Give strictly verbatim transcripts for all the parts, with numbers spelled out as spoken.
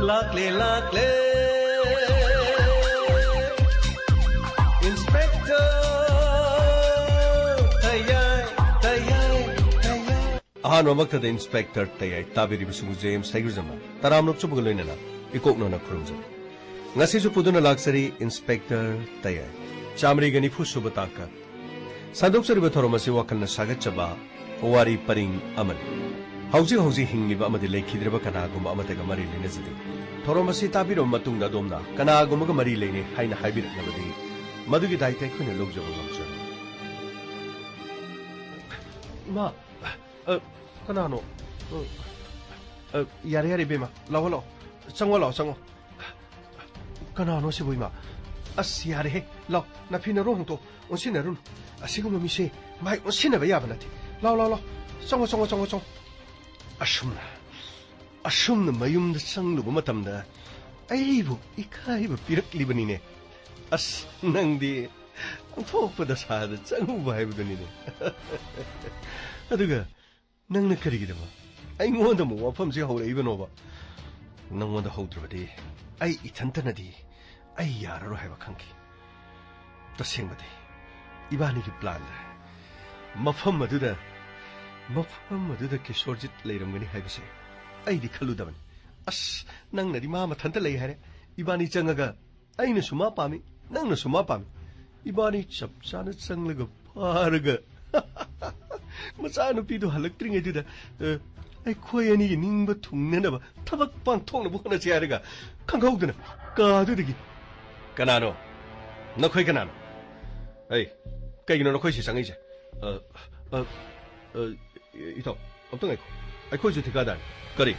ꯂꯥꯛꯂꯦ, ꯂꯥꯛꯂꯦ, inspector ꯇꯌꯥꯏ, ꯇꯌꯥꯏ, ꯇꯌꯥꯏ꯫ ꯑꯍꯥꯟꯕꯃꯛꯇꯗ inspector ꯇꯌꯥꯏ ꯇꯥꯕꯤꯔꯤꯕꯁꯤꯡꯕꯨ J M ꯁꯩꯒ꯭ꯔꯨꯖꯝꯅ ꯇꯔꯥꯝꯅ ꯑꯣꯛꯆꯕꯒ ꯂꯣꯏꯅꯅ ꯏꯀꯣꯛꯅꯅ ꯈꯨꯔꯨꯝꯖꯔꯤ꯫ ꯉꯁꯤꯁꯨ ꯄꯨꯗꯨꯅ ꯂꯥꯛꯆꯔꯤ ꯏꯟꯁꯄꯦꯛꯇꯔ ꯇꯌꯥꯏ꯫ ꯆꯥꯃꯔꯤꯒ ꯅꯤꯐꯨ ꯁꯨꯕ ꯇꯥꯡꯀꯛ꯫ ꯁꯟꯗꯣꯛꯆꯔꯤꯕ ꯊꯧꯔꯝ ꯑꯁꯤ ꯋꯥꯈꯜꯅ ꯁꯥꯒꯠꯆꯕ ꯋꯥꯔꯤ ꯄꯔꯤꯡ ꯑꯃꯅꯤ꯫ ꯍꯧꯖꯤꯛ ꯍꯧꯖꯤꯛ ꯍꯤꯡꯂꯤꯕ ꯑꯃꯗꯤ ꯂꯩꯈꯤꯗ꯭ꯔꯕ ꯀꯅꯥꯒꯨꯝꯕ ꯑꯃꯠꯇꯒ ꯃꯔꯤ ꯂꯩꯅꯖꯗꯦ꯫ ꯊꯧꯔꯝ ꯑꯁꯤ ꯇꯥꯕꯤꯔꯕ ꯃꯇꯨꯡꯗ ꯑꯗꯣꯝꯅ ꯀꯅꯥꯒꯨꯝꯕꯒ ꯃꯔꯤ ꯂꯩꯅꯩ ꯍꯥꯏꯅ ꯍꯥꯏꯕꯤꯔꯛꯂꯕꯗꯤ ꯃꯗꯨꯒꯤ ꯗꯥꯏꯇ ꯑꯩꯈꯣꯏꯅ ꯂꯧꯖꯕ ꯉꯝꯖꯔꯣꯏ꯫ ꯏꯃꯥ, ꯑ, ꯀꯅꯥꯅꯣ? ꯑ, ꯑ, ꯌꯥꯔꯦ, ꯌꯥꯔꯦ, ꯏꯕꯦꯝꯃ, ꯂꯥꯛꯑꯣ, ꯂꯥꯛꯑꯣ, ꯆꯪꯉꯣ, ꯂꯥꯛꯑꯣ, ꯆꯪꯉꯣ꯫ ꯀꯅꯥꯅꯣ ꯁꯤꯕꯨ, ꯏꯃꯥ? ꯑꯁ, ꯌꯥꯔꯦꯍꯦ, ꯂꯥꯛꯑꯣ, ꯅꯐꯤ ꯅꯔꯣ ꯍꯣꯡꯇꯣꯛꯑꯣ, ꯑꯣꯟꯁꯤꯟꯅꯔꯨꯅꯨ꯫ ꯑꯁꯤꯒꯨꯝꯕ ꯃꯤꯁꯦ ꯃꯥꯏ ꯑꯣꯟꯁꯤꯟꯅꯕ ꯌꯥꯕ ꯅꯠꯇꯦ꯫ ꯂꯥꯛꯑꯣ, ꯂꯥꯛꯑꯣ, ꯂꯥꯛꯑꯣ, ꯆꯪꯉꯣ, ꯆꯪꯉꯣ, ꯆꯪꯉꯣ, ꯆꯪꯉꯣ꯫ ꯑꯁꯨꯝꯅ, ꯑꯁꯨꯝꯅ ꯃꯌꯨꯝꯗ ꯆꯪꯂꯨꯕ ꯃꯇꯝꯗ ꯑꯩꯕꯨ ꯏꯀꯥꯏꯕ ꯄꯤꯔꯛꯂꯤꯕꯅꯤꯅꯦ꯫ ꯑꯁ, ꯅꯪꯗꯤ ꯑꯣꯟꯊꯣꯛꯄ ꯗꯁꯥꯗ ꯆꯪꯉꯨꯕ ꯍꯥꯏꯕꯗꯨꯅꯤꯅꯦ꯫ ꯑꯗꯨꯒ ꯅꯪꯅ ꯀꯔꯤꯒꯤꯗꯃꯛ ꯑꯩꯉꯣꯟꯗ ꯑꯃꯨꯛ ꯋꯥꯐꯝꯁꯤ ꯍꯧꯔꯛꯏꯕꯅꯣꯕ? ꯅꯪꯉꯣꯟꯗ ꯍꯧꯗ꯭ꯔꯕꯗꯤ ꯑꯩ ꯏꯊꯟꯇꯅꯗꯤ ꯑꯩ ꯌꯥꯔꯔꯣꯏ ꯍꯥꯏꯕ ꯈꯪꯈꯤ꯫ ꯇꯁꯦꯡꯕꯗꯤ ꯏꯕꯥꯅꯤꯒꯤ ꯄ꯭ꯂꯥꯟꯗ ꯃꯐꯝ ꯑꯗꯨꯗ, ꯃꯐꯝ ꯑꯗꯨꯗ ꯀꯤꯁꯣꯔꯖꯤꯠ ꯂꯩꯔꯝꯒꯅꯤ ꯍꯥꯏꯕꯁꯦ ꯑꯩꯗꯤ ꯈꯜꯂꯨꯗꯕꯅꯤ꯫ ꯑꯁ, ꯅꯪꯅꯗꯤ ꯃꯥ ꯃꯊꯟꯇ ꯂꯩ ꯍꯥꯏꯔꯦ꯫ ꯏꯕꯥꯅꯤ ꯆꯪꯉꯒ ꯑꯩꯅꯁꯨ ꯃꯥ ꯄꯥꯝꯃꯤ, ꯅꯪꯅꯁꯨ ꯃꯥ ꯄꯥꯝꯃꯤ꯫ ꯏꯕꯥꯅꯤ ꯆꯞ ꯆꯥꯅ ꯆꯪꯂꯒ ꯐꯥꯔꯒ ꯃꯆꯥꯅꯨꯄꯤꯗꯨ ꯍꯜꯂꯛꯇ꯭ꯔꯤꯉꯩꯗꯨꯗ, ꯑ, ꯑꯩꯈꯣꯏ ꯑꯅꯤꯒꯤ ꯅꯤꯡꯕ ꯊꯨꯡꯅꯅꯕ ꯊꯕꯛ ꯄꯥꯡꯊꯣꯛꯅꯕ ꯍꯣꯠꯅꯁꯤ ꯍꯥꯏꯔꯒ ꯈꯪꯍꯧꯗꯅ ꯀꯥꯗꯨꯗꯒꯤ, "ꯀꯅꯥꯅꯣ? ꯅꯈꯣꯏ ꯀꯅꯥꯅꯣ? ꯑꯩ, ꯀꯩꯒꯤꯅꯣ ꯅꯈꯣꯏ ꯁꯤ ꯆꯪꯉꯛꯏꯁꯦ?" "ꯑ, ꯑ, ꯑ, ꯏꯇꯥꯎ, ꯑꯝꯇ ꯉꯥꯏꯈꯣ꯫ ꯑꯩꯈꯣꯏꯁꯨ ꯊꯤꯀꯥꯗꯥꯔꯅꯤ꯫" "ꯀꯔꯤ?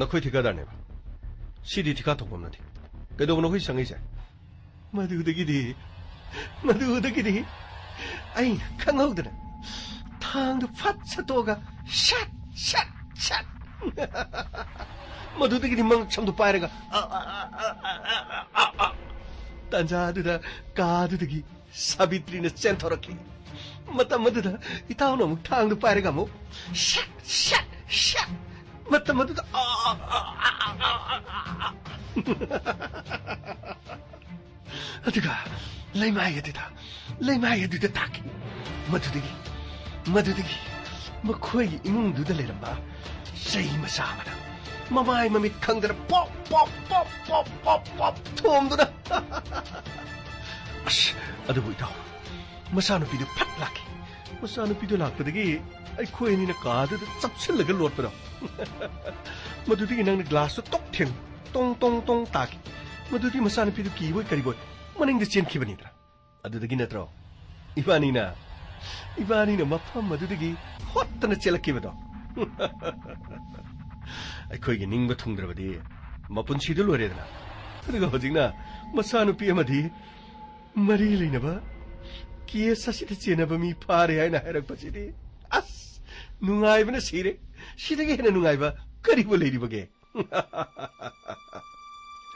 ꯅꯈꯣꯏ ꯊꯤꯀꯥꯗꯥꯔꯅꯦꯕ? ꯁꯤꯗꯤ ꯊꯤꯀꯥ ꯊꯣꯛꯐꯝ ꯅꯠꯇꯦ꯫ ꯀꯩꯗꯧꯕ ꯅꯈꯣꯏ ꯆꯪꯉꯛꯏꯁꯦ?" ꯃꯗꯨꯗꯒꯤꯗꯤ, ꯃꯗꯨꯗꯒꯤꯗꯤ ꯑꯩꯅ ꯈꯪꯍꯧꯗꯅ ꯊꯥꯡꯗꯨ ꯐꯠ ꯁꯠꯇꯣꯛꯑꯒ ꯁꯠ, ꯁꯠ, ꯁꯠ꯫ ꯃꯗꯨꯗꯒꯤꯗꯤ ꯃꯉꯛꯁꯝꯗꯨ ꯄꯥꯏꯔꯒ ꯑ, ꯑ, ꯑ, ꯑ, ꯑ, ꯑ, ꯑ, ꯑ꯫ ꯇꯥꯟꯖꯥꯗꯨꯗ ꯀꯥꯗꯨꯗꯒꯤ ꯁꯥꯕꯤꯇ꯭ꯔꯤꯅ ꯆꯦꯟꯊꯣꯔꯛꯈꯤ꯫ ꯃꯇꯝ ꯑꯗꯨꯗ ꯏꯇꯥꯎꯅ ꯑꯃꯨꯛ ꯊꯥꯡꯗꯨ ꯄꯥꯏꯔꯒ ꯑꯃꯨꯛ ꯁꯠ, ꯁꯠ, ꯁꯠ꯫ ꯃꯇꯝ ꯑꯗꯨꯗ, ꯑꯥ, ꯑꯥ, ꯑꯥ, ꯑꯥ, ꯑꯥ, ꯑꯥ, ꯑꯥ꯫ ꯑꯗꯨꯒ ꯂꯩꯃꯥꯏ ꯑꯗꯨꯗ, ꯂꯩꯃꯥꯏ ꯑꯗꯨꯗ ꯇꯥꯈꯤ꯫ ꯃꯗꯨꯗꯒꯤ, ꯃꯗꯨꯗꯒꯤ ꯃꯈꯣꯏꯒꯤ ꯏꯃꯨꯡꯗꯨꯗ ꯂꯩꯔꯝꯕ ꯆꯩ ꯃꯆꯥ ꯑꯃꯅ ꯃꯃꯥꯏ ꯃꯃꯤꯠ ꯈꯪꯗꯅ ꯄꯣꯞ, ꯄꯣꯞ, ꯄꯣꯞ, ꯄꯣꯞ, ꯄꯣꯞ ꯊꯣꯝꯗꯨꯅ꯫ ꯑꯁ, ꯑꯗꯨꯕꯨ ꯏꯇꯥꯎ, ꯃꯆꯥꯅꯨꯄꯤꯗꯨ ꯐꯠ ꯂꯥꯛꯈꯤ꯫ ꯃꯆꯥꯅꯨꯄꯤꯗꯨ ꯂꯥꯛꯄꯗꯒꯤ ꯑꯩꯈꯣꯏ ꯑꯅꯤꯅ ꯀꯥꯗꯨꯗ ꯆꯞꯁꯤꯜꯂꯒ ꯂꯣꯠꯄꯗꯣ꯫ ꯃꯗꯨꯗꯒꯤ ꯅꯪꯅ ꯒ꯭ꯂꯥꯁꯇꯨ ꯇꯣꯛ ꯊꯦꯡꯉꯨ꯫ ꯇꯣꯡ, ꯇꯣꯡ, ꯇꯣꯡ ꯇꯥꯈꯤ꯫ ꯃꯗꯨꯗꯤ ꯃꯆꯥꯅꯨꯄꯤꯗꯨ ꯀꯤꯕꯣꯏ ꯀꯔꯤꯕꯣꯏ ꯃꯅꯤꯡꯗ ꯆꯦꯟꯈꯤꯕꯅꯤꯗꯅ꯫ ꯑꯗꯨꯗꯒꯤ ꯅꯠꯇ꯭ꯔꯣ ꯏꯕꯥꯅꯤꯅ, ꯏꯕꯥꯅꯤꯅ ꯃꯐꯝ ꯑꯗꯨꯗꯒꯤ ꯍꯣꯠꯇꯅ ꯆꯦꯜꯂꯛꯈꯤꯕꯗꯣ? ꯑꯩꯈꯣꯏꯒꯤ ꯅꯤꯡꯕ ꯊꯨꯡꯗ꯭ꯔꯕꯗꯤ ꯃꯄꯨꯟꯁꯤꯗꯨ ꯂꯣꯏꯔꯦꯗꯅ꯫ ꯑꯗꯨꯒ ꯍꯧꯖꯤꯛꯅ ꯃꯆꯥꯅꯨꯄꯤ ꯑꯃꯗꯤ ꯃꯔꯤ ꯂꯩꯅꯕ ꯀꯦꯁ ꯑꯁꯤꯗ ꯆꯦꯟꯅꯕ ꯃꯤ ꯐꯥꯔꯦ ꯍꯥꯏꯅ ꯍꯥꯏꯔꯛꯄꯁꯤꯗꯤ, ꯑꯁ, ꯅꯨꯡꯉꯥꯏꯕꯅ ꯁꯤꯔꯦ꯫ ꯁꯤꯗꯒꯤ ꯍꯦꯟꯅ ꯅꯨꯡꯉꯥꯏꯕ ꯀꯔꯤꯕꯨ ꯂꯩꯔꯤꯕꯒꯦ?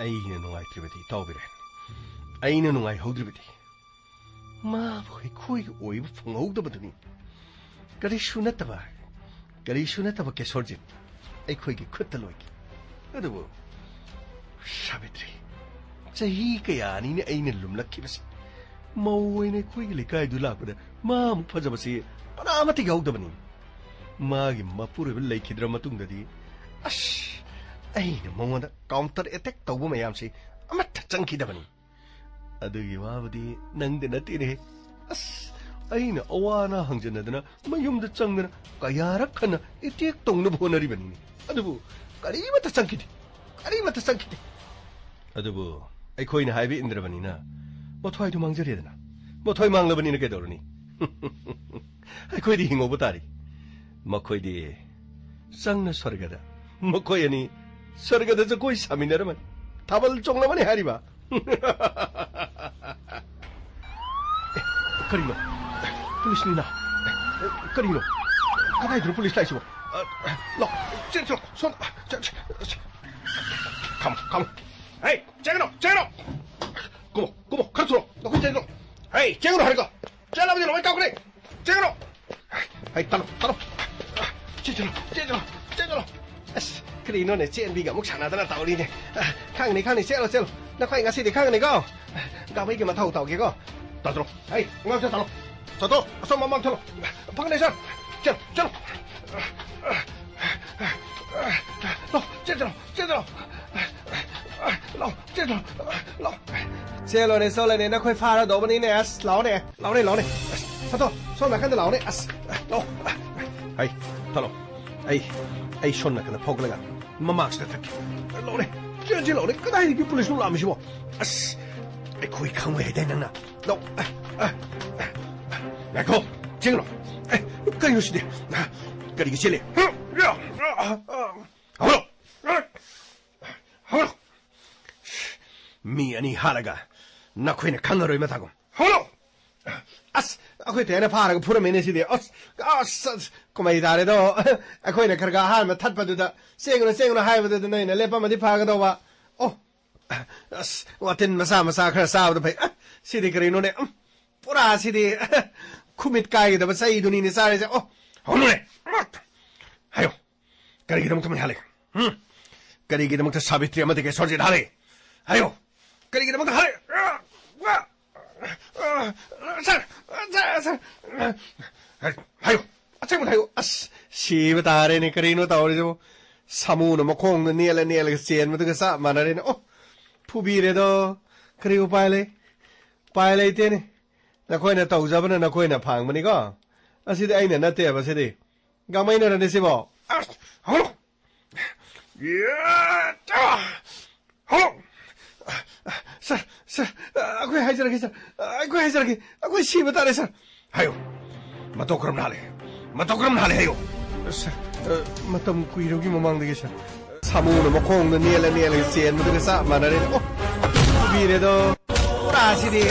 ꯑꯩꯅ ꯅꯨꯡꯉꯥꯏꯇ꯭ꯔꯤꯕꯗꯤ, ꯏꯇꯥꯎ ꯕꯤꯔꯦꯟ, ꯑꯩꯅ ꯅꯨꯡꯉꯥꯏꯍꯧꯗ꯭ꯔꯤꯕꯗꯤ, ꯃꯥꯕꯨ ꯑꯩꯈꯣꯏꯒꯤ ꯑꯣꯏꯕ ꯐꯪꯍꯧꯗꯕꯗꯨꯅꯤ꯫ ꯀꯔꯤꯁꯨ ꯅꯠꯇꯕ, ꯀꯔꯤꯁꯨ ꯅꯠꯇꯕ ꯀꯦꯁꯣꯔꯖꯤꯠ ꯑꯩꯈꯣꯏꯒꯤ ꯈꯨꯠꯇ ꯂꯣꯏꯈꯤ꯫ ꯑꯗꯨꯕꯨ ꯁꯥꯕꯤꯇ꯭ꯔꯤ, ꯆꯍꯤ ꯀꯌꯥꯅꯤꯅ ꯑꯩꯅ ꯂꯨꯝꯂꯛꯈꯤꯕꯁꯤ꯫ ꯃꯧ ꯑꯣꯏꯅ ꯑꯩꯈꯣꯏꯒꯤ ꯂꯩꯀꯥꯏꯗꯨ ꯂꯥꯛꯄꯗ ꯃꯥꯃꯨꯛ ꯐꯖꯕꯁꯤ ꯃꯅꯥ ꯑꯃꯠꯇ ꯌꯥꯎꯗꯕꯅꯤ꯫ ꯃꯥꯒꯤ ꯃꯄꯨꯔꯣꯏꯕ ꯂꯩꯈꯤꯗ꯭ꯔ ꯃꯇꯨꯡꯗꯗꯤ, ꯑꯁ, ꯑꯩꯅ ꯃꯉꯣꯟꯗ ꯀꯥꯎꯟꯇꯔ ꯑꯦꯇꯦꯛ ꯇꯧꯕ ꯃꯌꯥꯝꯁꯤ ꯑꯃꯠꯇ ꯆꯪꯈꯤꯗꯕꯅꯤ꯫ ꯑꯗꯨꯒꯤ ꯋꯥꯕꯨꯗꯤ ꯅꯪꯗ ꯅꯠꯇꯦꯅꯦ꯫ ꯑꯁ, ꯑꯩꯅ ꯑꯋꯥ ꯑꯅꯥ ꯍꯪꯖꯟꯅꯗꯅ ꯃꯌꯨꯝꯗ ꯆꯪꯗꯅ ꯀꯌꯥꯔꯛ ꯍꯟꯅ ꯑꯦꯇꯦꯛ ꯇꯧꯅꯕ ꯍꯣꯠꯅꯔꯤꯕꯅꯤꯅꯦ꯫ ꯑꯗꯨꯕꯨ ꯀꯔꯤꯃꯠꯇ ꯆꯪꯈꯤꯗꯦ, ꯀꯔꯤꯃꯠꯇ ꯆꯪꯈꯤꯗꯦ꯫ ꯑꯗꯨꯕꯨ ꯑꯩꯈꯣꯏꯅ ꯍꯥꯏꯕ ꯏꯟꯗ꯭ꯔꯕꯅꯤꯅ ꯃꯊ꯭ꯋꯥꯏꯗꯨ ꯃꯥꯡꯖꯔꯦꯗꯅ꯫ ꯃꯊ꯭ꯋꯥꯏ ꯃꯥꯡꯂꯕꯅꯤꯅ ꯀꯩꯗꯧꯔꯨꯅꯤ? ꯑꯩꯈꯣꯏꯗꯤ ꯍꯤꯡꯍꯧꯕ ꯇꯥꯔꯤ꯫ ꯃꯈꯣꯏꯗꯤ ꯆꯪꯅ ꯁ꯭ꯋꯔꯒꯗ, ꯃꯈꯣꯏ ꯑꯅꯤ ꯁ꯭ꯋꯔꯒꯗ ꯖꯒꯣꯏ ꯁꯥꯃꯤꯟꯅꯔꯝꯃꯅꯤ, ꯊꯥꯕꯜ ꯆꯣꯡꯂꯝꯃꯅꯤ ꯍꯥꯏꯔꯤꯕ꯫ ꯑꯦ, ꯀꯔꯤꯅꯣ? ꯄꯨꯂꯤꯁꯅꯤꯅ꯫ ꯑꯦ, ꯀꯔꯤꯅꯣ? ꯀꯗꯥꯏꯗꯅꯣ ꯄꯨꯂꯤꯁ ꯂꯥꯛꯏꯁꯤꯕꯣ? ꯑ, ꯂꯥꯛ, ꯆꯦꯟꯁꯤꯜꯂꯣ, ꯁꯣꯝ, ꯆꯦ-, ꯆꯦ-, ꯆꯦ-, ꯈꯥꯝꯃꯣ, ꯈꯥꯝꯃꯣ꯫ ꯍꯦ, ꯆꯦꯟꯒꯅꯨ, ꯆꯦꯟꯒꯅꯨ꯫ ꯀꯨꯝꯃꯣ, ꯀꯨꯝꯃꯣ, ꯈꯔ ꯊꯨꯔꯣ, ꯅꯈꯣꯏ ꯆꯦꯟꯒꯅꯨ꯫ ꯍꯦ, ꯆꯦꯟꯒꯅꯨ ꯍꯥꯏꯔꯒ꯫ ꯆꯦꯜꯂꯕꯗꯤ ꯂꯣꯏ ꯀꯥꯎꯈ꯭ꯔꯦ꯫ ꯆꯦꯜꯂꯣ꯫ ꯍꯩ, ꯇꯠꯂꯣ, ꯇꯠꯂꯣ꯫ ꯆꯦꯜꯂꯣ, ꯆꯦꯜꯂꯣ, ꯆꯦꯜꯂꯣ꯫ ꯑꯁ, ꯀꯔꯤꯅꯣꯅꯦ, ꯆꯦꯟꯕꯤꯒ ꯑꯃꯨꯛ ꯁꯥꯟꯅꯗꯅ ꯇꯧꯔꯤꯅꯦ꯫ ꯑ, ꯈꯪꯅꯤ, ꯈꯪꯅꯤ, ꯆꯦꯜꯂꯣ, ꯆꯦꯜꯂꯣ꯫ ꯅꯈꯣꯏ ꯉꯁꯤꯗꯤ ꯈꯪꯒꯅꯤꯀꯣ꯫ ꯒꯥꯃꯩꯒꯤ ꯃꯊꯧ ꯇꯧꯒꯦꯀꯣ꯫ ꯇꯥꯗ꯭ꯔꯣ? ꯍꯩ, ꯑꯉꯥꯡꯁꯦ ꯇꯥꯂꯣ꯫ ꯆꯠꯇꯣ, ꯑꯁꯣꯝ ꯃꯃꯥꯡ ꯆꯠꯂꯣ꯫ ꯐꯪꯒꯅꯤ, ꯁꯥꯔ꯫ ꯆꯦꯜ, ꯆꯦꯜꯂꯣ꯫ ꯂꯥꯎ, ꯆꯦꯜ, ꯆꯦꯜꯂꯣ, ꯆꯦꯜ, ꯆꯦꯜꯂꯣ꯫ ꯂꯥꯎ, ꯆꯦꯜ, ꯆꯦꯜꯂꯣ, ꯂꯥꯎ꯫ ꯆꯦꯜꯂꯣꯅꯦ, ꯆꯦꯜꯂꯣꯅꯦ, ꯅꯈꯣꯏ ꯐꯥꯔꯗꯧꯕꯅꯤꯅꯦ꯫ ꯑꯁ, ꯂꯥꯎꯅꯦ, ꯂꯥꯎꯅꯦ, ꯂꯥꯎꯅꯦ꯫ ꯑꯁ, ꯆꯠꯇꯣ, ꯁꯣꯝ ꯅꯥꯀꯟꯗ ꯂꯥꯎꯅꯦ꯫ ꯑꯁ, ꯂꯥꯎ꯫ ꯍꯩ, ꯇꯥꯂꯣ꯫ ꯑꯩ, ꯑꯩ ꯁꯣꯝ ꯅꯥꯀꯟꯗ ꯐꯥꯎꯒꯠꯂꯒ ꯃꯃꯥꯡꯁꯤꯗ ꯊꯛꯀꯦ꯫ ꯂꯧꯔꯦ꯫ ꯆꯦꯟꯁꯤ ꯂꯧꯔꯦ꯫ ꯀꯗꯥꯏꯗꯒꯤ ꯄꯨꯂꯤꯁꯅꯣ ꯂꯥꯛꯑꯝꯃꯤꯁꯤꯕꯣ? ꯑꯁ, ꯑꯩꯈꯣꯏ ꯈꯪꯕ ꯍꯥꯏꯗꯥꯏ ꯅꯪꯅ? ꯂꯧ꯫ ꯑ, ꯑ, ꯑ, ꯉꯥꯏꯈꯣ꯫ ꯆꯦꯟꯒꯅꯨ꯫ ꯑꯦ, ꯀꯔꯤꯅꯣ ꯁꯤꯗꯤ? ꯀꯔꯤꯒꯤ ꯆꯦꯜꯂꯤ? ꯍꯧꯔꯣ꯫ ꯍꯧꯔꯣ꯫ ꯃꯤ ꯑꯅꯤ ꯍꯥꯠꯂꯒ ꯅꯈꯣꯏꯅ ꯈꯪꯉꯔꯣꯏ ꯃꯇꯥꯒꯨꯝ꯫ ꯍꯧꯔꯣ! ꯑꯁ, ꯑꯩꯈꯣꯏ ꯇꯦꯅ ꯐꯥꯔꯒ ꯐꯨꯔꯝꯃꯦꯅꯦ ꯁꯤꯗꯤ꯫ ꯑꯁ, ꯑꯁ, ꯑꯁ, ꯀꯨꯝꯍꯩ ꯇꯥꯔꯦꯗꯣ꯫ ꯑꯩꯈꯣꯏꯅ ꯈꯔ ꯈꯔ ꯑꯍꯥꯟꯕ ꯊꯠꯄꯗꯨꯗ, "ꯆꯦꯡꯒꯅꯨ, ꯆꯦꯡꯒꯅꯨ" ꯍꯥꯏꯕꯗꯨꯗ ꯅꯣꯏꯅ ꯂꯦꯞꯄꯝꯃꯗꯤ ꯐꯒꯗꯧꯕ꯫ ꯑꯣ, ꯑꯁ, ꯋꯥꯇꯤꯟ ꯃꯆꯥ ꯃꯆꯥ ꯈꯔ ꯆꯥꯕꯗꯣ ꯐꯩ꯫ ꯑ, ꯁꯤꯗꯤ ꯀꯔꯤꯅꯣꯅꯦ? ꯎꯝ, ꯄꯨꯔꯥ ꯁꯤꯗꯤ ꯈꯨꯃꯤꯠ ꯀꯥꯏꯒꯗꯕ ꯆꯩꯗꯨꯅꯤꯅꯦ ꯆꯥꯔꯤꯁꯦ꯫ ꯑꯣ, ꯍꯧꯅꯨꯅꯦ! ꯍꯥꯏꯌꯣ꯫ ꯀꯔꯤꯒꯤꯗꯃꯛꯇ ꯃꯩ ꯍꯥꯜꯂꯤ? ꯍꯨꯝ? ꯀꯔꯤꯒꯤꯗꯃꯛꯇ ꯁꯥꯕꯤꯇ꯭ꯔꯤ ꯑꯃꯗꯤ ꯀꯦꯁꯣꯔꯖꯤꯠ ꯍꯥꯜꯂꯤ? ꯍꯥꯏꯌꯣ꯫ ꯀꯔꯤꯒꯤꯗꯃꯛꯇ ꯍꯥꯜꯂꯤ? ꯁꯥꯔ, ꯁꯥꯔ, ꯁꯥꯔ꯫ ꯍꯥꯏꯌꯣ꯫ ꯑꯁꯦꯡꯕ ꯍꯥꯏꯌꯣ꯫ ꯑꯁ, ꯁꯤꯕ ꯇꯥꯔꯦꯅꯦ꯫ ꯀꯔꯤꯅꯣ ꯇꯧꯔꯤꯁꯤꯕꯣ? ꯁꯥꯃꯨꯅ ꯃꯈꯣꯡꯗ ꯅꯦꯠꯂ ꯅꯦꯠꯂꯒ ꯆꯦꯟꯕꯗꯨꯒ ꯆꯞ ꯃꯥꯟꯅꯔꯦꯅꯦ꯫ ꯑꯣ, ꯐꯨꯕꯤꯔꯦꯗꯣ꯫ ꯀꯔꯤ ꯎꯄꯥꯏ ꯂꯩ? ꯎꯄꯥꯏ ꯂꯩꯇꯦꯅꯦ꯫ ꯅꯈꯣꯏꯅ ꯇꯧꯖꯕꯅ ꯅꯈꯣꯏꯅ ꯐꯥꯡꯕꯅꯤꯀꯣ꯫ ꯑꯁꯤꯗꯤ ꯑꯩꯅ ꯅꯠꯇꯦꯕ, ꯁꯤꯗꯤ꯫ ꯒꯥꯡꯃꯩꯅꯔꯅꯦ ꯁꯤꯕꯣ? ꯑꯁ, ꯍꯧꯔꯣ! ꯌꯦ! ꯍꯧꯔꯣ! ꯁꯥꯔ, ꯁꯥꯔ, ꯑꯩꯈꯣꯏ ꯍꯥꯏꯖꯔꯒꯦ, ꯁꯥꯔ꯫ ꯑꯩꯈꯣꯏ ꯍꯥꯏꯖꯔꯒꯦ꯫ ꯑꯩꯈꯣꯏ ꯁꯤꯕ ꯇꯥꯔꯦ, ꯁꯥꯔ꯫ ꯍꯥꯏꯌꯣ꯫ ꯃꯇꯧ ꯀꯔꯝꯅ ꯍꯥꯜꯂꯤ? ꯃꯇꯧ ꯀꯔꯝꯅ ꯍꯥꯜꯂꯤ ꯍꯥꯏꯌꯣ꯫ ꯁꯥꯔ, ꯑ, ꯃꯇꯝ ꯀꯨꯏꯔꯕꯒꯤ ꯃꯃꯥꯡꯗꯒꯤ, ꯁꯥꯔ꯫ ꯁꯥꯃꯨꯅ ꯃꯈꯣꯡꯗ ꯅꯦꯠꯂ ꯅꯦꯠꯂꯒ ꯆꯦꯟꯕꯗꯨꯒ ꯆꯞ ꯃꯥꯟꯅꯔꯦ꯫ ꯑꯣ, ꯐꯨꯕꯤꯔꯦꯗꯣ꯫ ꯄꯨꯔꯥ ꯁꯤꯗꯤ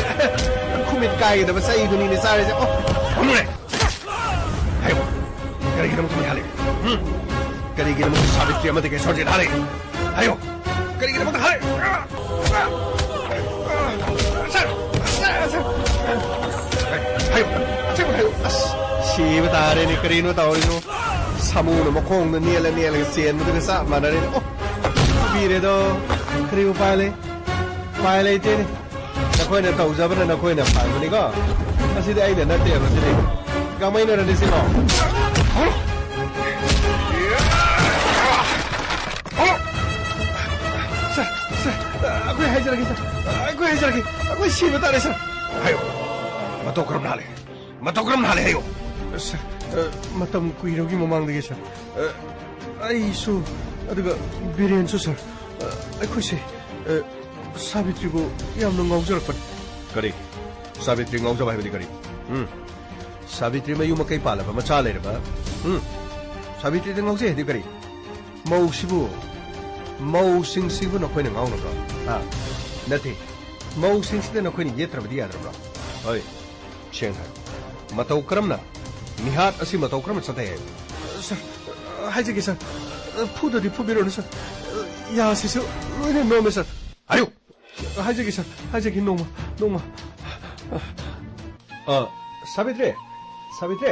ꯈꯨꯃꯤꯠ ꯀꯥꯏꯒꯗꯕ ꯆꯩꯗꯨꯅꯤꯅꯦ ꯆꯥꯔꯤꯁꯦ꯫ ꯑꯣ, ꯍꯧꯅꯨꯅꯦ! ꯍꯥꯏꯌꯣ꯫ ꯀꯔꯤꯒꯤꯗꯃꯛꯇ ꯃꯩ ꯍꯥꯜꯂꯤ? ꯍꯨꯝ? ꯀꯔꯤꯒꯤꯗꯃꯛꯇ ꯁꯥꯕꯤꯇ꯭ꯔꯤ ꯑꯃꯗꯤ ꯀꯦꯁꯣꯔꯖꯤꯠ ꯍꯥꯜꯂꯤ? ꯍꯥꯏꯌꯣ꯫ ꯀꯔꯤꯒꯤꯗꯃꯛꯇ ꯍꯥꯜꯂꯤ? ꯁꯥꯔ! ꯁꯥꯔ! ꯁꯥꯔ! ꯍꯥꯏꯌꯣ꯫ ꯑꯁꯦꯡꯕ ꯍꯥꯏꯌꯣ꯫ ꯑꯁ, ꯁꯤꯕ ꯇꯥꯔꯦꯅꯦ꯫ ꯀꯔꯤꯅꯣ ꯇꯧꯔꯤꯁꯤꯕꯣ? ꯁꯥꯃꯨꯅ ꯃꯈꯣꯡꯗ ꯅꯦꯜꯂ ꯅꯦꯜꯂꯒ ꯆꯦꯟꯕꯗꯨꯒ ꯆꯞ ꯃꯥꯟꯅꯔꯦꯅꯦ꯫ ꯑꯣ, ꯄꯤꯔꯦꯗꯣ꯫ ꯀꯔꯤ ꯎꯄꯥꯏ ꯂꯩ? ꯎꯄꯥꯏ ꯂꯩꯇꯦꯅꯦ꯫ ꯅꯈꯣꯏꯅ ꯇꯧꯖꯕꯅ ꯅꯈꯣꯏꯅ ꯐꯪꯕꯅꯤꯀꯣ꯫ ꯃꯁꯤꯗꯤ ꯑꯩꯅ ꯅꯠꯇꯦꯕ, ꯁꯤꯗꯤ꯫ ꯀꯃꯥꯏꯅꯔꯅꯤ ꯁꯤꯕꯣ? ꯁꯥꯔ, ꯁꯥꯔ, ꯑꯩꯈꯣꯏ ꯍꯥꯏꯖꯔꯒꯦ, ꯁꯥꯔ꯫ ꯑꯩꯈꯣꯏ ꯍꯥꯏꯖꯔꯒꯦ꯫ ꯑꯩꯈꯣꯏ ꯁꯤꯕ ꯇꯥꯔꯦ, ꯁꯥꯔ꯫ ꯍꯥꯏꯌꯣ꯫ ꯃꯇꯧ ꯀꯔꯝꯅ ꯍꯥꯜꯂꯦ? ꯃꯇꯧ ꯀꯔꯝꯅ ꯍꯥꯜꯂꯦ ꯍꯥꯏꯌꯣ꯫ ꯁꯥꯔ, ꯑ, ꯃꯇꯝ ꯀꯨꯏꯔꯕꯒꯤ ꯃꯃꯥꯡꯗꯒꯤ, ꯁꯥꯔ, ꯑ, ꯑꯩꯁꯨ, ꯑꯗꯨꯒ ꯕꯤꯔꯦꯟꯁꯨ, ꯁꯥꯔ, ꯑ, ꯑꯩꯈꯣꯏꯁꯦ, ꯑ, ꯁꯥꯕꯤꯇ꯭ꯔꯤꯕꯨ ꯌꯥꯝꯅ ꯉꯥꯎꯖꯔꯛꯄꯅꯤ꯫ ꯀꯔꯤ? ꯁꯥꯕꯤꯇ꯭ꯔꯤ ꯉꯥꯎꯖꯕ ꯍꯥꯏꯕꯗꯤ ꯀꯔꯤ? ꯎꯝ? ꯁꯥꯕꯤꯇ꯭ꯔꯤ ꯃꯌꯨꯝ ꯃꯀꯩ ꯄꯥꯜꯂꯕ ꯃꯆꯥ ꯂꯩꯔꯕ? ꯎꯝ? ꯁꯥꯕꯤꯇ꯭ꯔꯤꯗ ꯉꯥꯎꯖꯩ ꯍꯥꯏꯗꯤ ꯀꯔꯤ? ꯃꯧꯁꯤꯕꯨ, ꯃꯧꯁꯤꯡꯁꯤꯕꯨ ꯅꯈꯣꯏꯅ ꯉꯥꯎꯅꯕ꯭ꯔꯣ? ꯍꯥ? ꯅꯠꯇꯦ꯫ ꯃꯧꯁꯤꯡꯁꯤꯗ ꯅꯈꯣꯏꯅ ꯌꯦꯠꯇ꯭ꯔꯕꯗꯤ ꯌꯥꯗ꯭ꯔꯕ꯭ꯔꯣ? ꯍꯣꯏ, ꯁꯦꯡꯅ ꯍꯥꯏꯌꯨ꯫ ꯃꯇꯧ ꯀꯔꯝꯅ, ꯃꯤꯍꯥꯠ ꯑꯁꯤ ꯃꯇꯧ ꯀꯔꯝꯅ ꯆꯠꯊꯩ ꯍꯥꯏꯕ? ꯁꯥꯔ, ꯍꯥꯏꯖꯒꯦ, ꯁꯥꯔ꯫ ꯐꯨꯗꯗꯤ ꯐꯨꯕꯤꯔꯣꯅꯨ, ꯁꯥꯔ꯫ ꯌꯥꯁꯤꯁꯨ ꯂꯣꯏꯅ ꯅꯣꯝꯃꯦ, ꯁꯥꯔ꯫ ꯍꯥꯏꯌꯨ! ꯍꯥꯏꯖꯒꯦ, ꯁꯥꯔ꯫ ꯍꯥꯏꯖꯒꯦ, ꯅꯣꯡꯃ, ꯅꯣꯡꯃ꯫ ꯑ, ꯁꯥꯕꯤꯇ꯭ꯔꯤ! ꯁꯥꯕꯤꯇ꯭ꯔꯤ!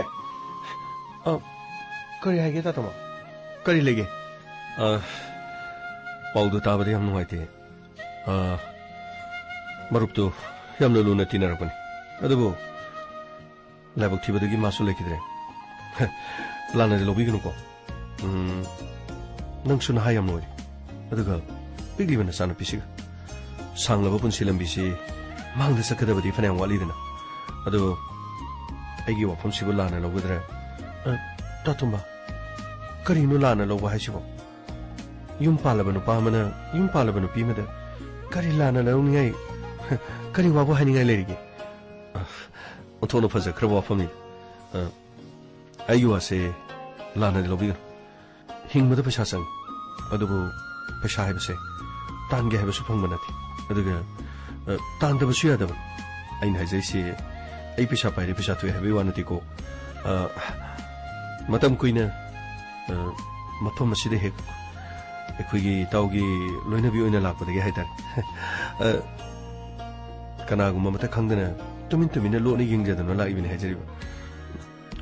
ꯑ, ꯀꯔꯤ ꯍꯥꯏꯒꯦ, ꯇꯥꯇꯣꯝꯕ? ꯀꯔꯤ ꯂꯩꯒꯦ? ꯑ, ꯄꯥꯎꯗꯨ ꯇꯥꯕꯗ ꯌꯥꯝ ꯅꯨꯡꯉꯥꯏꯇꯦ꯫ ꯑ, ꯃꯔꯨꯞꯇꯨ ꯌꯥꯝꯅ ꯂꯨꯅ ꯇꯤꯟꯅꯔꯛꯄꯅꯤ꯫ ꯑꯗꯨꯕꯨ ꯂꯥꯏꯕꯛ ꯊꯤꯕꯗꯒꯤ ꯃꯥꯁꯨ ꯂꯩꯈꯤꯗ꯭ꯔꯦ꯫ ꯂꯥꯟꯅꯗꯤ ꯂꯧꯕꯤꯒꯅꯨꯀꯣ꯫ ꯎꯝ, ꯅꯪꯁꯨ ꯅꯍꯥ ꯌꯥꯝꯅ ꯑꯣꯏꯔꯤ꯫ ꯑꯗꯨꯒ ꯄꯤꯛꯂꯤꯕ ꯅꯆꯥꯅꯨꯄꯤꯁꯤꯒ꯫ ꯁꯥꯡꯂꯕ ꯄꯨꯟꯁꯤ ꯂꯝꯕꯤꯁꯤ ꯃꯥꯡꯗ ꯆꯠꯀꯗꯕꯗꯤ ꯐꯅꯌꯥꯝ ꯋꯥꯠꯂꯤꯗꯅ꯫ ꯑꯗꯨ ꯑꯩꯒꯤ ꯋꯥꯐꯝꯁꯤꯕꯨ ꯂꯥꯟꯅ ꯂꯧꯒꯗ꯭ꯔꯥ? ꯑ, ꯇꯥꯇꯣꯝꯕ, ꯀꯔꯤꯅꯣ ꯂꯥꯟꯅ ꯂꯧꯕ ꯍꯥꯏꯁꯤꯕꯣ? ꯌꯨꯝ ꯄꯥꯜꯂꯕ ꯅꯨꯄꯥ ꯑꯃꯅ, ꯌꯨꯝ ꯄꯥꯜꯂꯕ ꯅꯨꯄꯤ ꯑꯃꯗ ꯀꯔꯤ ꯂꯥꯟꯅ ꯂꯧꯅꯤꯡꯉꯥꯏ, ꯀꯔꯤ ꯋꯥꯕꯨ ꯍꯥꯏꯅꯤꯡꯉꯥꯏ ꯂꯩꯔꯤꯒꯦ? ꯑ, ꯑꯣꯟꯊꯣꯛꯅ ꯐꯖꯈ꯭ꯔꯕ ꯋꯥꯐꯝꯅꯤ꯫ ꯑ, ꯑꯩꯒꯤ ꯋꯥꯁꯦ ꯂꯥꯟꯅꯗꯤ ꯂꯧꯕꯤꯒꯅꯨ꯫ ꯍꯤꯡꯕꯗ ꯄꯩꯁꯥ ꯆꯪꯉꯤ꯫ ꯑꯗꯨꯕꯨ ꯄꯩꯁꯥ ꯍꯥꯏꯕꯁꯦ ꯇꯥꯟꯒꯦ ꯍꯥꯏꯕꯁꯨ ꯐꯪꯕ ꯅꯠꯇꯦ꯫ ꯑꯗꯨꯒ, ꯑ, ꯇꯥꯟꯗꯕꯁꯨ ꯌꯥꯗꯕ꯫ ꯑꯩꯅ ꯍꯥꯏꯖꯔꯤꯁꯤ ꯑꯩ ꯄꯩꯁꯥ ꯄꯥꯏꯔꯦ, ꯄꯩꯁꯥ ꯊꯣꯛꯑꯦ ꯍꯥꯏꯕꯒꯤ ꯋꯥ ꯅꯠꯇꯦꯀꯣ꯫ ꯑ, ꯃꯇꯝ ꯀꯨꯏꯅ, ꯑ, ꯃꯐꯝ ꯑꯁꯤꯗ ꯍꯦꯛ ꯑꯩꯈꯣꯏꯒꯤ ꯏꯇꯥꯎꯒꯤ ꯂꯣꯏꯅꯕꯤ ꯑꯣꯏꯅ ꯂꯥꯛꯄꯗꯒꯤ ꯍꯥꯏꯇꯥꯔꯦ꯫ ꯑ, ꯀꯅꯥꯒꯨꯝꯕ ꯑꯃꯇ ꯈꯪꯗꯅ ꯇꯨꯃꯤꯟ ꯇꯨꯃꯤꯟꯅ ꯂꯣꯠꯅ ꯌꯦꯡꯖꯗꯨꯅ ꯂꯥꯛꯏꯕꯅꯤ ꯍꯥꯏꯖꯔꯤꯕ꯫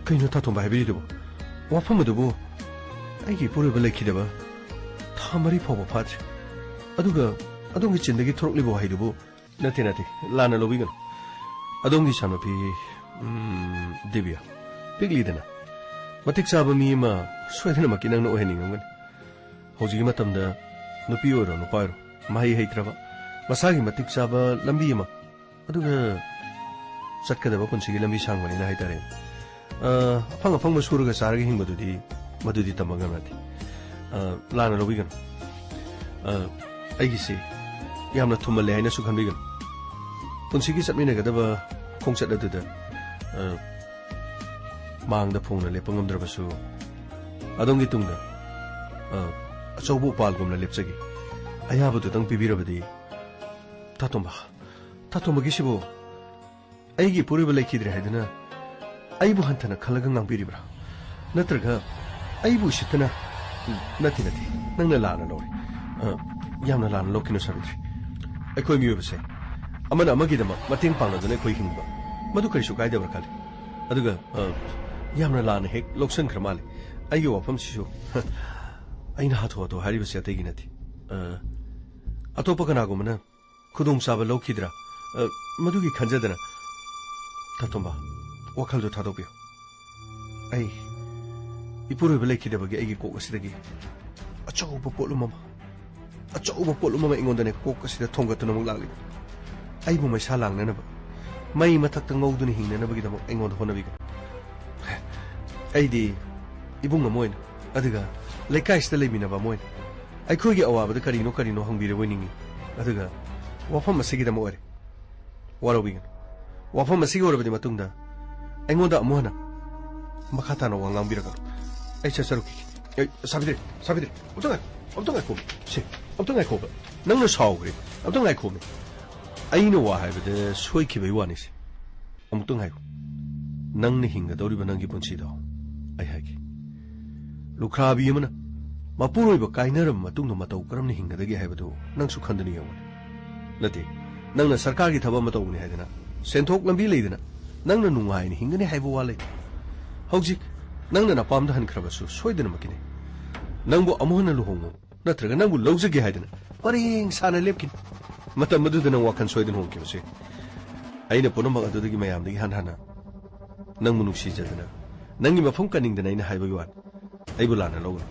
ꯀꯩꯅꯣ ꯇꯥꯇꯣꯝꯕ ꯍꯥꯏꯕꯤꯔꯤꯗꯨꯕꯣ? ꯋꯥꯐꯝ ꯑꯗꯨꯕꯨ ꯑꯩꯒꯤ ꯏꯄꯨꯔꯣꯏꯕ ꯂꯩꯈꯤꯗꯕ ꯊꯥ ꯃꯔꯤ ꯐꯥꯎꯕ ꯐꯥꯗ꯭ꯔꯤ꯫ ꯑꯗꯨꯒ ꯑꯗꯣꯝꯒꯤ ꯆꯤꯟꯗꯒꯤ ꯊꯣꯔꯛꯂꯤꯕ ꯋꯥꯍꯩꯗꯨꯕꯨ, ꯅꯠꯇꯦ, ꯅꯠꯇꯦ, ꯂꯥꯟꯅ ꯂꯧꯕꯤꯒꯅꯨ꯫ ꯑꯗꯣꯝꯒꯤ ꯏꯆꯥꯅꯨꯄꯤ, ꯎꯝ, ꯗꯤꯕ꯭ꯌꯥ, ꯄꯤꯛꯂꯤꯗꯅ, ꯃꯇꯤꯛ ꯆꯥꯕ ꯃꯤ ꯑꯃ ꯁꯣꯏꯗꯅꯃꯛꯀꯤ ꯅꯪꯅ ꯑꯣꯏꯍꯟꯅꯤꯡꯉꯝꯒꯅꯤ꯫ ꯍꯧꯖꯤꯛꯀꯤ ꯃꯇꯝꯗ ꯅꯨꯄꯤ ꯑꯣꯏꯔꯣ ꯅꯨꯄꯥ ꯑꯣꯏꯔꯣ, ꯃꯍꯩ ꯍꯩꯇ꯭ꯔꯕ, ꯃꯁꯥꯒꯤ ꯃꯇꯤꯛ ꯆꯥꯕ ꯂꯝꯕꯤ ꯑꯃ, ꯑꯗꯨꯒ ꯆꯠꯀꯗꯕ ꯄꯨꯟꯁꯤꯒꯤ ꯂꯝꯕꯤ ꯁꯥꯡꯕꯅꯤꯅ ꯍꯥꯏꯇꯥꯔꯦ꯫ ꯑ, ꯑꯐꯪ ꯑꯐꯪꯕ ꯁꯨꯔꯒ ꯆꯥꯔꯒ ꯍꯤꯡꯕꯗꯨꯗꯤ, ꯃꯗꯨꯗꯤ ꯇꯝꯕ ꯉꯝꯅꯗꯦ꯫ ꯑ, ꯂꯥꯟꯅ ꯂꯧꯕꯤꯒꯅꯨ꯫ ꯑ, ꯑꯩꯒꯤꯁꯤ ꯌꯥꯝꯅ ꯊꯨꯝꯃꯜꯂꯦ ꯍꯥꯏꯅꯁꯨ ꯈꯟꯕꯤꯒꯅꯨ꯫ ꯄꯨꯟꯁꯤꯒꯤ ꯆꯠꯃꯤꯟꯅꯒꯗꯕ ꯈꯣꯡꯆꯠ ꯑꯗꯨꯗ, ꯑ, ꯃꯥꯡꯗ ꯐꯣꯡꯅ ꯂꯦꯞꯄ ꯉꯝꯗ꯭ꯔꯕꯁꯨ, ꯑꯗꯣꯝꯒꯤ ꯇꯨꯡꯗ, ꯑ, ꯑꯆꯧꯕ ꯎꯄꯥꯜꯒꯨꯝꯅ ꯂꯦꯞꯆꯒꯦ꯫ ꯑꯌꯥꯕꯗꯨꯗꯪ ꯄꯤꯕꯤꯔꯕꯗꯤ꯫ ꯇꯥꯇꯣꯝꯕ, ꯇꯥꯇꯣꯝꯕꯒꯤꯁꯤꯕꯨ ꯑꯩꯒꯤ ꯏꯄꯨꯔꯣꯏꯕ ꯂꯩꯈꯤꯗ꯭ꯔꯦ ꯍꯥꯏꯗꯨꯅ ꯑꯩꯕꯨ ꯍꯟꯊꯅ ꯈꯜꯂꯒ ꯉꯥꯡꯕꯤꯔꯤꯕ꯭ꯔꯥ? ꯅꯠꯇ꯭ꯔꯒ ꯑꯩꯕꯨ ꯎꯁꯤꯠꯇꯅ? ꯎꯝ, ꯅꯠꯇꯦ, ꯅꯠꯇꯦ, ꯅꯪꯅ ꯂꯥꯟꯅ ꯂꯧꯔꯦ꯫ ꯑ, ꯌꯥꯝꯅ ꯂꯥꯟꯅ ꯂꯧꯈꯤꯅꯨ, ꯁꯥꯕꯤꯇ꯭ꯔꯤ꯫ ꯑꯩꯈꯣꯏ ꯃꯤꯑꯣꯏꯕꯁꯦ ꯑꯃꯅ ꯑꯃꯒꯤꯗꯃꯛ ꯃꯇꯦꯡ ꯄꯥꯡꯅꯗꯨꯅ ꯑꯩꯈꯣꯏ ꯍꯤꯡꯕ, ꯃꯗꯨ ꯀꯔꯤꯁꯨ ꯀꯥꯏꯗꯕ꯭ꯔꯥ ꯈꯜꯂꯤ꯫ ꯑꯗꯨꯒ, ꯑ, ꯌꯥꯝꯅ ꯂꯥꯟꯅ ꯍꯦꯛ ꯂꯧꯁꯤꯟꯈ꯭ꯔ ꯃꯥꯜꯂꯦ ꯑꯩꯒꯤ ꯋꯥꯐꯝꯁꯤꯁꯨ꯫ ꯑꯩꯅ ꯍꯥꯊꯨ ꯍꯥꯊꯨ ꯍꯥꯏꯔꯤꯕꯁꯤ ꯑꯇꯩꯒꯤ ꯅꯠꯇꯦ꯫ ꯑ, ꯑꯇꯣꯞꯄ ꯀꯅꯥꯒꯨꯝꯕꯅ ꯈꯨꯗꯣꯡꯆꯥꯕ ꯂꯧꯈꯤꯗ꯭ꯔꯥ, ꯑ, ꯃꯗꯨꯒꯤ ꯈꯟꯖꯗꯅ꯫ ꯇꯥꯇꯣꯝꯕ, ꯋꯥꯈꯜꯗꯨ ꯊꯥꯗꯣꯛꯄꯤꯌꯨ꯫ ꯑꯩ ꯏꯄꯨꯔꯣꯏꯕ ꯂꯩꯈꯤꯗꯕꯒꯤ ꯑꯩꯒꯤ ꯀꯣꯛ ꯑꯁꯤꯗꯒꯤ ꯑꯆꯧꯕ ꯄꯣꯠꯂꯨꯝ ꯑꯃ, ꯑꯆꯧꯕ ꯄꯣꯠꯂꯨꯝ ꯑꯃ ꯑꯩꯉꯣꯟꯗꯅꯦ ꯀꯣꯛ ꯑꯁꯤꯗ ꯊꯣꯡꯒꯠꯇꯨꯅ ꯑꯃꯨꯛ ꯂꯥꯛꯂꯤ꯫ ꯑꯩꯕꯨ ꯃꯩꯁꯥ ꯂꯥꯡꯅꯅꯕ, ꯃꯩ ꯃꯊꯛꯇ ꯉꯧꯗꯨꯅ ꯍꯤꯡꯅꯅꯕꯒꯤꯗꯃꯛ ꯑꯩꯉꯣꯟꯗ ꯍꯣꯠꯅꯕꯤꯒꯅꯤ꯫ ꯑꯩꯗꯤ ꯏꯕꯨꯡ ꯑꯃ ꯑꯣꯏꯅ, ꯑꯗꯨꯒ ꯂꯩꯀꯥꯏꯁꯤꯗ ꯂꯩꯃꯤꯟꯅꯕ ꯑꯃ ꯑꯣꯏꯅ, ꯑꯩꯈꯣꯏꯒꯤ ꯑꯋꯥꯕꯗ ꯀꯔꯤꯅꯣ ꯀꯔꯤꯅꯣ ꯍꯪꯕꯤꯔꯕꯣꯏ ꯅꯤꯡꯏ꯫ ꯑꯗꯨꯒ ꯋꯥꯐꯝ ꯑꯁꯤꯒꯤꯗꯃꯛ ꯑꯣꯏꯔꯦ꯫ ꯋꯥꯔꯧꯕꯤꯒꯅꯨ꯫ ꯋꯥꯐꯝ ꯑꯁꯤꯒꯤ ꯑꯣꯏꯔꯕꯗꯤ ꯃꯇꯨꯡꯗ ꯑꯩꯉꯣꯟꯗ ꯑꯃꯨꯛ ꯍꯟꯅ ꯃꯈꯥ ꯇꯥꯅ ꯋꯥ ꯉꯥꯡꯕꯤꯔꯛꯀꯅꯨ꯫ ꯑꯩ ꯆꯠꯆꯔꯨꯈꯤꯒꯦ꯫ ꯑꯩ, ꯁꯥꯕꯤꯗ꯭ꯔꯤ, ꯁꯥꯕꯤꯗ꯭ꯔꯤ, ꯑꯝꯇ ꯉꯥꯏꯈꯣ, ꯑꯝꯇ ꯉꯥꯏꯈꯣ꯫ ꯁꯦ, ꯑꯝꯇ ꯉꯥꯏꯈꯣꯕ꯫ ꯅꯪꯅ ꯁꯥꯎꯈ꯭ꯔꯦ꯫ ꯑꯝꯇ ꯉꯥꯏꯈꯣꯃꯦ꯫ ꯑꯩꯅ ꯋꯥ ꯍꯥꯏꯕꯗ ꯁꯣꯏꯈꯤꯕꯩ ꯋꯥꯅꯤꯁꯦ꯫ ꯑꯃꯨꯛꯇ ꯉꯥꯏꯌꯨ꯫ ꯅꯪꯅ ꯍꯤꯡꯒꯗꯧꯔꯤꯕ ꯅꯪꯒꯤ ꯄꯨꯟꯁꯤꯗꯣ ꯑꯩ ꯍꯥꯏꯒꯦ꯫ ꯂꯨꯈ꯭ꯔꯥꯕꯤ ꯑꯃꯅ ꯃꯄꯨꯔꯣꯏꯕ ꯀꯥꯏꯅꯔꯕ ꯃꯇꯨꯡꯗ ꯃꯇꯧ ꯀꯔꯝꯅ ꯍꯤꯡꯒꯗꯒꯦ ꯍꯥꯏꯕꯗꯨ ꯅꯪꯁꯨ ꯈꯟꯗꯨꯅ ꯌꯦꯡꯉꯨꯅꯦ꯫ ꯅꯠꯇꯦ, ꯅꯪꯅ ꯁꯔꯀꯥꯔꯒꯤ ꯊꯕꯛ ꯑꯃ ꯇꯧꯕꯅꯤ ꯍꯥꯏꯗꯅ, ꯁꯦꯟꯊꯣꯛ ꯂꯝꯕꯤ ꯂꯩꯗꯅ ꯅꯪꯅ ꯅꯨꯡꯉꯥꯏꯅ ꯍꯤꯡꯒꯅꯤ ꯍꯥꯏꯕ ꯋꯥ ꯂꯩ? ꯍꯧꯖꯤꯛ ꯅꯪꯅ ꯅꯄꯥꯝꯗ ꯍꯟꯈ꯭ꯔꯕꯁꯨ ꯁꯣꯏꯗꯅꯃꯛꯀꯤꯅꯤ꯫ ꯅꯪꯕꯨ ꯑꯃꯨꯛ ꯍꯟꯅ ꯂꯨꯍꯣꯡꯉꯨ ꯅꯠꯇ꯭ꯔꯒ ꯅꯪꯕꯨ ꯂꯧꯖꯒꯦ ꯍꯥꯏꯗꯅ ꯄꯔꯦꯡ ꯁꯥꯅ ꯂꯦꯞꯈꯤꯅꯤ꯫ ꯃꯇꯝ ꯑꯗꯨꯗ ꯅꯪ ꯋꯥꯈꯜ ꯁꯣꯏꯗꯅ ꯍꯣꯡꯈꯤꯕꯁꯨ ꯌꯥꯏ꯫ ꯑꯩꯅ ꯄꯨꯝꯅꯃꯛ ꯑꯗꯨꯗꯒꯤ ꯃꯌꯥꯝꯗꯒꯤ ꯍꯟ ꯍꯟꯅ ꯅꯪꯕꯨ ꯅꯨꯡꯁꯤꯖꯗꯅ, ꯅꯪꯒꯤ ꯃꯐꯝ ꯀꯟꯅꯤꯡꯗꯅ ꯑꯩꯅ ꯍꯥꯏꯕꯒꯤ ꯋꯥꯅꯤ꯫ ꯑꯩꯕꯨ ꯂꯥꯟꯅ ꯂꯧꯒꯅꯨ꯫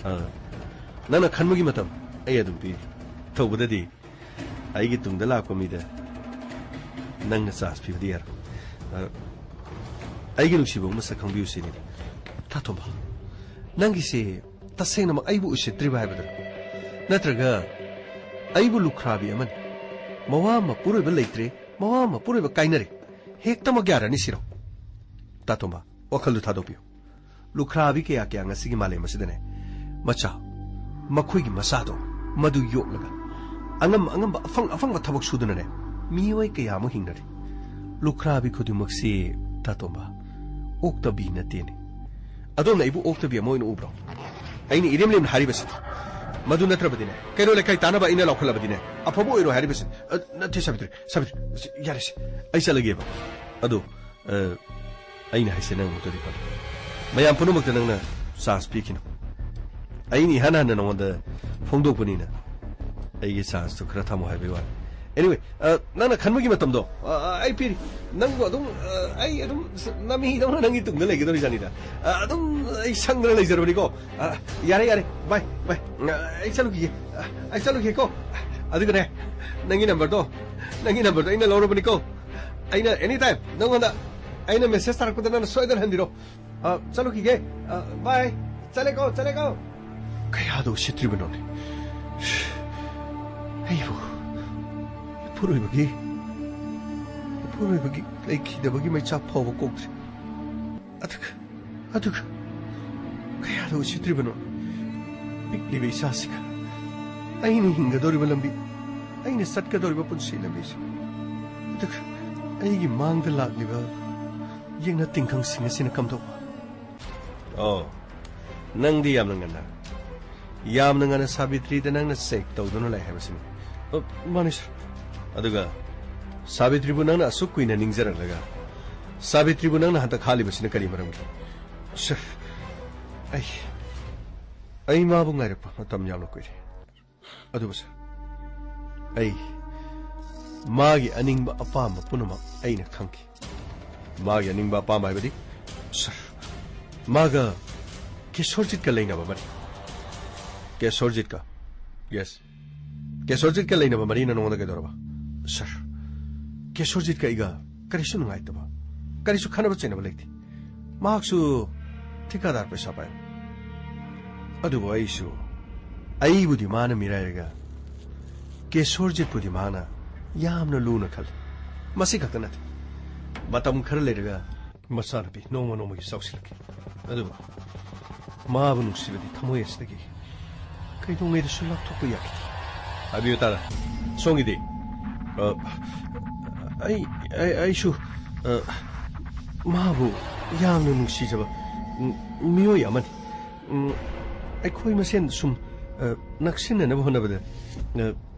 ꯑ, ꯅꯪꯅ ꯈꯟꯕꯒꯤ ꯃꯇꯝ ꯑꯩ ꯑꯗꯨꯝ ꯄꯤꯔꯤ꯫ ꯇꯧꯕꯗꯗꯤ ꯑꯩꯒꯤ ꯇꯨꯡꯗ ꯂꯥꯛꯄ ꯃꯤꯗ ꯅꯪꯅ ꯆꯥꯟꯁ ꯄꯤꯕꯗꯤ ꯌꯥꯔꯣꯏ꯫ ꯑ, ꯑꯩꯒꯤ ꯅꯨꯡꯁꯤꯕꯕꯨ ꯃꯁꯛ ꯈꯪꯕꯤꯌꯨ ꯁꯤꯅꯤꯗ꯫ ꯇꯥꯇꯣꯝꯕ, ꯅꯪꯒꯤꯁꯦ ꯇꯁꯦꯡꯅꯃꯛ ꯑꯩꯕꯨ ꯎꯁꯤꯠꯇ꯭ꯔꯤꯕ ꯍꯥꯏꯕꯗꯨꯔ? ꯅꯠꯇ꯭ꯔꯒ ꯑꯩꯕꯨ ꯂꯨꯈ꯭ꯔꯥꯕꯤ ꯑꯃꯅꯤ, ꯃꯋꯥ ꯃꯄꯨꯔꯣꯏꯕ ꯂꯩꯇ꯭ꯔꯦ, ꯃꯋꯥ ꯃꯄꯨꯔꯣꯏꯕ ꯀꯥꯏꯅꯔꯦ, ꯍꯦꯛꯇꯃꯛ ꯌꯥꯔꯅꯤ ꯁꯤꯔꯣ? ꯇꯥꯇꯣꯝꯕ, ꯋꯥꯈꯜꯗꯨ ꯊꯥꯗꯣꯛꯄꯤꯌꯨ꯫ ꯂꯨꯈ꯭ꯔꯥꯕꯤ ꯀꯌꯥ ꯀꯌꯥ ꯉꯁꯤꯒꯤ ꯃꯥꯂꯦꯝ ꯑꯁꯤꯗꯅꯦ ꯃꯆꯥ, ꯃꯈꯣꯏꯒꯤ ꯃꯆꯥꯗꯣ ꯃꯗꯨ ꯌꯣꯛꯂꯒ ꯑꯉꯝ ꯑꯉꯝꯕ ꯑꯐꯪ ꯑꯐꯪꯕ ꯊꯕꯛ ꯁꯨꯗꯨꯅꯅꯦ ꯃꯤꯑꯣꯏ ꯀꯌꯥ ꯑꯃ ꯍꯤꯡꯅꯔꯤ꯫ ꯂꯨꯈ꯭ꯔꯥꯕꯤ ꯈꯨꯗꯤꯡꯃꯛꯁꯤ, ꯇꯥꯇꯣꯝꯕ, ꯑꯣꯛꯇꯕꯤ ꯅꯠꯇꯦꯅꯦ꯫ ꯑꯗꯣꯝꯅ ꯑꯩꯕꯨ ꯑꯣꯛꯇꯕꯤ ꯑꯃ ꯑꯣꯏꯅ ꯎꯕ꯭ꯔꯣ? ꯑꯩꯅ ꯏꯔꯦꯝ ꯂꯦꯝꯅ ꯍꯥꯏꯔꯤꯕꯁꯤ ꯃꯗꯨ ꯅꯠꯇ꯭ꯔꯕꯗꯤꯅꯦ, ꯀꯩꯔꯣꯜ ꯂꯩꯀꯥꯏ ꯇꯥꯅꯕ ꯑꯩꯅ ꯂꯥꯎꯈꯠꯂꯕꯗꯤꯅꯦ ꯑꯐꯕ ꯑꯣꯏꯔꯣꯏ ꯍꯥꯏꯔꯤꯕꯁꯤ꯫ ꯑ, ꯅꯠꯇꯦ ꯁꯥꯕꯤꯇ꯭ꯔꯤ, ꯁꯥꯕꯤꯇ꯭ꯔꯤ, ꯌꯥꯔꯦꯁꯦ, ꯑꯩ ꯆꯠꯂꯒꯦꯕ꯫ ꯑꯗꯣ, ꯑ, ꯑꯩꯅ ꯍꯥꯏꯁꯦ ꯅꯪ ꯑꯃꯨꯛꯇꯗꯤ ꯈꯜꯂꯨ꯫ ꯃꯌꯥꯝ ꯄꯨꯝꯅꯃꯛꯇ ꯅꯪꯅ ꯆꯥꯟꯁ ꯄꯤꯈꯤꯅꯨ꯫ ꯑꯩꯅ ꯏꯍꯥꯟ ꯍꯥꯟꯅ ꯅꯉꯣꯟꯗ ꯐꯣꯡꯗꯣꯛꯄꯅꯤꯅ ꯑꯩꯒꯤ ꯆꯥꯟꯁꯇꯣ ꯈꯔ ꯊꯝꯃꯣ ꯍꯥꯏꯕꯒꯤ ꯋꯥꯅꯤ꯫ Anyway, ꯑ, ꯅꯪꯅ ꯈꯟꯕꯒꯤ ꯃꯇꯝꯗꯣ, ꯑ, ꯑ, ꯑꯩ ꯄꯤꯔꯤ꯫ ꯅꯪꯕꯨ ꯑꯗꯨꯝ, ꯑ, ꯑꯩ ꯑꯗꯨꯝ ꯅꯃꯤꯗꯧꯅ ꯅꯪꯒꯤ ꯇꯨꯡꯗ ꯂꯩꯒꯗꯧꯔꯤꯖꯥꯠꯅꯤꯗ꯫ ꯑ, ꯑꯗꯨꯝ ꯑꯩ ꯁꯪꯗꯅ ꯂꯩꯖꯔꯕꯅꯤꯀꯣ꯫ ꯑ, ꯌꯥꯔꯦ, ꯌꯥꯔꯦ, ꯕꯥꯏ, ꯕꯥꯏ꯫ ꯑ, ꯑꯩ ꯆꯠꯂꯨꯈꯤꯒꯦ꯫ ꯑ, ꯑꯩ ꯆꯠꯂꯨꯈꯤꯒꯦꯀꯣ꯫ ꯑꯗꯨꯒꯅꯦ, ꯅꯪꯒꯤ ꯅꯝꯕꯔꯗꯣ, ꯅꯪꯒꯤ ꯅꯝꯕꯔꯗꯣ ꯑꯩꯅ ꯂꯧꯔꯕꯅꯤꯀꯣ꯫ ꯑꯩꯅ ꯑꯦꯅꯤ ꯇꯥꯏꯝ ꯅꯪꯉꯣꯟꯗ ꯑꯩꯅ ꯃꯦꯁꯦꯖ ꯊꯥꯔꯛꯄꯗ ꯅꯪꯅ ꯁꯣꯏꯗꯅ ꯍꯟꯕꯤꯔꯣ꯫ ꯑ, ꯆꯠꯂꯨꯈꯤꯒꯦ꯫ ꯑ, ꯕꯥꯏ꯫ ꯆꯠꯂꯦꯀꯣ, ꯆꯠꯂꯦꯀꯣ꯫ ꯀꯌꯥꯗ ꯎꯁꯤꯠꯇ꯭ꯔꯤꯕꯅꯣꯅꯦ? ꯑꯩꯕꯨ ꯏꯄꯨꯔꯣꯏꯕꯒꯤ, ꯏꯄꯨꯔꯣꯏꯕꯒꯤ ꯂꯩꯈꯤꯗꯕꯒꯤ ꯃꯩꯆꯥꯛ ꯐꯥꯎꯕ ꯀꯣꯛꯇ꯭ꯔꯤ꯫ ꯑꯗꯨꯒ, ꯑꯗꯨꯒ ꯀꯌꯥꯗ ꯎꯁꯤꯠꯇ꯭ꯔꯤꯕꯅꯣ? ꯄꯤꯛꯂꯤꯕ ꯏꯆꯥꯁꯤꯒ ꯑꯩꯅ ꯍꯤꯡꯒꯗꯧꯔꯤꯕ ꯂꯝꯕꯤ, ꯑꯩꯅ ꯆꯠꯀꯗꯧꯔꯤꯕ ꯄꯨꯟꯁꯤ ꯂꯝꯕꯤꯁꯦ, ꯑꯗꯨꯒ ꯑꯩꯒꯤ ꯃꯥꯡꯗ ꯂꯥꯛꯂꯤꯕ ꯌꯦꯛꯅ ꯇꯤꯡꯈꯪꯁꯤꯡ ꯑꯁꯤꯅ ꯀꯝꯗꯧꯕ? ꯑꯣ, ꯅꯪꯗꯤ ꯌꯥꯝꯅ ꯉꯟꯅ, ꯌꯥꯝꯅ ꯉꯟꯅ ꯁꯥꯕꯤꯇ꯭ꯔꯤꯗ ꯅꯪꯅ ꯆꯦꯛ ꯇꯧꯗꯨꯅ ꯂꯩ ꯍꯥꯏꯕꯁꯤꯅꯤ꯫ ꯑ, ꯃꯥꯅꯤ, ꯁꯥꯔ꯫ ꯑꯗꯨꯒ ꯁꯥꯕꯤꯇ꯭ꯔꯤꯕꯨ ꯅꯪꯅ ꯑꯁꯨꯛ ꯀꯨꯏꯅ ꯅꯤꯡꯖꯔꯛꯂꯒ ꯁꯥꯕꯤꯇ꯭ꯔꯤꯕꯨ ꯅꯪꯅ ꯍꯟꯇꯛ ꯍꯥꯠꯂꯤꯕꯁꯤꯅ ꯀꯔꯤ ꯃꯔꯝꯒꯤ? ꯁꯔ, ꯑꯩ, ꯑꯩ ꯃꯥꯕꯨ ꯉꯥꯏꯔꯛꯄ ꯃꯇꯝ ꯌꯥꯝꯅ ꯀꯨꯏꯔꯦ꯫ ꯑꯗꯨꯕꯨ ꯁꯔ, ꯑꯩ ꯃꯥꯒꯤ ꯑꯅꯤꯡꯕ ꯑꯄꯥꯝꯕ ꯄꯨꯝꯅꯃꯛ ꯑꯩꯅ ꯈꯪꯈꯤ꯫ ꯃꯥꯒꯤ ꯑꯅꯤꯡꯕ ꯑꯄꯥꯝꯕ ꯍꯥꯏꯕꯗꯤ, ꯁꯔ, ꯃꯥꯒ ꯀꯦꯁꯣꯔꯖꯤꯠꯀ ꯂꯩꯅꯕ ꯃꯔꯤ꯫ ꯀꯦꯁꯣꯔꯖꯤꯠꯀ? ꯌꯦꯁ꯫ ꯀꯦꯁꯣꯔꯖꯤꯠꯀ ꯂꯩꯅꯕ ꯃꯔꯤꯅ ꯅꯉꯣꯟꯗ ꯀꯩꯗꯧꯔꯕ? ꯁꯔ, ꯀꯦꯁꯣꯔꯖꯤꯠꯀ ꯑꯩꯒ ꯀꯔꯤꯁꯨ ꯅꯨꯡꯉꯥꯏꯇꯕ, ꯀꯔꯤꯁꯨ ꯈꯠꯅꯕ ꯆꯩꯅꯕ ꯂꯩꯇꯦ꯫ ꯃꯍꯥꯛꯁꯨ ꯊꯤꯀꯥꯗꯥꯔ ꯄꯩꯁꯥ ꯄꯥꯏ꯫ ꯑꯗꯨꯕꯨ ꯑꯩꯁꯨ, ꯑꯩꯕꯨꯗꯤ ꯃꯥꯅ ꯃꯤꯔꯥꯏꯔꯒ ꯀꯦꯁꯣꯔꯖꯤꯠꯄꯨꯗꯤ ꯃꯥꯅ ꯌꯥꯝꯅ ꯂꯨꯅ ꯈꯜꯂꯤ꯫ ꯃꯁꯤ ꯈꯛꯇ ꯅꯠꯇꯦ, ꯃꯇꯝ ꯈꯔ ꯂꯩꯔꯒ ꯃꯆꯥꯅꯨꯄꯤ ꯅꯣꯡꯃ ꯅꯣꯡꯃꯒꯤ ꯆꯥꯎꯁꯤꯜꯂꯛꯈꯤ꯫ ꯑꯗꯨꯕꯨ ꯃꯥꯕꯨ ꯅꯨꯡꯁꯤꯕꯗꯤ ꯊꯃꯣꯏ ꯑꯁꯤꯗꯒꯤ ꯀꯩꯗꯧꯉꯩꯗꯁꯨ ꯂꯥꯞꯊꯣꯛꯄ ꯌꯥꯈꯤꯗꯦ꯫ ꯍꯥꯏꯕꯤꯌꯨ ꯇꯥꯔꯦ, ꯁꯣꯝꯒꯤꯗꯤ? ꯑ, ꯑꯩ, ꯑꯩ, ꯑꯩꯁꯨ, ꯑ, ꯃꯥꯕꯨ ꯌꯥꯝꯅ ꯅꯨꯡꯁꯤꯖꯕ, ꯎꯝ, ꯃꯤꯑꯣꯏ ꯑꯃꯅꯤ꯫ ꯎꯝ, ꯑꯩꯈꯣꯏ ꯃꯁꯦꯟ ꯁꯨꯝ, ꯑ, ꯅꯛꯁꯤꯟꯅꯅꯕ ꯍꯣꯠꯅꯕꯗ, ꯑ,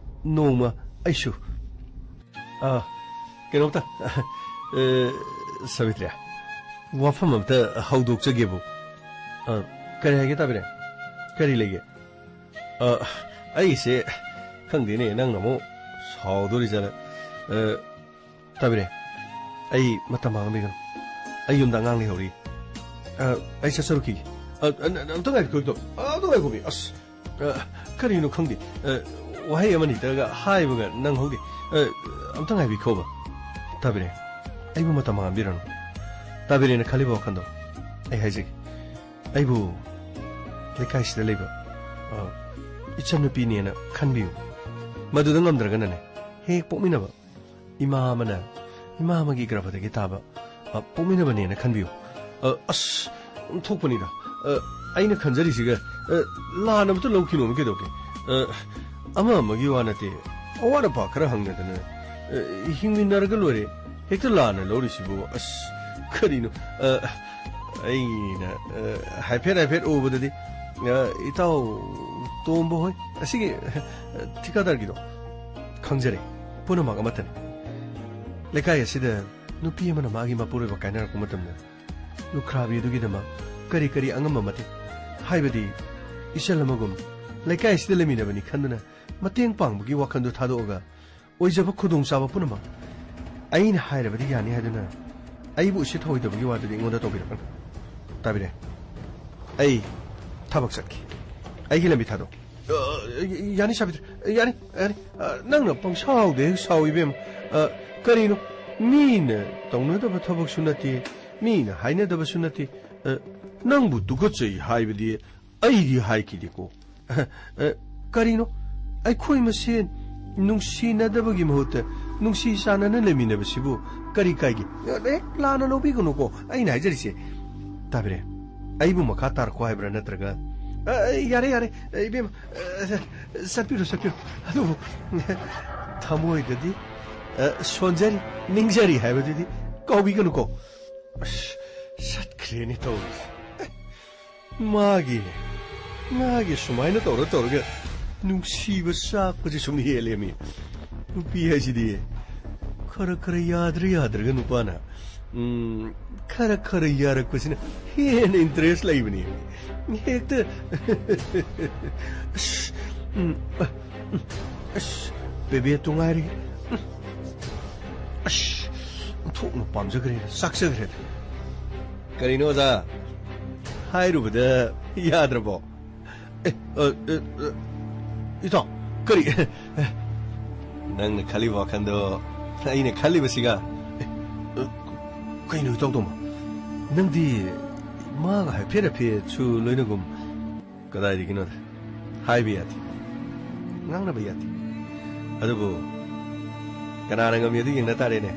ꯅꯣꯡꯃ ꯑꯩꯁꯨ, ꯑ, ꯀꯩꯅꯣꯝꯇ, ꯑ, ꯁꯥꯕꯤꯇ꯭ꯔꯤ, ꯋꯥꯐꯝ ꯑꯝꯇ ꯍꯧꯗꯣꯛꯆꯒꯦꯕꯨ꯫ ꯑ, ꯀꯔꯤ ꯍꯥꯏꯒꯦ ꯇꯥꯕꯤꯔꯦ? ꯀꯔꯤ ꯂꯩꯒꯦ? ꯑ, ꯑꯩꯁꯦ ꯈꯪꯗꯦꯅꯦ, ꯅꯪꯅ ꯑꯃꯨꯛ ꯁꯥꯎꯗꯣꯔꯤ ꯖꯥꯠꯂ? ꯑ, ꯇꯥꯕꯤꯔꯦ, ꯑꯩ ꯃꯇꯝ ꯃꯥꯡꯍꯟꯕꯤꯒꯅꯨ꯫ ꯑꯩ ꯌꯨꯝꯗ ꯑꯉꯥꯡ ꯂꯩꯍꯧꯔꯤ꯫ ꯑ, ꯑꯩ ꯆꯠꯆꯔꯨꯈꯤꯒꯦ꯫ ꯑ, ꯑ, ꯑ, ꯑꯝꯇ ꯉꯥꯏꯕꯤꯈꯣ, ꯑꯝꯇ ꯉꯥꯏꯈꯣꯃꯤ꯫ ꯑꯁ, ꯑ, ꯀꯔꯤꯅꯣ ꯈꯪꯗꯦ꯫ ꯑ, ꯋꯥꯍꯩ ꯑꯃꯅꯤꯇꯒ ꯍꯥꯏꯕꯒ ꯅꯪꯍꯧꯗꯦ꯫ ꯑ, ꯑꯝꯇ ꯉꯥꯏꯕꯤꯈꯣꯕ꯫ ꯇꯥꯕꯤꯔꯦ, ꯑꯩꯕꯨ ꯃꯇꯝ ꯃꯥꯡꯍꯟꯕꯤꯔꯅꯨ꯫ ꯇꯥꯕꯤꯔꯦꯅ ꯈꯜꯂꯤꯕ ꯋꯥꯈꯜꯗꯣ ꯑꯩ ꯍꯥꯏꯖꯒꯦ꯫ ꯑꯩꯕꯨ ꯂꯩꯀꯥꯏꯁꯤꯗ ꯂꯩꯕ, ꯑ, ꯏꯆꯟꯅꯨꯄꯤꯅꯦꯅ ꯈꯟꯕꯤꯌꯨ꯫ ꯃꯗꯨꯗ ꯉꯝꯗ꯭ꯔꯒꯅꯅꯦ, ꯍꯦꯛ ꯄꯣꯛꯃꯤꯟꯅꯕ ꯏꯃꯥ ꯑꯃꯅ ꯏꯃꯥ ꯑꯃꯒꯤ ꯒꯔꯚꯗꯒꯤ ꯇꯥꯕ, ꯑ, ꯄꯣꯛꯃꯤꯟꯅꯕꯅꯦꯅ ꯈꯟꯕꯤꯌꯨ꯫ ꯑ, ꯑꯁ, ꯑꯣꯟꯊꯣꯛꯄꯅꯤꯗ꯫ ꯑ, ꯑꯩꯅ ꯈꯟꯖꯔꯤꯁꯤꯒ, ꯑ, ꯂꯥꯟꯅ ꯑꯃꯇ ꯂꯧꯈꯤꯅꯣꯃꯤ ꯀꯩꯗꯧꯒꯦ? ꯑ, ꯑꯃ ꯑꯃꯒꯤ ꯋꯥ ꯅꯠꯇꯦ꯫ ꯑꯋꯥꯠ ꯑꯄꯥ ꯈꯔ ꯍꯪꯅꯗꯅ, ꯑ, ꯍꯤꯡꯃꯤꯟꯅꯔꯒ ꯂꯣꯏꯔꯦ꯫ ꯍꯦꯛꯇ ꯂꯥꯟꯅ ꯂꯧꯔꯤꯁꯤꯕꯨ, ꯑꯁ, ꯀꯔꯤꯅꯣ? ꯑ, ꯑꯩꯅ, ꯑ, ꯍꯥꯏꯐꯦꯠ ꯍꯥꯏꯐꯦꯠ ꯎꯕꯗꯗꯤ, ꯑ, ꯏꯇꯥꯎ ꯇꯣꯝꯕ ꯍꯣꯏ, ꯑꯁꯤꯒꯤ, ꯑ, ꯊꯤꯀꯥꯗꯥꯔꯒꯤꯗꯣ, ꯈꯪꯖꯔꯦ, ꯄꯨꯝꯅꯃꯛ ꯑꯃꯠꯇꯅꯤ꯫ ꯂꯩꯀꯥꯏ ꯑꯁꯤꯗ ꯅꯨꯄꯤ ꯑꯃꯅ ꯃꯥꯒꯤ ꯃꯄꯨꯔꯣꯏꯕ ꯀꯥꯏꯅꯔꯛꯄ ꯃꯇꯝꯗ, ꯂꯨꯈ꯭ꯔꯥꯕꯤ ꯑꯗꯨꯒꯤꯗꯃꯛ ꯀꯔꯤ ꯀꯔꯤ ꯑꯉꯝꯕ ꯃꯇꯦꯡ, ꯍꯥꯏꯕꯗꯤ ꯏꯆꯜ ꯑꯃꯒꯨꯝ ꯂꯩꯀꯥꯏꯁꯤꯗ ꯂꯩꯃꯤꯟꯅꯕꯅꯤ ꯈꯟꯗꯨꯅ ꯃꯇꯦꯡ ꯄꯥꯡꯕꯒꯤ ꯋꯥꯈꯜꯗꯨ ꯊꯥꯗꯣꯛꯑꯒ ꯑꯣꯏꯖꯕ ꯈꯨꯗꯣꯡꯆꯥꯕ ꯄꯨꯝꯅꯃꯛ ꯑꯩꯅ ꯍꯥꯏꯔꯕꯗꯤ ꯌꯥꯅꯤ ꯍꯥꯏꯗꯨꯅ ꯑꯩꯕꯨ ꯎꯁꯤꯠ ꯊꯑꯣꯏꯗꯕꯒꯤ ꯋꯥꯗꯨꯗꯤ ꯑꯩꯉꯣꯟꯗ ꯇꯧꯕꯤꯔꯛꯀꯅꯨ꯫ ꯇꯥꯕꯤꯔꯦ? ꯑꯩ ꯊꯕꯛ ꯆꯠꯈꯤ꯫ ꯑꯩꯒꯤ ꯂꯝꯕꯤ ꯊꯥꯗꯣꯛ꯫ ꯑ, ꯌꯥꯅꯤ ꯁꯥꯕꯤꯇ꯭ꯔꯤ꯫ ꯌꯥꯅꯤ, ꯌꯥꯅꯤ꯫ ꯑ, ꯅꯪꯅ ꯄꯪꯁꯥꯎꯗ ꯍꯦꯛ ꯁꯥꯎ, ꯏꯕꯦꯝ꯫ ꯑ, ꯀꯔꯤꯅꯣ? ꯃꯤꯅ ꯇꯧꯅꯗꯕ ꯊꯕꯛꯁꯨ ꯅꯠꯇꯦ, ꯃꯤꯅ ꯍꯥꯏꯅꯗꯕꯁꯨ ꯅꯠꯇꯦ꯫ ꯑ, ꯅꯪꯕꯨ ꯇꯨꯀꯠꯆꯩ ꯍꯥꯏꯕꯗꯤ ꯑꯩꯗꯤ ꯍꯥꯏꯈꯤꯗꯦꯀꯣ꯫ ꯑ, ꯀꯔꯤꯅꯣ? ꯑꯩꯈꯣꯏ ꯃꯁꯦꯟ ꯅꯨꯡꯁꯤꯅꯗꯕꯒꯤ ꯃꯍꯨꯠꯇ ꯅꯨꯡꯁꯤ ꯆꯥꯟꯅꯅ ꯂꯩꯃꯤꯟꯅꯕꯁꯤꯕꯨ ꯀꯔꯤ ꯀꯥꯏꯒꯦ? ꯍꯦꯛ ꯂꯥꯟꯅ ꯂꯧꯕꯤꯒꯅꯨꯀꯣ ꯑꯩꯅ ꯍꯥꯏꯖꯔꯤꯁꯦ꯫ ꯇꯥꯕꯤꯔꯦ? ꯑꯩꯕꯨ ꯃꯈꯥ ꯇꯥꯔꯛꯈꯣ ꯍꯥꯏꯕ꯭ꯔꯥ ꯅꯠꯇ꯭ꯔꯒ? ꯑ, ꯌꯥꯔꯦ, ꯌꯥꯔꯦ, ꯏꯕꯦꯝꯃ, ꯑ, ꯆꯠꯄꯤꯔꯣ, ꯆꯠꯄꯤꯔꯣ꯫ ꯑꯗꯨꯕꯨ ꯊꯃꯣꯏꯗꯗꯤ, ꯑ, ꯁꯣꯟꯖꯔꯤ, ꯅꯤꯡꯖꯔꯤ ꯍꯥꯏꯕꯗꯨꯗꯤ ꯀꯥꯎꯕꯤꯒꯅꯨꯀꯣ꯫ ꯑꯁ, ꯆꯠꯈ꯭ꯔꯦꯅꯦ ꯇꯧꯔꯤꯁꯦ꯫ ꯃꯥꯒꯤ, ꯃꯥꯒꯤ ꯁꯨꯃꯥꯏꯅ ꯇꯧꯔ ꯇꯧꯔꯒ ꯅꯨꯡꯁꯤꯕ ꯆꯥꯛꯄꯁꯦ ꯁꯨꯝ ꯍꯦꯜꯂꯦꯃꯤ꯫ ꯅꯨꯄꯤ ꯍꯥꯏꯁꯤꯗꯤ ꯈꯔ ꯈꯔ ꯌꯥꯗ꯭ꯔ ꯌꯥꯗ꯭ꯔꯒ ꯅꯨꯄꯥꯅ, ꯎꯝ, ꯈꯔ ꯈꯔ ꯌꯥꯔꯛꯄꯁꯤꯅ ꯍꯦꯟꯅ interest ꯂꯩꯕꯅꯦ꯫ ꯍꯦꯛꯇ ꯑꯁ, ꯎꯝ, ꯑ, ꯎꯝ, ꯑꯁ, ꯕꯦꯕꯦꯠꯇꯣ ꯉꯥꯏꯔꯦ꯫ ꯎꯝ, ꯑꯁ, ꯑꯣꯟꯊꯣꯛꯅ ꯄꯥꯝꯖꯈ꯭ꯔꯦ, ꯆꯥꯛꯆꯈ꯭ꯔꯦꯗ꯫ ꯀꯔꯤꯅꯣ ꯑꯣꯖꯥ? ꯍꯥꯏꯔꯨꯕꯗ ꯌꯥꯗ꯭ꯔꯕꯣ? ꯑꯦ, ꯑ, ꯑ, ꯑ, ꯏꯇꯥꯎ, ꯀꯔꯤ? ꯅꯪꯅ ꯈꯜꯂꯤꯕ ꯋꯥꯈꯜꯗꯣ ꯑꯩꯅ ꯈꯜꯂꯤꯕꯁꯤꯒ, ꯑꯦ, ꯑ, ꯀꯩꯅꯣ ꯏꯇꯥꯎ ꯇꯣꯝꯕ? ꯅꯪꯗꯤ ꯃꯥꯒ ꯍꯥꯏꯐꯦꯠ ꯍꯥꯏꯐꯦꯠꯁꯨ ꯂꯣꯏꯅꯒꯨꯝ꯫ ꯀꯗꯥꯏꯗꯒꯤꯅꯣꯗ? ꯍꯥꯏꯕ ꯌꯥꯗꯦ꯫ ꯉꯥꯡꯅꯕ ꯌꯥꯗꯦ꯫ ꯑꯗꯨꯕꯨ ꯀꯅꯥꯅ ꯉꯝꯃꯤ ꯑꯗꯨ ꯌꯦꯡꯅ ꯇꯥꯔꯦꯅꯦ꯫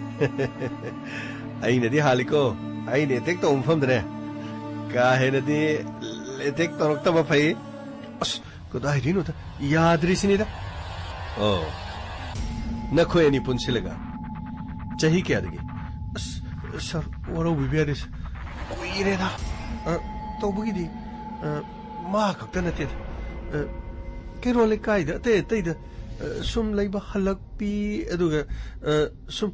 ꯑꯩꯅꯗꯤ ꯍꯥꯜꯂꯤꯀꯣ꯫ ꯑꯩꯅ attack ꯇꯧꯕ ꯃꯐꯝꯗꯅꯦ꯫ ꯀꯥ ꯍꯦꯟꯅꯗꯤ attack ꯇꯧꯔꯛꯇꯕ ꯐꯩ꯫ ꯑꯁ, ꯀꯗꯥꯏꯗꯩꯅꯣꯗ? ꯌꯥꯗ꯭ꯔꯤꯁꯤꯅꯤꯗ꯫ ꯑꯣ꯫ ꯅꯈꯣꯏ ꯑꯅꯤ ꯄꯨꯟꯁꯤꯜꯂꯒ ꯆꯍꯤ ꯀꯌꯥꯗꯒꯤ? ꯑꯁ, ꯁꯥꯔ, ꯋꯥꯔꯧꯕꯤꯕ ꯌꯥꯗꯦ, ꯁꯥꯔ꯫ ꯀꯨꯏꯔꯦꯗ꯫ ꯑ, ꯇꯧꯕꯒꯤꯗꯤ, ꯑ, ꯃꯥ ꯈꯛꯇ ꯅꯠꯇꯦꯗ꯫ ꯑ, ꯀꯩꯔꯣꯜ ꯂꯩꯀꯥꯏꯗ ꯑꯇꯩ ꯑꯇꯩꯗ, ꯑ, ꯁꯨꯝ ꯂꯩꯕ ꯍꯜꯂꯛꯄꯤ, ꯑꯗꯨꯒ, ꯑ, ꯁꯨꯝ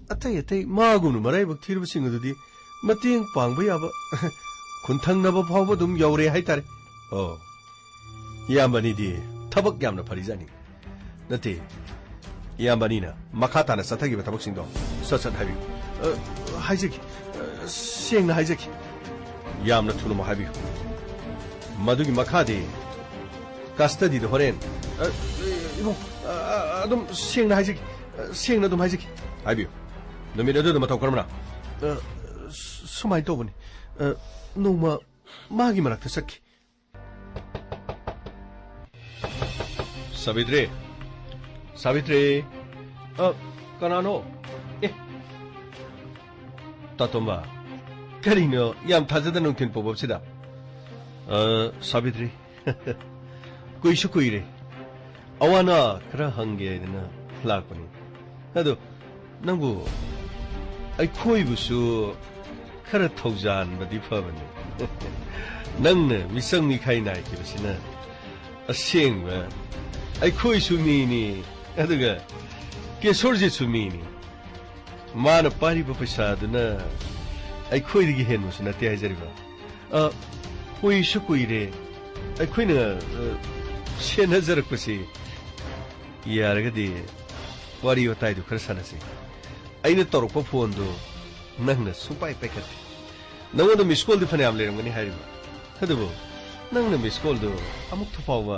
ꯑꯇꯩ ꯑꯇꯩ ꯃꯥꯒꯨꯝꯅ ꯃꯔꯥꯏꯕꯛ ꯊꯤꯔꯕꯁꯤꯡ ꯑꯗꯨꯗꯤ ꯃꯇꯦꯡ ꯄꯥꯡꯕ ꯌꯥꯕ ꯈꯨꯟꯊꯪꯅꯕ ꯐꯥꯎꯕ ꯑꯗꯨꯝ ꯌꯧꯔꯦ ꯍꯥꯏꯇꯥꯔꯦ꯫ ꯑꯣ, ꯏꯌꯥꯝꯕꯅꯤꯗꯤ ꯊꯕꯛ ꯌꯥꯝꯅ ꯐꯔꯤꯖꯥꯠꯅꯤ꯫ ꯅꯠꯇꯦ, ꯏꯌꯥꯝꯕꯅꯤꯅ ꯃꯈꯥ ꯇꯥꯅ ꯆꯠꯊꯈꯤꯕ ꯊꯕꯛꯁꯤꯡꯗꯣ ꯁꯠ ꯁꯠ ꯍꯥꯏꯕꯤꯌꯨ꯫ ꯑ, ꯍꯥꯏꯖꯒꯦ꯫ ꯑ, ꯁꯦꯡꯅ ꯍꯥꯏꯖꯒꯦ꯫ ꯌꯥꯝꯅ ꯊꯨꯅꯃꯛ ꯍꯥꯏꯕꯤꯌꯨ꯫ ꯃꯗꯨꯒꯤ ꯃꯈꯥꯗꯤ ꯀꯁꯇꯗꯤꯗ ꯍꯣꯔꯦꯟ꯫ ꯑ, ꯏꯕꯨꯡ, ꯑ, ꯑ, ꯑꯗꯨꯝ ꯁꯦꯡꯅ ꯍꯥꯏꯖꯒꯦ꯫ ꯑ, ꯁꯦꯡꯅ ꯑꯗꯨꯝ ꯍꯥꯏꯖꯒꯦ꯫ ꯍꯥꯏꯕꯤꯌꯨ꯫ ꯅꯨꯃꯤꯠ ꯑꯗꯨꯗ ꯃꯇꯧ ꯀꯔꯝꯅ? ꯑ, ꯁꯨꯃꯥꯏꯅ ꯇꯧꯕꯅꯤ꯫ ꯑ, ꯅꯣꯡꯃ ꯃꯥꯒꯤ ꯃꯅꯥꯛꯇ ꯆꯠꯈꯤ꯫ ꯁꯥꯕꯤꯇ꯭ꯔꯤ! ꯁꯥꯕꯤꯇ꯭ꯔꯤ! ꯑ, ꯀꯅꯥꯅꯣ? ꯑꯦ! ꯇꯥꯇꯣꯝꯕ, ꯀꯔꯤꯅꯣ ꯌꯥꯝ ꯊꯥꯖꯗꯅ ꯅꯨꯡꯊꯤꯜ ꯄꯣꯛꯄꯁꯤꯗ? ꯑ, ꯁꯥꯕꯤꯇ꯭ꯔꯤ, ꯀꯨꯏꯁꯨ ꯀꯨꯏꯔꯦ꯫ ꯑꯋꯥ ꯑꯅꯥ ꯈꯔ ꯍꯪꯒꯦ ꯍꯥꯏꯗꯅ ꯂꯥꯛꯄꯅꯤ꯫ ꯑꯗꯣ ꯅꯪꯕꯨ ꯑꯩꯈꯣꯏꯕꯨꯁꯨ ꯈꯔ ꯊꯧꯖꯥꯟꯕꯗꯤ ꯐꯕꯅꯤ꯫ ꯅꯪꯅ ꯃꯤꯆꯪ ꯃꯤꯈꯥꯏ ꯅꯥꯏꯈꯤꯕꯁꯤꯅ ꯑꯁꯦꯡꯕ ꯑꯩꯈꯣꯏꯁꯨ ꯃꯤꯅꯤ, ꯑꯗꯨꯒ ꯀꯦꯁꯣꯔꯖꯤꯠꯁꯨ ꯃꯤꯅꯤ꯫ ꯃꯥꯅ ꯄꯥꯏꯔꯤꯕ ꯄꯩꯁꯥꯗꯨꯅ ꯑꯩꯈꯣꯏꯗꯒꯤ ꯍꯦꯟꯕꯁꯨ ꯅꯠꯇꯦ ꯍꯥꯏꯖꯔꯤꯕ꯫ ꯑ, ꯀꯨꯏꯁꯨ ꯀꯨꯏꯔꯦ ꯑꯩꯈꯣꯏꯅ, ꯑ, ꯁꯦꯟꯅꯖꯔꯛꯄꯁꯤ꯫ ꯌꯥꯔꯒꯗꯤ ꯋꯥꯔꯤ ꯋꯥꯇꯥꯏꯗꯨ ꯈꯔ ꯁꯥꯟꯅꯁꯤ꯫ ꯑꯩꯅ ꯇꯧꯔꯛꯄ ꯐꯣꯟꯗꯨ ꯅꯪꯅ ꯁꯨꯡꯄꯥꯏ ꯄꯥꯏꯈꯠꯇꯦ꯫ ꯅꯉꯣꯟꯗ ꯃꯤꯁ ꯀꯣꯜꯗꯤ ꯐꯅꯌꯥꯝ ꯂꯩꯔꯝꯒꯅꯤ ꯍꯥꯏꯔꯤꯕ, ꯑꯗꯨꯕꯨ ꯅꯪꯅ ꯃꯤꯁ ꯀꯣꯜꯗꯨ ꯑꯃꯨꯛꯇ ꯐꯥꯎꯕ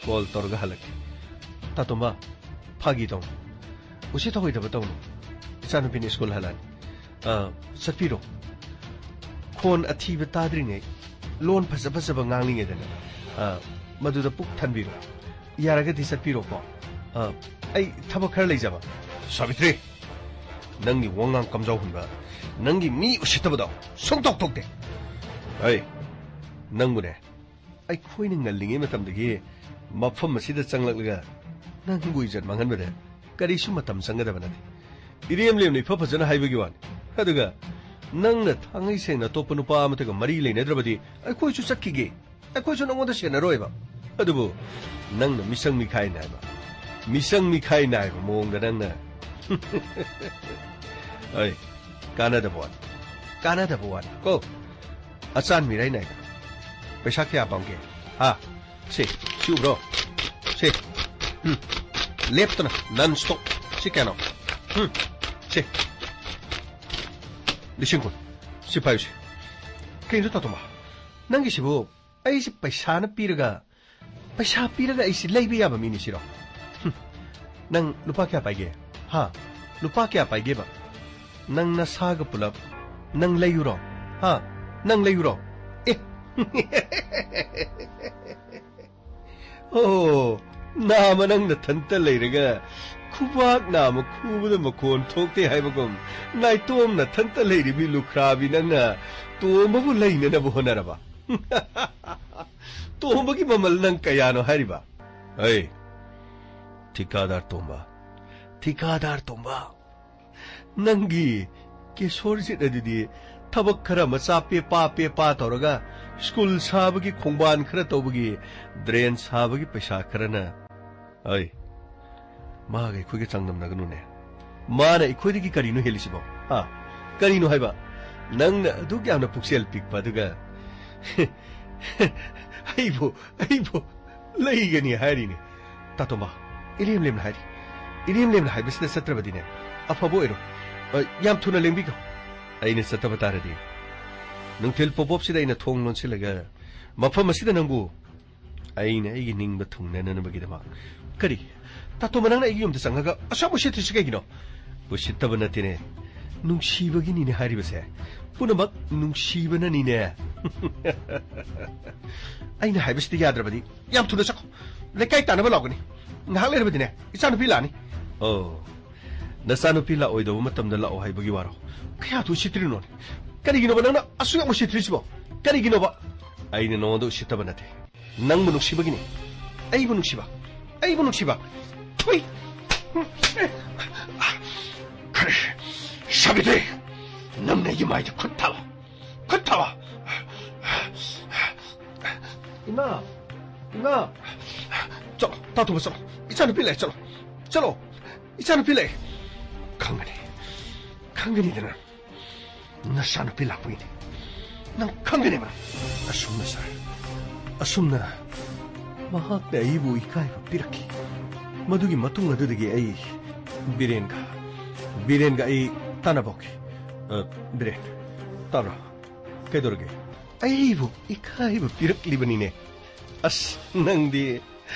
ꯀꯣꯜ ꯇꯧꯔꯒ ꯍꯜꯂꯛꯀꯦ꯫ ꯇꯥꯇꯣꯝꯕ, ꯐꯥꯒꯤ ꯇꯧꯅꯨ꯫ ꯎꯁꯤꯠ ꯊꯑꯣꯏꯗꯕ ꯇꯧꯅꯨ꯫ ꯏꯆꯥꯅꯨꯄꯤꯅ ꯁ꯭ꯀꯨꯜ ꯍꯜꯂꯛꯑꯅꯤ꯫ ꯑ, ꯆꯠꯄꯤꯔꯣ꯫ ꯈꯣꯟ ꯑꯊꯤꯕ ꯇꯥꯗ꯭ꯔꯤꯉꯩ, ꯂꯣꯟ ꯐꯖ ꯐꯖꯕ ꯉꯥꯡꯂꯤꯉꯩꯗꯅꯦ, ꯑ, ꯃꯗꯨꯗ ꯄꯨꯛ ꯊꯟꯕꯤꯔꯣ꯫ ꯌꯥꯔꯒꯗꯤ ꯆꯠꯄꯤꯔꯣꯀꯣ꯫ ꯑ, ꯑꯩ ꯊꯕꯛ ꯈꯔ ꯂꯩꯖꯕ꯫ ꯁꯥꯕꯤꯇ꯭ꯔꯤ, ꯅꯪꯒꯤ ꯋꯥꯉꯥꯡ ꯀꯝꯖꯥꯎ ꯍꯨꯟꯕ, ꯅꯪꯒꯤ ꯃꯤ ꯎꯁꯤꯠꯇꯕꯗꯣ ꯁꯨꯡꯇꯣꯛ ꯊꯣꯛꯇꯦ꯫ ꯑꯩ, ꯅꯪꯕꯨꯅꯦ, ꯑꯩꯈꯣꯏꯅ ꯉꯜꯂꯤꯉꯩ ꯃꯇꯝꯗꯒꯤ ꯃꯐꯝ ꯑꯁꯤꯗ ꯆꯪꯂꯛꯂꯒ ꯅꯪꯕꯨ ꯏꯖꯠ ꯃꯥꯡꯍꯟꯕꯗ ꯀꯔꯤꯁꯨ ꯃꯇꯝ ꯆꯪꯒꯗꯕ ꯅꯠꯇꯦ꯫ ꯏꯔꯦꯝ ꯂꯦꯝꯅ ꯏꯐ ꯐꯖꯅ ꯍꯥꯏꯕꯒꯤ ꯋꯥꯅꯤ꯫ ꯑꯗꯨꯒ ꯅꯪꯅ ꯊꯥꯡꯉꯩ ꯁꯦꯡꯅ ꯑꯇꯣꯞꯄ ꯅꯨꯄꯥ ꯑꯃꯠꯇꯒ ꯃꯔꯤ ꯂꯩꯅꯗ꯭ꯔꯕꯗꯤ ꯑꯩꯈꯣꯏꯁꯨ ꯆꯠꯈꯤꯒꯦ꯫ ꯑꯩꯈꯣꯏꯁꯨ ꯅꯉꯣꯟꯗ ꯁꯦꯟꯅꯔꯣꯏꯕ꯫ ꯑꯗꯨꯕꯨ ꯅꯪꯅ ꯃꯤꯆꯪ ꯃꯤꯈꯥꯏ ꯅꯥꯏꯕ, ꯃꯤꯆꯪ ꯃꯤꯈꯥꯏ ꯅꯥꯏꯕ ꯃꯑꯣꯡꯗ ꯅꯪꯅ ꯑꯩ ꯀꯥꯟꯅꯗꯕ ꯋꯥꯅꯤ꯫ ꯀꯥꯟꯅꯗꯕ ꯋꯥꯅꯤ ꯀꯣ꯫ ꯑꯆꯥꯟ ꯃꯤꯔꯥꯏ ꯅꯥꯏꯗ꯫ ꯄꯩꯁꯥ ꯀꯌꯥ ꯄꯥꯝꯒꯦ? ꯍꯥ? ꯁꯤ, ꯁꯤ ꯎꯕ꯭ꯔꯣ? ꯁꯤ꯫ ꯎꯝ꯫ ꯂꯦꯞꯇꯅ, non stop꯫ ꯁꯤ ꯀꯌꯥꯅꯣ? ꯎꯝ꯫ ꯁꯤ꯫ ꯂꯤꯁꯤꯡ ꯀꯨꯟ꯫ ꯁꯤ ꯄꯥꯏꯌꯨꯁꯦ꯫ ꯀꯩꯅꯣ ꯇꯥꯇꯣꯝꯕ? ꯅꯪꯒꯤꯁꯤꯕꯨ ꯑꯩꯁꯦ ꯄꯩꯁꯥꯅ ꯄꯤꯔꯒ, ꯄꯩꯁꯥ ꯄꯤꯔꯒ ꯑꯩꯁꯦ ꯂꯩꯕ ꯌꯥꯕ ꯃꯤꯅꯤ ꯁꯤꯔꯣ? ꯍꯨꯝ꯫ ꯅꯪ ꯂꯨꯄꯥ ꯀꯌꯥ ꯄꯥꯏꯒꯦ? ꯍꯥ? ꯂꯨꯄꯥ ꯀꯌꯥ ꯄꯥꯏꯒꯦꯕ? ꯅꯪ ꯅꯁꯥꯒ ꯄꯨꯂꯞ ꯅꯪ ꯂꯩꯌꯨꯔꯣ? ꯍꯥ? ꯅꯪ ꯂꯩꯌꯨꯔꯣ? ꯑꯦ꯫ ꯑꯣ, ꯅꯥꯃ ꯅꯪ ꯅꯊꯟꯇ ꯂꯩꯔꯒ ꯈꯨꯕꯥꯛ ꯅꯥꯃ ꯈꯨꯕꯗ ꯃꯈꯣꯟ ꯊꯣꯛꯇꯦ ꯍꯥꯏꯕꯒꯨꯝ, ꯅꯥꯏꯇꯣꯝ ꯅꯊꯟꯇ ꯂꯩꯔꯤꯕꯤ ꯂꯨꯈ꯭ꯔꯥꯕꯤ ꯅꯪꯅ ꯇꯣꯝꯕꯕꯨ ꯂꯩꯅꯅꯕ ꯍꯣꯠꯅꯔꯕ? ꯇꯣꯝꯕꯒꯤ ꯃꯃꯜ ꯅꯪ ꯀꯌꯥꯅꯣ ꯍꯥꯏꯔꯤꯕ? ꯑꯩ, ꯊꯤꯀꯥꯗꯥꯔ ꯇꯣꯝꯕ, ꯊꯤꯀꯥꯗꯥꯔ ꯇꯣꯝꯕ, ꯅꯪꯒꯤ ꯀꯦꯁꯣꯔꯖꯤꯠ ꯑꯗꯨꯗꯤ ꯊꯕꯛ ꯈꯔ ꯃꯆꯥ ꯄꯦꯄꯥ ꯄꯦꯄꯥ ꯇꯧꯔꯒ ꯁ꯭ꯀꯨꯜ ꯁꯥꯕꯒꯤ ꯈꯣꯡꯕꯥꯟ ꯈꯔ ꯇꯧꯕꯒꯤ ꯗ꯭ꯔꯦꯟ ꯁꯥꯕꯒꯤ ꯄꯩꯁꯥ ꯈꯔꯅ, ꯑꯩ, ꯃꯥꯒ ꯑꯩꯈꯣꯏꯒ ꯆꯥꯡꯗꯝꯅꯒꯅꯨꯅꯦ꯫ ꯃꯥꯅ ꯑꯩꯈꯣꯏꯗꯒꯤ ꯀꯔꯤꯅꯣ ꯍꯦꯜꯂꯤꯁꯤꯕꯣ? ꯍꯥ? ꯀꯔꯤꯅꯣ ꯍꯥꯏꯕ? ꯅꯪꯅ ꯑꯗꯨꯛ ꯌꯥꯝꯅ ꯄꯨꯛꯆꯦꯜ ꯄꯤꯛꯄ ꯑꯗꯨꯒ ꯑꯩꯕꯨ, ꯑꯩꯕꯨ ꯂꯩꯒꯅꯤ ꯍꯥꯏꯔꯤꯅꯦ꯫ ꯇꯥꯇꯣꯝꯕ, ꯏꯔꯦꯝ ꯂꯦꯝꯅ ꯍꯥꯏꯔꯤ꯫ ꯏꯔꯦꯝ ꯂꯦꯝꯅ ꯍꯥꯏꯕꯁꯤꯗ ꯆꯠꯇ꯭ꯔꯕꯗꯤꯅꯦ, ꯑꯐꯕ ꯑꯣꯏꯔꯣꯏ꯫ ꯑ, ꯌꯥꯝ ꯊꯨꯅ ꯂꯦꯡꯕꯤꯈꯣ꯫ ꯑꯩꯅ ꯆꯠꯇꯕ ꯇꯥꯔꯗꯤ, ꯅꯨꯡꯊꯤꯜ ꯄꯣꯞ ꯄꯣꯞꯁꯤꯗ ꯑꯩꯅ ꯊꯣꯡ ꯂꯣꯟꯁꯤꯜꯂꯒ ꯃꯐꯝ ꯑꯁꯤꯗ ꯅꯪꯕꯨ ꯑꯩꯅ ꯑꯩꯒꯤ ꯅꯤꯡꯕ ꯊꯨꯡꯅꯅꯕꯒꯤꯗꯃꯛ꯫ ꯀꯔꯤ? ꯇꯥꯇꯣꯝꯕ, ꯅꯪꯅ ꯑꯩꯒꯤ ꯌꯨꯝꯗ ꯆꯪꯉꯒ ꯑꯁꯨꯛ ꯌꯥꯝ ꯎꯁꯤꯠꯇ꯭ꯔꯤꯁꯤ ꯀꯩꯒꯤꯅꯣ? ꯎꯁꯤꯠꯇꯕ ꯅꯠꯇꯦꯅꯦ, ꯅꯨꯡꯁꯤꯕꯒꯤꯅꯤꯅꯦ ꯍꯥꯏꯔꯤꯕꯁꯦ꯫ ꯄꯨꯝꯅꯃꯛ ꯅꯨꯡꯁꯤꯕꯅꯅꯤꯅꯦ꯫ ꯑꯩꯅ ꯍꯥꯏꯕꯁꯤꯗꯤ ꯌꯥꯗ꯭ꯔꯕꯗꯤ ꯌꯥꯝ ꯊꯨꯅ ꯆꯠꯈꯣ꯫ ꯂꯩꯀꯥꯏ ꯇꯥꯟꯅꯕ ꯂꯥꯛꯀꯅꯤ꯫ ꯉꯥꯏꯍꯥꯛ ꯂꯩꯔꯕꯗꯤꯅꯦ, ꯏꯆꯥꯅꯨꯄꯤ ꯂꯥꯛꯑꯅꯤ꯫ ꯑꯣ, ꯅꯆꯥꯅꯨꯄꯤ ꯂꯥꯛꯑꯣꯏꯗꯧꯕ ꯃꯇꯝꯗ ꯂꯥꯛꯑꯣ ꯍꯥꯏꯕꯒꯤ ꯋꯥꯔꯣ? ꯀꯌꯥꯗꯨ ꯎꯁꯤꯠꯇ꯭ꯔꯤꯅꯣꯅꯦ? ꯀꯔꯤꯒꯤꯅꯣꯕ ꯅꯪꯅ ꯑꯁꯨꯛ ꯌꯥꯝ ꯎꯁꯤꯠꯇ꯭ꯔꯤꯁꯤꯕꯣ? ꯀꯔꯤꯒꯤꯅꯣꯕ? ꯑꯩꯅ ꯅꯉꯣꯟꯗ ꯎꯁꯤꯠꯇꯕ ꯅꯠꯇꯦ꯫ ꯅꯪꯕꯨ ꯅꯨꯡꯁꯤꯕꯒꯤꯅꯤ꯫ ꯑꯩꯕꯨ ꯅꯨꯡꯁꯤꯕ꯫ ꯑꯩꯕꯨ ꯅꯨꯡꯁꯤꯕ꯫ ꯊꯨꯏ! ꯈꯔꯦ! ꯁꯥꯕꯤꯗ꯭ꯔꯤ! ꯅꯪꯅ ꯑꯩꯒꯤ ꯃꯥꯏꯗ ꯈꯨꯠ ꯊꯥꯕ! ꯈꯨꯠ ꯊꯥꯕ! ꯏꯃꯥ! ꯏꯃꯥ! ꯆꯠꯂꯣ, ꯇꯥꯇꯣꯝꯕ, ꯆꯠꯂꯣ꯫ ꯏꯆꯥꯅꯨꯄꯤ ꯂꯥꯛꯑꯦ, ꯆꯠꯂꯣ꯫ ꯆꯠꯂꯣ꯫ ꯏꯆꯥꯅꯨꯄꯤ ꯂꯥꯛꯑꯦ꯫ ꯈꯪꯒꯅꯤ꯫ ꯈꯪꯒꯅꯤꯗꯅ꯫ ꯅꯆꯥꯅꯨꯄꯤ ꯂꯥꯛꯄꯒꯤꯅꯤ꯫ ꯅꯪ ꯈꯪꯒꯅꯦꯕ꯫ ꯑꯁꯨꯝꯅ, ꯁꯥꯔ, ꯑꯁꯨꯝꯅ ꯃꯍꯥꯛꯅ ꯑꯩꯕꯨ ꯏꯀꯥꯏꯕ ꯄꯤꯔꯛꯈꯤ꯫ ꯃꯗꯨꯒꯤ ꯃꯇꯨꯡ ꯑꯗꯨꯗꯒꯤ ꯑꯩ ꯕꯤꯔꯦꯟꯒ, ꯕꯤꯔꯦꯟꯒ ꯑꯩ ꯇꯥꯟꯅꯕ ꯍꯧꯈꯤ꯫ ꯑ, ꯕꯤꯔꯦꯟ, ꯇꯥꯕ꯭ꯔꯣ? ꯀꯩꯗꯧꯔꯒꯦ? ꯑꯩꯕꯨ ꯏꯀꯥꯏꯕ ꯄꯤꯔꯛꯂꯤꯕꯅꯤꯅꯦ꯫ ꯑꯁ, ꯅꯪꯗꯤ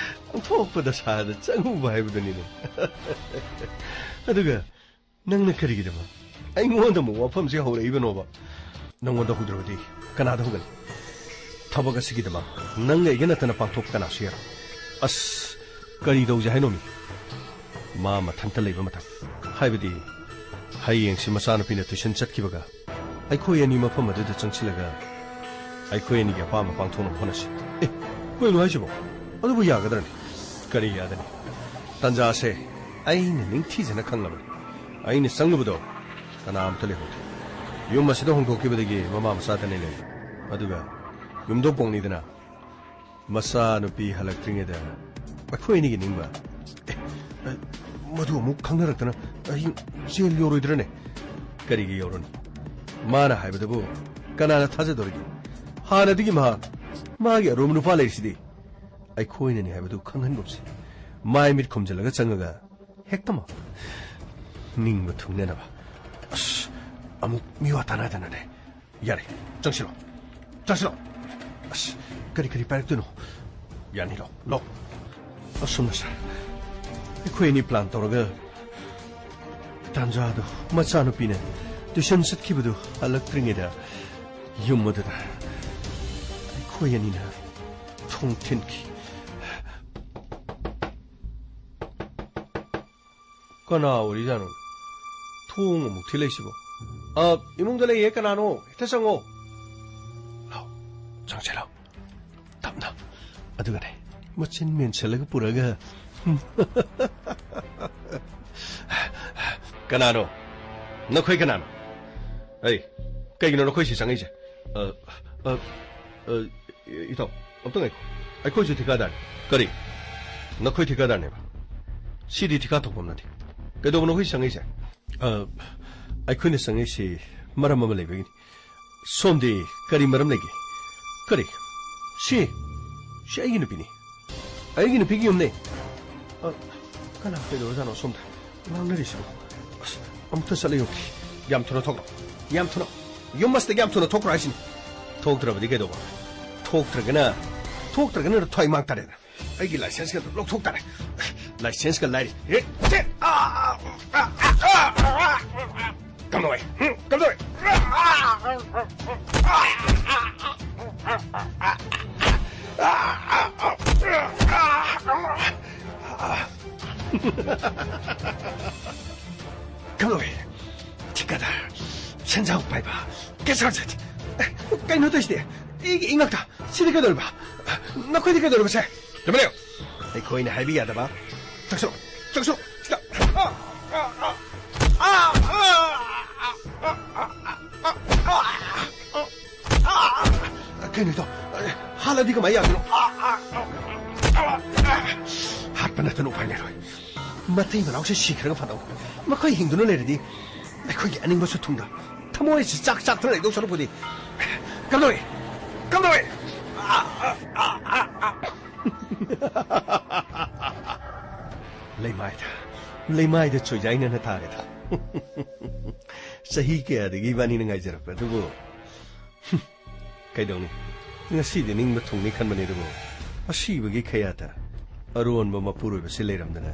ꯑꯣꯟꯊꯣꯛꯄ ꯗꯁꯥꯗ ꯆꯪꯉꯨꯕ ꯍꯥꯏꯕꯗꯨꯅꯤꯅꯦ꯫ ꯑꯗꯨꯒ ꯅꯪꯅ ꯀꯔꯤꯒꯤꯗꯃꯛ ꯑꯩꯉꯣꯟꯗ ꯑꯃꯨꯛ ꯋꯥꯐꯝꯁꯦ ꯍꯧꯔꯛꯏꯕꯅꯣꯕ? ꯅꯪꯉꯣꯟꯗ ꯍꯧꯗ꯭ꯔꯕꯗꯤ ꯀꯅꯥꯗ ꯍꯧꯒꯅꯤ? ꯊꯕꯛ ꯑꯁꯤꯒꯤꯗꯃꯛ ꯅꯪꯒ ꯑꯩꯒ ꯅꯠꯇꯅ ꯄꯥꯡꯊꯣꯛꯄ ꯀꯅꯥꯁꯨ ꯌꯥꯔꯣꯏ꯫ ꯑꯁ, ꯀꯔꯤ ꯇꯧꯁꯦ ꯍꯥꯏꯅꯣ ꯃꯤ? ꯃꯥ ꯃꯊꯟꯇ ꯂꯩꯕ ꯃꯇꯝ, ꯍꯥꯏꯕꯗꯤ ꯍꯌꯦꯡꯁꯤ ꯃꯆꯥꯅꯨꯄꯤꯅ ꯇꯨꯏꯁꯟ ꯆꯠꯈꯤꯕꯒ ꯑꯩꯈꯣꯏ ꯑꯅꯤ ꯃꯐꯝ ꯑꯗꯨꯗ ꯆꯪꯁꯤꯜꯂꯒ ꯑꯩꯈꯣꯏ ꯑꯅꯤꯒꯤ ꯑꯄꯥꯝꯕ ꯄꯥꯡꯊꯣꯛꯅꯕ ꯍꯣꯠꯅꯁꯤ꯫ ꯑꯦ, ꯀꯩꯅꯣ ꯍꯥꯏꯁꯤꯕꯣ? ꯑꯗꯨꯕꯨ ꯌꯥꯒꯗ꯭ꯔꯅꯦ? ꯀꯔꯤ ꯌꯥꯒꯅꯤ? ꯇꯥꯟꯖꯥꯁꯦ ꯑꯩꯅ ꯅꯤꯡꯊꯤꯖꯅ ꯈꯪꯂꯕꯅꯤ꯫ ꯑꯩꯅ ꯆꯪꯂꯨꯕꯗꯣ ꯀꯅꯥꯝꯇ ꯂꯩꯍꯧꯗꯦ꯫ ꯌꯨꯝ ꯑꯁꯤꯗ ꯍꯣꯡꯗꯣꯛꯈꯤꯕꯗꯒꯤ ꯃꯃꯥ ꯃꯆꯥꯗꯅꯤ ꯂꯩꯕ꯫ ꯑꯗꯨꯒ ꯌꯨꯝꯗꯣꯡ ꯄꯣꯛꯅꯤꯗꯅ ꯃꯆꯥꯅꯨꯄꯤ ꯍꯜꯂꯛꯇ꯭ꯔꯤꯉꯩꯗ ꯑꯩꯈꯣꯏ ꯑꯅꯤꯒꯤ ꯅꯤꯡꯕ꯫ ꯑꯦ, ꯑꯦ, ꯃꯗꯨ ꯑꯃꯨꯛ ꯈꯪꯅꯔꯛꯇꯅ ꯑꯩ ꯖꯦꯜ ꯌꯧꯔꯣꯏꯗ꯭ꯔꯅꯦ? ꯀꯔꯤꯒꯤ ꯌꯧꯔꯨꯅꯤ? ꯃꯥꯅ ꯍꯥꯏꯕꯗꯕꯨ ꯀꯅꯥꯅ ꯊꯥꯖꯗꯧꯔꯤꯒꯦ? ꯍꯥꯟꯅꯗꯒꯤ ꯃꯍꯥꯛ ꯃꯥꯒꯤ ꯑꯔꯨꯝꯕ ꯅꯨꯄꯥ ꯂꯩꯔꯤꯁꯤꯗꯤ꯫ ꯑꯩꯈꯣꯏꯅꯅꯤ ꯍꯥꯏꯕꯗꯨ ꯈꯪꯍꯟꯒꯨꯝꯁꯤ꯫ ꯃꯥꯏ ꯃꯤꯠ ꯈꯨꯝꯖꯤꯜꯂꯒ ꯆꯪꯉꯒ ꯍꯦꯛꯇꯃꯛ ꯅꯤꯡꯕ ꯊꯨꯡꯅꯅꯕ꯫ ꯑꯁ, ꯑꯃꯨꯛ ꯃꯤꯋꯥ ꯇꯥꯅꯗꯅꯅꯦ꯫ ꯌꯥꯔꯦ, ꯆꯪꯁꯤꯜꯂꯣ, ꯆꯪꯁꯤꯜꯂꯣ꯫ ꯑꯁ, ꯀꯔꯤ ꯀꯔꯤ ꯄꯥꯏꯔꯛꯇꯣꯏꯅꯣ? ꯌꯥꯅꯤ, ꯂꯥꯎ, ꯂꯥꯎ꯫ ꯑꯁꯨꯝꯅ, ꯁꯥꯔ, ꯑꯩꯈꯣꯏ ꯑꯅꯤ ꯄ꯭ꯂꯥꯟ ꯇꯧꯔꯒ ꯇꯥꯟꯖꯥꯗꯣ, ꯃꯆꯥꯅꯨꯄꯤꯅ ꯇ꯭ꯌꯨꯁꯟ ꯆꯠꯈꯤꯕꯗꯨ ꯍꯜꯂꯛꯇ꯭ꯔꯤꯉꯩꯗ ꯌꯨꯝ ꯑꯗꯨꯗ ꯑꯩꯈꯣꯏ ꯑꯅꯤꯅ ꯊꯣꯡ ꯊꯤꯟꯈꯤ꯫ ꯀꯅꯥ ꯑꯣꯏꯔꯤꯖꯥꯠꯅꯣ? ꯊꯣꯡ ꯑꯃꯨꯛ ꯊꯤꯜꯂꯛꯏꯁꯤꯕꯣ? ꯑ, ꯏꯃꯨꯡꯗ ꯂꯩꯌꯦ, ꯀꯅꯥꯅꯣ? ꯍꯦꯛꯇ ꯆꯪꯉꯣ꯫ ꯂꯥꯎ, ꯆꯪꯁꯤꯜꯂꯣ꯫ ꯇꯞꯅ꯫ ꯑꯗꯨꯒꯅꯦ, ꯃꯆꯤꯟ ꯃꯦꯟꯁꯤꯜꯂꯒ ꯄꯨꯔꯒ꯫ ꯀꯅꯥꯅꯣ? ꯅꯈꯣꯏ ꯀꯅꯥꯅꯣ? ꯑꯩ, ꯀꯩꯒꯤꯅꯣ ꯅꯈꯣꯏ ꯁꯤ ꯆꯪꯉꯛꯏꯁꯦ? ꯑ, ꯑ, ꯑ, ꯏꯇꯥꯎ, ꯑꯝꯇ ꯉꯥꯏꯈꯣ꯫ ꯑꯩꯈꯣꯏꯁꯨ ꯊꯤꯀꯥꯗꯥꯔꯅꯤ꯫ ꯀꯔꯤ? ꯅꯈꯣꯏ ꯊꯤꯀꯥꯗꯥꯔꯅꯦꯕ? ꯁꯤꯗꯤ ꯊꯤꯀꯥ ꯊꯣꯛꯐꯝ ꯅꯠꯇꯦ꯫ ꯀꯩꯗꯧꯕꯅꯣ ꯑꯩꯈꯣꯏ ꯆꯪꯉꯛꯏꯁꯦ? ꯑ, ꯑꯩꯈꯣꯏꯅ ꯆꯪꯉꯛꯏꯁꯤ ꯃꯔꯝ ꯑꯃ ꯂꯩꯕꯒꯤꯅꯤ꯫ ꯁꯣꯝꯗꯤ ꯀꯔꯤ ꯃꯔꯝ ꯂꯩꯒꯦ? ꯀꯔꯤ? ꯁꯤ, ꯁꯤ ꯑꯩꯒꯤ ꯅꯨꯄꯤꯅꯤ꯫ ꯑꯩꯒꯤ ꯅꯨꯄꯤꯒꯤ ꯌꯨꯝꯅꯦ꯫ ꯑ, ꯀꯅꯥ ꯀꯩꯗꯧꯔꯖꯥꯠꯅꯣ ꯁꯣꯝꯗ ꯉꯥꯡꯅꯔꯤꯁꯤꯕꯣ? ꯑꯁ, ꯑꯃꯨꯛꯇ ꯆꯠꯂ ꯌꯦꯡꯉꯨꯒꯦ꯫ ꯌꯥꯝ ꯊꯨꯅ ꯊꯣꯛꯂꯣ꯫ ꯌꯥꯝ ꯊꯨꯅ꯫ ꯌꯨꯝ ꯑꯁꯤꯗꯒꯤ ꯌꯥꯝ ꯊꯨꯅ ꯊꯣꯛꯈ꯭ꯔꯣ ꯍꯥꯏꯁꯤꯅꯤ꯫ ꯊꯣꯛꯇ꯭ꯔꯕꯗꯤ ꯀꯩꯗꯧꯕ? ꯊꯣꯛꯇ꯭ꯔꯒꯅ, ꯊꯣꯛꯇ꯭ꯔꯒꯅ ꯊ꯭ꯋꯥꯏ ꯃꯥꯡ ꯇꯥꯔꯦꯅ꯫ ꯑꯩꯒꯤ ꯂꯥꯏꯁꯦꯟꯁꯀ ꯂꯧꯊꯣꯛ ꯇꯥꯔꯦ꯫ ꯂꯥꯏꯁꯦꯟꯁꯀ ꯂꯥꯏꯔꯤ꯫ ꯍꯦ, ꯍꯦ, ꯑꯥ, ꯑꯥ, ꯑꯥ, ꯑꯥ, ꯑꯥ, ꯑꯥ, ꯑꯥ꯫ ꯀꯝꯗꯧꯋꯦ? ꯍꯨꯝ, ꯀꯝꯗꯧꯋꯦ? ꯀꯝꯗꯧꯋꯦ? ꯊꯤꯀꯥꯗꯥꯔ, ꯁꯦꯟꯖꯥꯎ ꯄꯥꯏꯕ, ꯀꯦꯁꯥꯔ ꯁꯥꯊꯤ꯫ ꯑꯦ, ꯀꯩꯅꯣ ꯇꯧꯔꯤꯁꯤꯗꯤ? ꯑꯩꯒꯤ ꯏꯉꯥꯛꯇ꯫ ꯁꯤꯗꯤ ꯀꯩꯗꯧꯔꯤꯕ? ꯅꯈꯣꯏꯗꯤ ꯀꯩꯗꯧꯔꯤꯕꯁꯦ? ꯇꯨꯃꯤꯟ ꯂꯩꯌꯨ꯫ ꯑꯩꯈꯣꯏꯅ ꯍꯥꯏꯕ ꯌꯥꯗꯕ꯫ ꯆꯪꯁꯤꯜꯂꯣ, ꯆꯪꯁꯤꯜꯂꯣ, ꯁꯤꯗ꯫ ꯀꯩꯅꯣꯗꯣ? ꯍꯥꯠꯂꯗꯤ ꯀꯃꯥꯏ ꯌꯥꯗꯣꯏꯅꯣ? ꯍꯥꯠꯄ ꯅꯠꯇꯅ ꯎꯄꯥꯏ ꯂꯩꯔꯣꯏ꯫ ꯃꯇꯩ ꯃꯅꯥꯎꯁꯦ ꯁꯤꯈ꯭ꯔꯒ ꯐꯗꯧ꯫ ꯃꯈꯣꯏ ꯍꯤꯡꯗꯨꯅ ꯂꯩꯔꯗꯤ ꯑꯩꯈꯣꯏꯒꯤ ꯑꯅꯤꯡꯕꯁꯨ ꯊꯨꯡꯗ ꯊꯃꯣꯏꯁꯤ ꯆꯥꯛ ꯆꯥꯛꯇꯅ ꯂꯩꯗꯧ ꯁꯔꯨꯛꯄꯨꯗꯤ꯫ ꯀꯝꯗꯧꯏ? ꯀꯝꯗꯧꯏ? ꯂꯩꯃꯥꯏꯗ, ꯂꯩꯃꯥꯏꯗ ꯆꯣꯏꯖꯥꯏꯅꯅ ꯇꯥꯔꯦꯗ꯫ ꯆꯍꯤ ꯀꯌꯥꯗꯒꯤ ꯏꯕꯥꯅꯤꯅ ꯉꯥꯏꯖꯔꯛꯄ ꯑꯗꯨꯕꯨ꯫ ꯀꯩꯗꯧꯅꯤ? ꯉꯁꯤꯗꯤ ꯅꯤꯡꯕ ꯊꯨꯡꯅꯤ ꯈꯟꯕꯅꯤ ꯑꯗꯨꯕꯨ ꯑꯁꯤꯕꯒꯤ ꯈꯌꯥꯠꯇ ꯑꯔꯣꯟꯕ ꯃꯄꯨꯔꯣꯏꯕꯁꯤ ꯂꯩꯔꯝꯗꯅ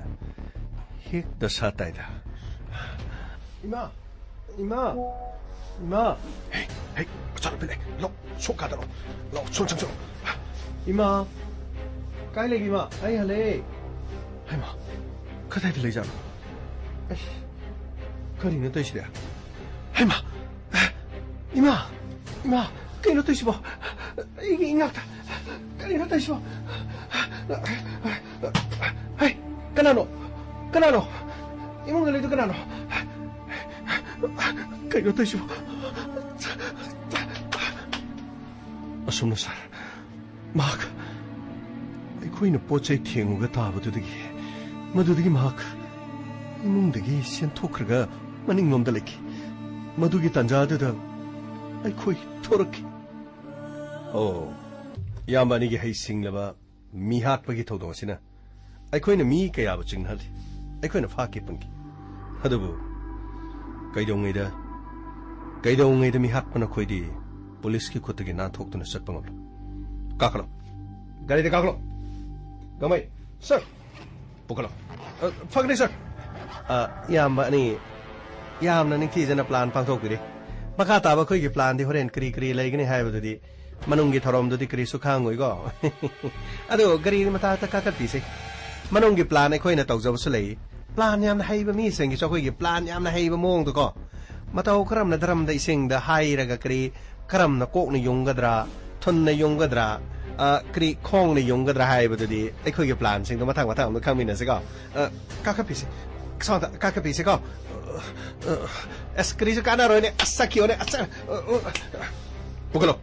ꯍꯦꯛ ꯗꯁꯥ ꯇꯥꯏꯗ꯫ ꯏꯃꯥ! ꯏꯃꯥ! ꯏꯃꯥ! ꯍꯦ, ꯍꯦ, ꯃꯆꯥꯅꯨꯄꯤ ꯂꯩ꯫ ꯂꯥꯎ, ꯁꯣꯛ ꯀꯥꯗꯔꯣ꯫ ꯂꯥꯎ, ꯁꯣꯝ ꯆꯪꯁꯤꯜꯂꯣ꯫ ꯏꯃꯥ! ꯀꯥꯏ ꯂꯩꯒꯦ ꯏꯃꯥ? ꯑꯩ ꯍꯜꯂꯛꯑꯦ꯫ ꯍꯩꯃꯥ! ꯀꯗꯥꯏꯗ ꯂꯩꯖꯥꯠꯅꯣ? ꯑꯩꯁ! ꯀꯔꯤꯅꯣ ꯇꯧꯔꯤꯁꯤꯗꯤ? ꯍꯩꯃꯥ! ꯏꯃꯥ! ꯏꯃꯥ! ꯀꯩꯅꯣ ꯇꯧꯔꯤꯁꯤꯕꯣ? ꯑꯩꯒꯤ ꯏꯉꯥꯛꯇ ꯀꯔꯤꯅꯣ ꯇꯧꯔꯤꯁꯤꯕꯣ? ꯍꯩ! ꯀꯅꯥꯅꯣ? ꯀꯅꯥꯅꯣ? ꯏꯃꯨꯡꯗ ꯂꯩꯗꯨ ꯀꯅꯥꯅꯣ? ꯀꯩꯅꯣ ꯇꯧꯔꯤꯁꯤꯕꯣ? ꯑꯁꯨꯝꯅ ꯁꯥꯔ, ꯃꯍꯥꯛ ꯑꯩꯈꯣꯏꯅ ꯄꯣꯠ ꯆꯩ ꯊꯦꯡꯉꯨꯒ ꯇꯥꯕꯗꯨꯗꯒꯤ, ꯃꯗꯨꯗꯒꯤ ꯃꯍꯥꯛ ꯏꯃꯨꯡꯗꯒꯤ ꯆꯦꯟꯊꯣꯛꯈ꯭ꯔꯒ ꯃꯅꯤꯡꯂꯣꯝꯗ ꯂꯩꯈꯤ꯫ ꯃꯗꯨꯒꯤ ꯇꯥꯟꯖꯥꯗꯨꯗ ꯑꯩꯈꯣꯏ ꯊꯣꯔꯛꯈꯤ꯫ ꯑꯣ, ꯏꯌꯥꯝꯕ ꯑꯅꯤꯒꯤ ꯍꯩꯁꯤꯡꯂꯕ ꯃꯤꯍꯥꯠꯄꯒꯤ ꯊꯧꯗꯣꯛ ꯑꯁꯤꯅ ꯑꯩꯈꯣꯏꯅ ꯃꯤ ꯀꯌꯥꯕꯨ ꯆꯤꯡꯅꯍꯜꯂꯤ꯫ ꯑꯩꯈꯣꯏꯅ ꯐꯥꯈꯤ ꯄꯨꯟꯈꯤ꯫ ꯑꯗꯨꯕꯨ ꯀꯩꯗꯧꯉꯩꯗ, ꯀꯩꯗꯧꯉꯩꯗ ꯃꯤꯍꯥꯠꯄ ꯅꯈꯣꯏꯗꯤ ꯄꯨꯂꯤꯁꯀꯤ ꯈꯨꯠꯇꯒꯤ ꯅꯥꯟꯊꯣꯛꯇꯨꯅ ꯆꯠꯄ ꯉꯝꯂꯣꯏ꯫ ꯀꯥꯈꯠꯂꯣ꯫ ꯒꯥꯔꯤꯗ ꯀꯥꯈꯠꯂꯣ꯫ ꯒꯃꯩ꯫ ꯁꯔ꯫ ꯄꯨꯈꯠꯂꯣ꯫ ꯑ, ꯐꯒꯅꯤ, ꯁꯔ꯫ ꯑ, ꯏꯌꯥꯝꯕ ꯑꯅꯤ ꯌꯥꯝꯅ ꯅꯤꯡꯊꯤꯖꯅ ꯄ꯭ꯂꯥꯟ ꯄꯥꯡꯊꯣꯛꯄꯤꯔꯦ꯫ ꯃꯈꯥ ꯇꯥꯕ ꯑꯩꯈꯣꯏꯒꯤ ꯄ꯭ꯂꯥꯟꯗꯤ ꯍꯣꯔꯦꯟ ꯀꯔꯤ ꯀꯔꯤ ꯂꯩꯒꯅꯤ ꯍꯥꯏꯕꯗꯨꯗꯤ ꯃꯅꯨꯡꯒꯤ ꯊꯧꯔꯝꯗꯨꯗꯤ ꯀꯔꯤꯁꯨ ꯈꯪꯉꯣꯏꯀꯣ꯫ ꯑꯗꯣ ꯒꯥꯔꯤꯗꯤ ꯃꯊꯛꯇ ꯀꯥꯈꯠꯄꯤꯁꯦ꯫ ꯃꯅꯨꯡꯒꯤ ꯄ꯭ꯂꯥꯟ ꯑꯩꯈꯣꯏꯅ ꯇꯧꯖꯕꯁꯨ ꯂꯩ꯫ ꯄ꯭ꯂꯥꯟ ꯌꯥꯝꯅ ꯍꯩꯕ ꯃꯤꯁꯤꯡꯒꯤꯁꯨ ꯑꯩꯈꯣꯏꯒꯤ ꯄ꯭ꯂꯥꯟ ꯌꯥꯝꯅ ꯍꯩꯕ ꯃꯑꯣꯡꯗꯀꯣ꯫ ꯃꯇꯧ ꯀꯔꯝꯅ ꯗ꯭ꯔꯝꯗ ꯏꯁꯤꯡꯗ ꯍꯥꯏꯔꯒ ꯀꯔꯤ ꯀꯔꯝꯅ ꯀꯣꯛꯅ ꯌꯨꯡꯒꯗ꯭ꯔꯥ, ꯊꯨꯟꯅ ꯌꯨꯡꯒꯗ꯭ꯔꯥ, ꯑ, ꯀꯔꯤ ꯈꯣꯡꯅ ꯌꯨꯡꯒꯗ꯭ꯔꯥ ꯍꯥꯏꯕꯗꯨꯗꯤ ꯑꯩꯈꯣꯏꯒꯤ ꯄ꯭ꯂꯥꯟꯁꯤꯡꯗꯣ ꯃꯊꯪ ꯃꯊꯪ ꯑꯃꯨꯛ ꯈꯪꯃꯤꯟꯅꯁꯤꯀꯣ꯫ ꯑ, ꯀꯥꯈꯠꯄꯤꯁꯦ꯫ ꯁꯣꯝꯗ ꯀꯥꯈꯠꯄꯤꯁꯦꯀꯣ꯫ ꯑ, ꯑ, ꯑꯁ, ꯀꯔꯤꯁꯨ ꯀꯥꯟꯅꯔꯣꯏꯅꯦ꯫ ꯑꯁ, ꯆꯠꯈꯤꯌꯣꯅꯦ꯫ ꯑꯁ, ꯑ, ꯑ, ꯄꯨꯈꯠꯂꯣ꯫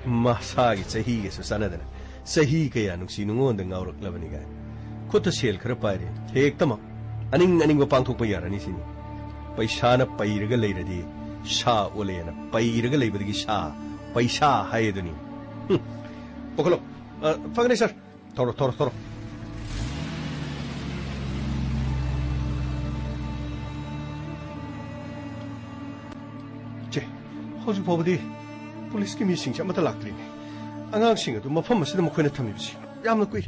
ꯃꯁꯥꯒꯤ ꯆꯍꯤꯒꯁꯨ ꯆꯥꯟꯅꯗꯅ ꯆꯍꯤ ꯀꯌꯥ ꯅꯨꯡꯁꯤ ꯅꯨꯡꯉꯣꯟꯗ ꯉꯥꯎꯔꯛꯂꯕꯅꯤ ꯀꯥꯏꯅ꯫ ꯈꯨꯠꯇ ꯁꯦꯜ ꯈꯔ ꯄꯥꯏꯔꯦ, ꯍꯦꯛꯇꯃꯛ ꯑꯅꯤꯡ ꯑꯅꯤꯡꯕ ꯄꯥꯡꯊꯣꯛꯄ ꯌꯥꯔꯅꯤ ꯁꯤꯅꯤ꯫ ꯄꯩꯁꯥꯅ ꯄꯩꯔꯒ ꯂꯩꯔꯗꯤ ꯁꯥ ꯑꯣꯜꯂꯦꯅ ꯄꯩꯔꯒ ꯂꯩꯕꯗꯒꯤ ꯁꯥ, ꯄꯩꯁꯥ ꯍꯥꯏ ꯑꯗꯨꯅꯤ꯫ ꯍꯨꯝ꯫ ꯄꯨꯈꯠꯂꯣ꯫ ꯑ, ꯐꯒꯅꯤ, ꯁꯥꯔ꯫ ꯊꯧꯔꯣ, ꯊꯧꯔꯣ, ꯊꯧꯔꯣ꯫ ꯆꯦ, ꯍꯧꯖꯤꯛ ꯐꯥꯎꯕꯗꯤ ꯄꯨꯂꯤꯁꯀꯤ ꯃꯤꯁꯤꯡꯁꯦ ꯑꯃꯠꯇ ꯂꯥꯛꯇ꯭ꯔꯤꯅꯦ꯫ ꯑꯉꯥꯡꯁꯤꯡ ꯑꯗꯨ ꯃꯐꯝ ꯑꯁꯤꯗ ꯃꯈꯣꯏꯅ ꯊꯝꯃꯤꯕꯁꯤ ꯌꯥꯝꯅ ꯀꯨꯏ꯫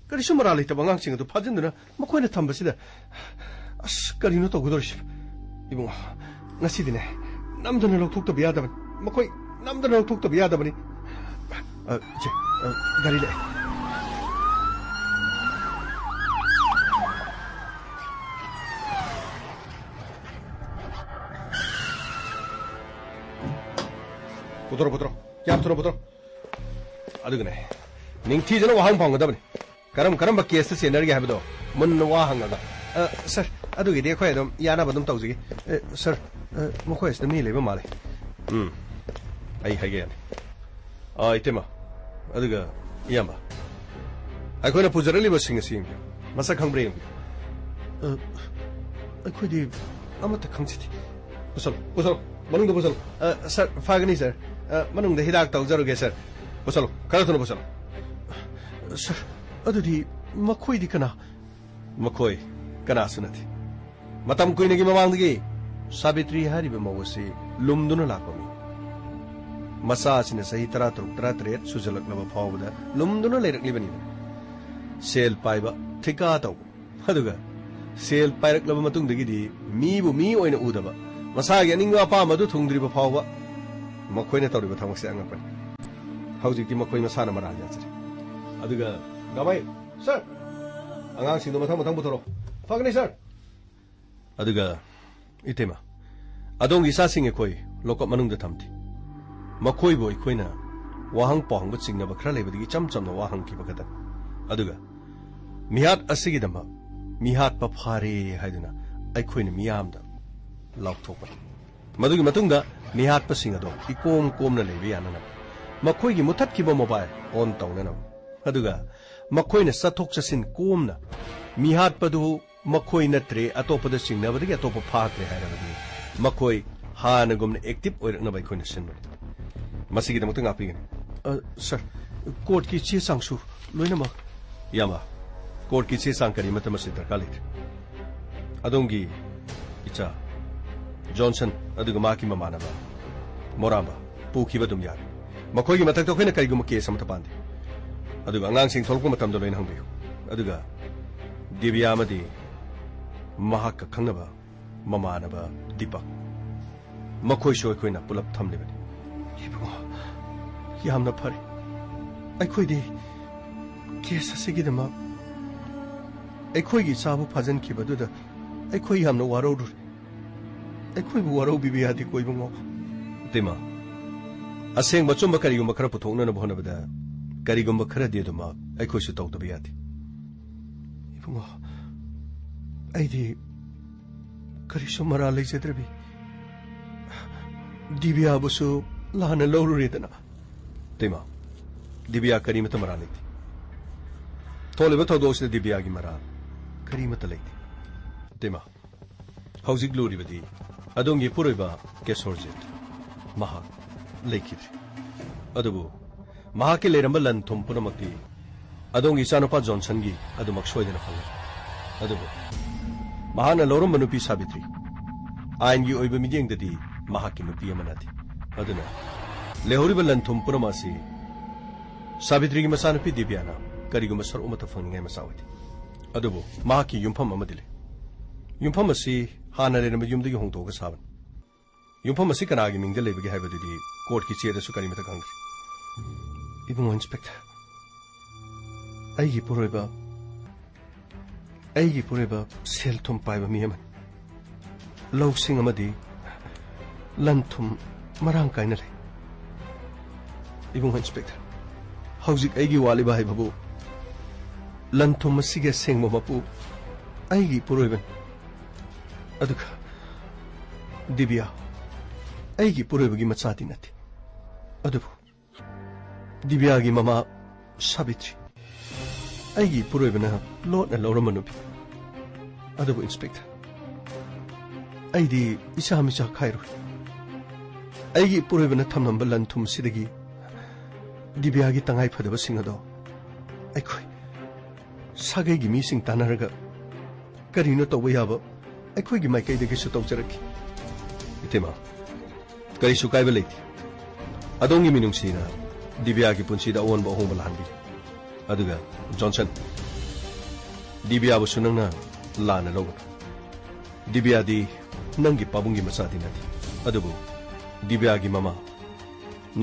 ꯀꯔꯤꯁꯨ ꯃꯔꯥꯜ ꯂꯩꯇꯕ ꯑꯉꯥꯡꯁꯤꯡ ꯑꯗꯨ ꯐꯥꯖꯤꯟꯗꯨꯅ ꯃꯈꯣꯏꯅ ꯊꯝꯕꯁꯤꯗ, ꯑꯁ, ꯀꯔꯤꯅꯣ ꯇꯧꯒꯗꯧꯔꯤꯁꯤ? ꯏꯕꯨꯡꯉꯣ, ꯉꯁꯤꯗꯤꯅꯦ, ꯅꯝꯗꯅ ꯂꯧꯊꯣꯛꯇꯕ ꯌꯥꯗꯕꯅꯤ꯫ ꯃꯈꯣꯏ ꯅꯝꯗꯅ ꯂꯧꯊꯣꯛꯇꯕ ꯌꯥꯗꯕꯅꯤ꯫ ꯑ, ꯏꯆꯦ, ꯑ, ꯒꯥꯔꯤ ꯂꯥꯛꯑꯦ꯫ ꯄꯨꯊꯣꯔꯣ, ꯄꯨꯊꯣꯔꯣ꯫ ꯌꯥꯝ ꯊꯨꯅ ꯄꯨꯊꯣꯔꯣ꯫ ꯑꯗꯨꯒꯅꯦ, ꯅꯤꯡꯊꯤꯖꯅ ꯋꯥꯍꯪ ꯐꯪꯒꯗꯕꯅꯤ꯫ ꯀꯔꯝ ꯀꯔꯝꯕ ꯀꯦꯁꯇ ꯆꯦꯟꯅꯔꯤꯒꯦ ꯍꯥꯏꯕꯗꯣ ꯃꯨꯟꯅ ꯋꯥ ꯍꯪꯉꯒ꯫ ꯑ, ꯁꯥꯔ, ꯑꯗꯨꯒꯤꯗꯤ ꯑꯩꯈꯣꯏ ꯑꯗꯨꯝ ꯌꯥꯅꯕ ꯑꯗꯨꯝ ꯇꯧꯖꯒꯦ꯫ ꯑ, ꯁꯥꯔ, ꯑ, ꯃꯈꯣꯏ ꯑꯁꯤꯗ ꯃꯤ ꯂꯩꯕ ꯃꯥꯜꯂꯦ꯫ ꯎꯝ, ꯑꯩ ꯍꯥꯏꯒꯦ ꯌꯥꯅꯤ꯫ ꯑ, ꯏꯇꯩꯃ, ꯑꯗꯨꯒ ꯏꯌꯥꯝꯕ, ꯑꯩꯈꯣꯏꯅ ꯄꯨꯖꯔꯛꯂꯤꯕꯁꯤꯡ ꯑꯁꯤ ꯌꯦꯡꯕꯤꯌꯨ꯫ ꯃꯁꯛ ꯈꯪꯕ꯭ꯔꯥ ꯌꯦꯡꯕꯤꯌꯨ꯫ ꯑ, ꯑꯩꯈꯣꯏꯗꯤ ꯑꯃꯠꯇ ꯈꯪꯖꯗꯦ꯫ ꯄꯨꯁꯜꯂꯣ, ꯄꯨꯁꯜꯂꯣ, ꯃꯅꯨꯡꯗ ꯄꯨꯁꯜꯂꯣ꯫ ꯑ, ꯁꯔ, ꯐꯒꯅꯤ, ꯁꯔ꯫ ꯑ, ꯃꯅꯨꯡꯗ ꯍꯤꯗꯥꯛ ꯇꯧꯖꯔꯨꯒꯦ, ꯁꯔ꯫ ꯄꯨꯁꯜꯂꯣ, ꯈꯔ ꯊꯨꯅ ꯄꯨꯁꯜꯂꯣ꯫ ꯁꯔ, ꯑꯗꯨꯗꯤ ꯃꯈꯣꯏꯗꯤ ꯀꯅꯥ? ꯃꯈꯣꯏ ꯀꯅꯥꯁꯨ ꯅꯠꯇꯦ꯫ ꯃꯇꯝ ꯀꯨꯏꯅꯒꯤ ꯃꯃꯥꯡꯗꯒꯤ ꯁꯥꯕꯤꯇ꯭ꯔꯤ ꯍꯥꯏꯔꯤꯕ ꯃꯧ ꯑꯁꯤ ꯂꯨꯝꯗꯨꯅ ꯂꯥꯛꯄ ꯃꯤ꯫ ꯃꯆꯥ ꯑꯁꯤꯅ ꯆꯍꯤ ꯇꯔꯥꯇꯔꯨꯛ, ꯇꯔꯥꯇꯔꯦꯠ ꯁꯨꯖꯜꯂꯛꯂꯕ ꯐꯥꯎꯕꯗ ꯂꯨꯝꯗꯨꯅ ꯂꯩꯔꯛꯂꯤꯕꯅꯤꯅ, ꯁꯦꯜ ꯄꯥꯏꯕ, ꯊꯤꯀꯥ ꯇꯧꯕ, ꯑꯗꯨꯒ ꯁꯦꯜ ꯄꯥꯏꯔꯛꯂꯕ ꯃꯇꯨꯡꯗꯒꯤꯗꯤ ꯃꯤꯕꯨ ꯃꯤ ꯑꯣꯏꯅ ꯎꯗꯕ, ꯃꯁꯥꯒꯤ ꯑꯅꯤꯡꯕ ꯑꯄꯥꯝꯕ ꯑꯗꯨ ꯊꯨꯡꯗ꯭ꯔꯤꯕ ꯐꯥꯎꯕ ꯃꯈꯣꯏꯅ ꯇꯧꯔꯤꯕ ꯊꯕꯛꯁꯦ ꯑꯉꯛꯄꯅꯤ꯫ ꯍꯧꯖꯤꯛꯇꯤ ꯃꯈꯣꯏ ꯃꯁꯥꯅ ꯃꯔꯥꯜ ꯌꯥꯖꯔꯦ꯫ ꯑꯗꯨꯒ ꯒꯥꯃꯩ, ꯁꯔ, ꯑꯉꯥꯡꯁꯤꯡꯗꯣ ꯃꯊꯪ ꯃꯊꯪ ꯄꯨꯊꯣꯔꯛꯑꯣ꯫ ꯐꯒꯅꯤ, ꯁꯔ꯫ ꯑꯗꯨꯒ ꯏꯇꯩꯃ, ꯑꯗꯣꯝꯒꯤ ꯏꯆꯥꯁꯤꯡ ꯑꯩꯈꯣꯏ ꯂꯣꯀꯞ ꯃꯅꯨꯡꯗ ꯊꯝꯗꯦ꯫ ꯃꯈꯣꯏꯕꯨ ꯑꯩꯈꯣꯏꯅ ꯋꯥꯍꯪ ꯄꯥꯎꯍꯪꯕ ꯆꯤꯡꯅꯕ ꯈꯔ ꯂꯩꯕꯗꯒꯤ ꯏꯆꯝ ꯆꯝꯅ ꯋꯥ ꯍꯪꯈꯤꯕ ꯈꯛꯇꯅꯤ꯫ ꯑꯗꯨꯒ ꯃꯤꯍꯥꯠ ꯑꯁꯤꯒꯤꯗꯃꯛ ꯃꯤꯍꯥꯠꯄ ꯐꯥꯔꯦ ꯍꯥꯏꯗꯨꯅ ꯑꯩꯈꯣꯏꯅ ꯃꯤꯌꯥꯝꯗ ꯂꯥꯎꯊꯣꯛꯄꯅꯤ꯫ ꯃꯗꯨꯒꯤ ꯃꯇꯨꯡꯗ ꯃꯤꯍꯥꯠꯄꯁꯤꯡ ꯑꯗꯣ ꯏꯀꯣꯝ ꯀꯣꯝꯅ ꯂꯩꯕ ꯌꯥꯅꯅꯕ ꯃꯈꯣꯏꯒꯤ ꯃꯨꯊꯠꯈꯤꯕ ꯃꯣꯕꯥꯏꯜ ꯑꯣꯟ ꯇꯧꯅꯅꯕ, ꯑꯗꯨꯒ ꯃꯈꯣꯏꯅ ꯆꯠꯊꯣꯛ ꯆꯠꯁꯤꯟ ꯀꯣꯝꯅ ꯃꯤꯍꯥꯠꯄꯗꯨ ꯃꯈꯣꯏ ꯅꯠꯇ꯭ꯔꯦ, ꯑꯇꯣꯞꯄꯗ ꯆꯤꯡꯅꯕꯗꯒꯤ ꯑꯇꯣꯞꯄ ꯐꯥꯈ꯭ꯔꯦ ꯍꯥꯏꯔꯕꯗꯤ ꯃꯈꯣꯏ ꯍꯥꯟꯅꯒꯨꯝꯅ ꯑꯦꯛꯇꯤꯚ ꯑꯣꯏꯔꯛꯅꯕ ꯑꯩꯈꯣꯏꯅ ꯁꯤꯟꯕꯅꯤ꯫ ꯃꯁꯤꯒꯤꯗꯃꯛꯇ ꯉꯥꯛꯄꯤꯒꯅꯤ꯫ ꯑ, ꯁꯔ, ꯀꯣꯔꯠꯀꯤ ꯆꯦ ꯆꯥꯡꯁꯨ ꯂꯣꯏꯅꯃꯛ꯫ ꯏꯌꯥꯝꯕ, ꯀꯣꯔꯠꯀꯤ ꯆꯦ ꯆꯥꯡ ꯀꯔꯤ ꯑꯃꯠꯇ ꯃꯁꯤ ꯗꯔꯀꯥꯔ ꯂꯩꯇ꯭ꯔꯦ꯫ ꯑꯗꯣꯝꯒꯤ ꯏꯆꯥ ꯖꯣꯟꯁꯟ ꯑꯗꯨꯒ ꯃꯍꯥꯛꯀꯤ ꯃꯃꯥꯟꯅꯕ ꯃꯣꯔꯥꯝꯕ ꯄꯨꯈꯤꯕ ꯑꯗꯨꯝ ꯌꯥꯔꯦ꯫ ꯃꯈꯣꯏꯒꯤ ꯃꯊꯛꯇ ꯑꯩꯈꯣꯏꯅ ꯀꯔꯤꯒꯨꯝꯕ ꯀꯦꯁ ꯑꯃꯠꯇ ꯄꯥꯟꯗꯦ꯫ ꯑꯗꯨꯒ ꯑꯉꯥꯡꯁꯤꯡ ꯊꯣꯛꯂꯛꯄ ꯃꯇꯝꯗ ꯂꯣꯏꯅ ꯍꯪꯕꯤꯌꯨ꯫ ꯑꯗꯨꯒ ꯗꯤꯕꯤꯌꯥ ꯑꯃꯗꯤ ꯃꯍꯥꯛꯀ ꯈꯪꯅꯕ ꯃꯃꯥꯟꯅꯕ ꯗꯤꯄꯛ, ꯃꯈꯣꯏꯁꯨ ꯑꯩꯈꯣꯏꯅ ꯄꯨꯂꯞ ꯊꯝꯂꯤꯕꯅꯤ꯫ ꯏꯕꯨꯡꯉꯣ, ꯌꯥꯝꯅ ꯐꯔꯦ꯫ ꯑꯩꯈꯣꯏꯗꯤ ꯀꯦꯁ ꯑꯁꯤꯒꯤꯗꯃꯛ ꯑꯩꯈꯣꯏꯒꯤ ꯏꯆꯥꯕꯨ ꯐꯥꯖꯤꯟꯈꯤꯕꯗꯨꯗ ꯑꯩꯈꯣꯏ ꯌꯥꯝꯅ ꯋꯥꯔꯧꯔꯨꯔꯦ꯫ ꯑꯩꯈꯣꯏꯕꯨ ꯋꯥꯔꯧꯕꯤꯕ ꯌꯥꯗꯦꯀꯣ, ꯏꯕꯨꯡꯉꯣ꯫ ꯏꯇꯩꯃ, ꯑꯁꯦꯡꯕ ꯑꯆꯨꯝꯕ ꯀꯔꯤꯒꯨꯝꯕ ꯈꯔ ꯄꯨꯊꯣꯛꯅꯅꯕ ꯍꯣꯠꯅꯕꯗ ꯀꯔꯤꯒꯨꯝꯕ ꯈꯔꯗꯤ ꯑꯗꯨꯃꯛ ꯑꯩꯈꯣꯏꯁꯨ ꯇꯧꯗꯕ ꯌꯥꯗꯦ꯫ ꯏꯕꯨꯡꯉꯣ, ꯑꯩꯗꯤ ꯀꯔꯤꯁꯨ ꯃꯔꯥꯜ ꯂꯩꯖꯗ꯭ꯔꯕꯤ ꯗꯤꯕꯤꯌꯥꯕꯨꯁꯨ ꯂꯥꯟꯅ ꯂꯧꯔꯨꯔꯦꯗꯅ꯫ ꯏꯇꯩꯃ, ꯗꯤꯕꯤꯌꯥ ꯀꯔꯤꯃꯠꯇ ꯃꯔꯥꯜ ꯂꯩꯇꯦ꯫ ꯊꯣꯛꯂꯤꯕ ꯊꯧꯗꯣꯛ ꯑꯁꯤꯗ ꯗꯤꯕꯤꯌꯥꯒꯤ ꯃꯔꯥꯜ ꯀꯔꯤꯃꯠꯇ ꯂꯩꯇꯦ꯫ ꯏꯇꯩꯃ, ꯍꯧꯖꯤꯛ ꯂꯨꯔꯤꯕꯗꯤ ꯑꯗꯣꯝꯒꯤ ꯏꯄꯨꯔꯣꯏꯕ ꯀꯦꯁꯣꯔꯖꯤꯠ, ꯃꯍꯥꯛ ꯂꯩꯈꯤꯗ꯭ꯔꯦ꯫ ꯑꯗꯨꯕꯨ ꯃꯍꯥꯛꯀꯤ ꯂꯩꯔꯝꯕ ꯂꯟ ꯊꯨꯝ ꯄꯨꯝꯅꯃꯛꯇꯤ ꯑꯗꯣꯝꯒꯤ ꯏꯆꯥꯅꯨꯄꯥ ꯖꯣꯟꯁꯟꯒꯤ ꯑꯗꯨꯃꯛ ꯁꯣꯏꯗꯅ ꯐꯪꯂꯦ꯫ ꯑꯗꯨꯕꯨ ꯃꯍꯥꯛꯅ ꯂꯧꯔꯝꯕ ꯅꯨꯄꯤ ꯁꯥꯕꯤꯇ꯭ꯔꯤ ꯑꯥꯏꯟꯒꯤ ꯑꯣꯏꯕ ꯃꯤꯠꯌꯦꯡꯗꯗꯤ ꯃꯍꯥꯛꯀꯤ ꯅꯨꯄꯤ ꯑꯃ ꯅꯠꯇꯦ꯫ ꯑꯗꯨꯅ ꯂꯩꯍꯧꯔꯤꯕ ꯂꯟ ꯊꯨꯝ ꯄꯨꯝꯅꯃꯛ ꯑꯁꯤ ꯁꯥꯕꯤꯇ꯭ꯔꯤꯒꯤ ꯃꯆꯥꯅꯨꯄꯤ ꯗꯤꯕ꯭ꯌꯥꯅ ꯀꯔꯤꯒꯨꯝꯕ ꯁꯔꯨꯛ ꯑꯃꯠꯇ ꯐꯪꯅꯤꯡꯉꯥꯏ ꯃꯆꯥ ꯑꯣꯏꯗꯦ꯫ ꯑꯗꯨꯕꯨ ꯃꯍꯥꯛꯀꯤ ꯌꯨꯝꯐꯝ ꯑꯃꯗꯤ ꯂꯩ꯫ ꯌꯨꯝꯐꯝ ꯑꯁꯤ ꯍꯥꯟꯅ ꯂꯩꯔꯝꯕ ꯌꯨꯝꯗꯒꯤ ꯍꯣꯡꯗꯣꯛꯑꯒ ꯁꯥꯕꯅꯤ꯫ ꯌꯨꯝꯐꯝ ꯑꯁꯤ ꯀꯅꯥꯒꯤ ꯃꯤꯡꯗ ꯂꯩꯕꯒꯦ ꯍꯥꯏꯕꯗꯨꯗꯤ ꯀꯣꯔꯠꯀꯤ ꯆꯦꯗꯁꯨ ꯀꯔꯤꯃꯠꯇ ꯈꯪꯗ꯭ꯔꯤ꯫ ꯏꯕꯨꯡꯉꯣ ꯏꯟꯁꯄꯦꯛꯇꯔ, ꯑꯩꯒꯤ ꯏꯄꯨꯔꯣꯏꯕ, ꯑꯩꯒꯤ ꯏꯄꯨꯔꯣꯏꯕ ꯁꯦꯜ ꯊꯨꯝ ꯄꯥꯏꯕ ꯃꯤ ꯑꯃꯅꯤ꯫ ꯂꯧꯁꯤꯡ ꯑꯃꯗꯤ ꯂꯟ ꯊꯨꯝ ꯃꯔꯥꯡ ꯀꯥꯏꯅ ꯂꯩ꯫ ꯏꯕꯨꯡꯉꯣ ꯏꯟꯁꯄꯦꯛꯇꯔ, ꯍꯧꯖꯤꯛ ꯑꯩꯒꯤ ꯋꯥꯠꯂꯤꯕ ꯍꯥꯏꯕꯕꯨ ꯂꯟ ꯊꯨꯝ ꯑꯁꯤꯒꯤ ꯑꯁꯦꯡꯕ ꯃꯄꯨ ꯑꯩꯒꯤ ꯏꯄꯨꯔꯣꯏꯕꯅꯤ꯫ ꯑꯗꯨꯒ ꯗꯤꯕ꯭ꯌꯥ ꯑꯩꯒꯤ ꯏꯄꯨꯔꯣꯏꯕꯒꯤ ꯃꯆꯥꯗꯤ ꯅꯠꯇꯦ꯫ ꯑꯗꯨꯕꯨ ꯗꯤꯕ꯭ꯌꯥꯒꯤ ꯃꯃꯥ ꯁꯥꯕꯤꯇ꯭ꯔꯤ ꯑꯩꯒꯤ ꯏꯄꯨꯔꯣꯏꯕꯅ ꯂꯣꯠꯅ ꯂꯧꯔꯝꯕ ꯅꯨꯄꯤ꯫ ꯑꯗꯨꯕꯨ ꯏꯟꯁꯄꯦꯛꯇꯔ, ꯑꯩꯗꯤ ꯏꯆꯥ ꯃꯤꯆꯥ ꯈꯥꯏꯔꯣꯏ꯫ ꯑꯩꯒꯤ ꯏꯄꯨꯔꯣꯏꯕꯅ ꯊꯝꯂꯝꯕ ꯂꯟ ꯊꯨꯝꯁꯤꯗꯒꯤ ꯗꯤꯕ꯭ꯌꯥꯒꯤ ꯇꯉꯥꯏ ꯐꯗꯕꯁꯤꯡ ꯑꯗꯣ ꯑꯩꯈꯣꯏ ꯁꯥꯒꯩꯒꯤ ꯃꯤꯁꯤꯡ ꯇꯥꯟꯅꯔꯒ ꯀꯔꯤꯅꯣ ꯇꯧꯕ ꯌꯥꯕ ꯑꯩꯈꯣꯏꯒꯤ ꯃꯥꯏꯀꯩꯗꯒꯤꯁꯨ ꯇꯧꯖꯔꯛꯈꯤ꯫ ꯏꯇꯩꯃ, ꯀꯔꯤꯁꯨ ꯀꯥꯏꯕ ꯂꯩꯇꯦ꯫ ꯑꯗꯣꯝꯒꯤ ꯃꯤꯅꯨꯡꯁꯤꯅ ꯗꯤꯕ꯭ꯌꯥꯒꯤ ꯄꯨꯟꯁꯤꯗ ꯑꯑꯣꯟꯕ ꯑꯍꯣꯡꯕ ꯂꯥꯛꯍꯟꯕꯤꯔꯦ꯫ ꯑꯗꯨꯒ ꯖꯣꯟꯁꯟ, ꯗꯤꯕ꯭ꯌꯥꯕꯨꯁꯨ ꯅꯪꯅ ꯂꯥꯟꯅ ꯂꯧꯒꯅꯨ꯫ ꯗꯤꯕ꯭ꯌꯥꯗꯤ ꯅꯪꯒꯤ ꯄꯥꯕꯨꯡꯒꯤ ꯃꯆꯥꯗꯤ ꯅꯠꯇꯦ꯫ ꯑꯗꯨꯕꯨ ꯗꯤꯕ꯭ꯌꯥꯒꯤ ꯃꯃꯥ,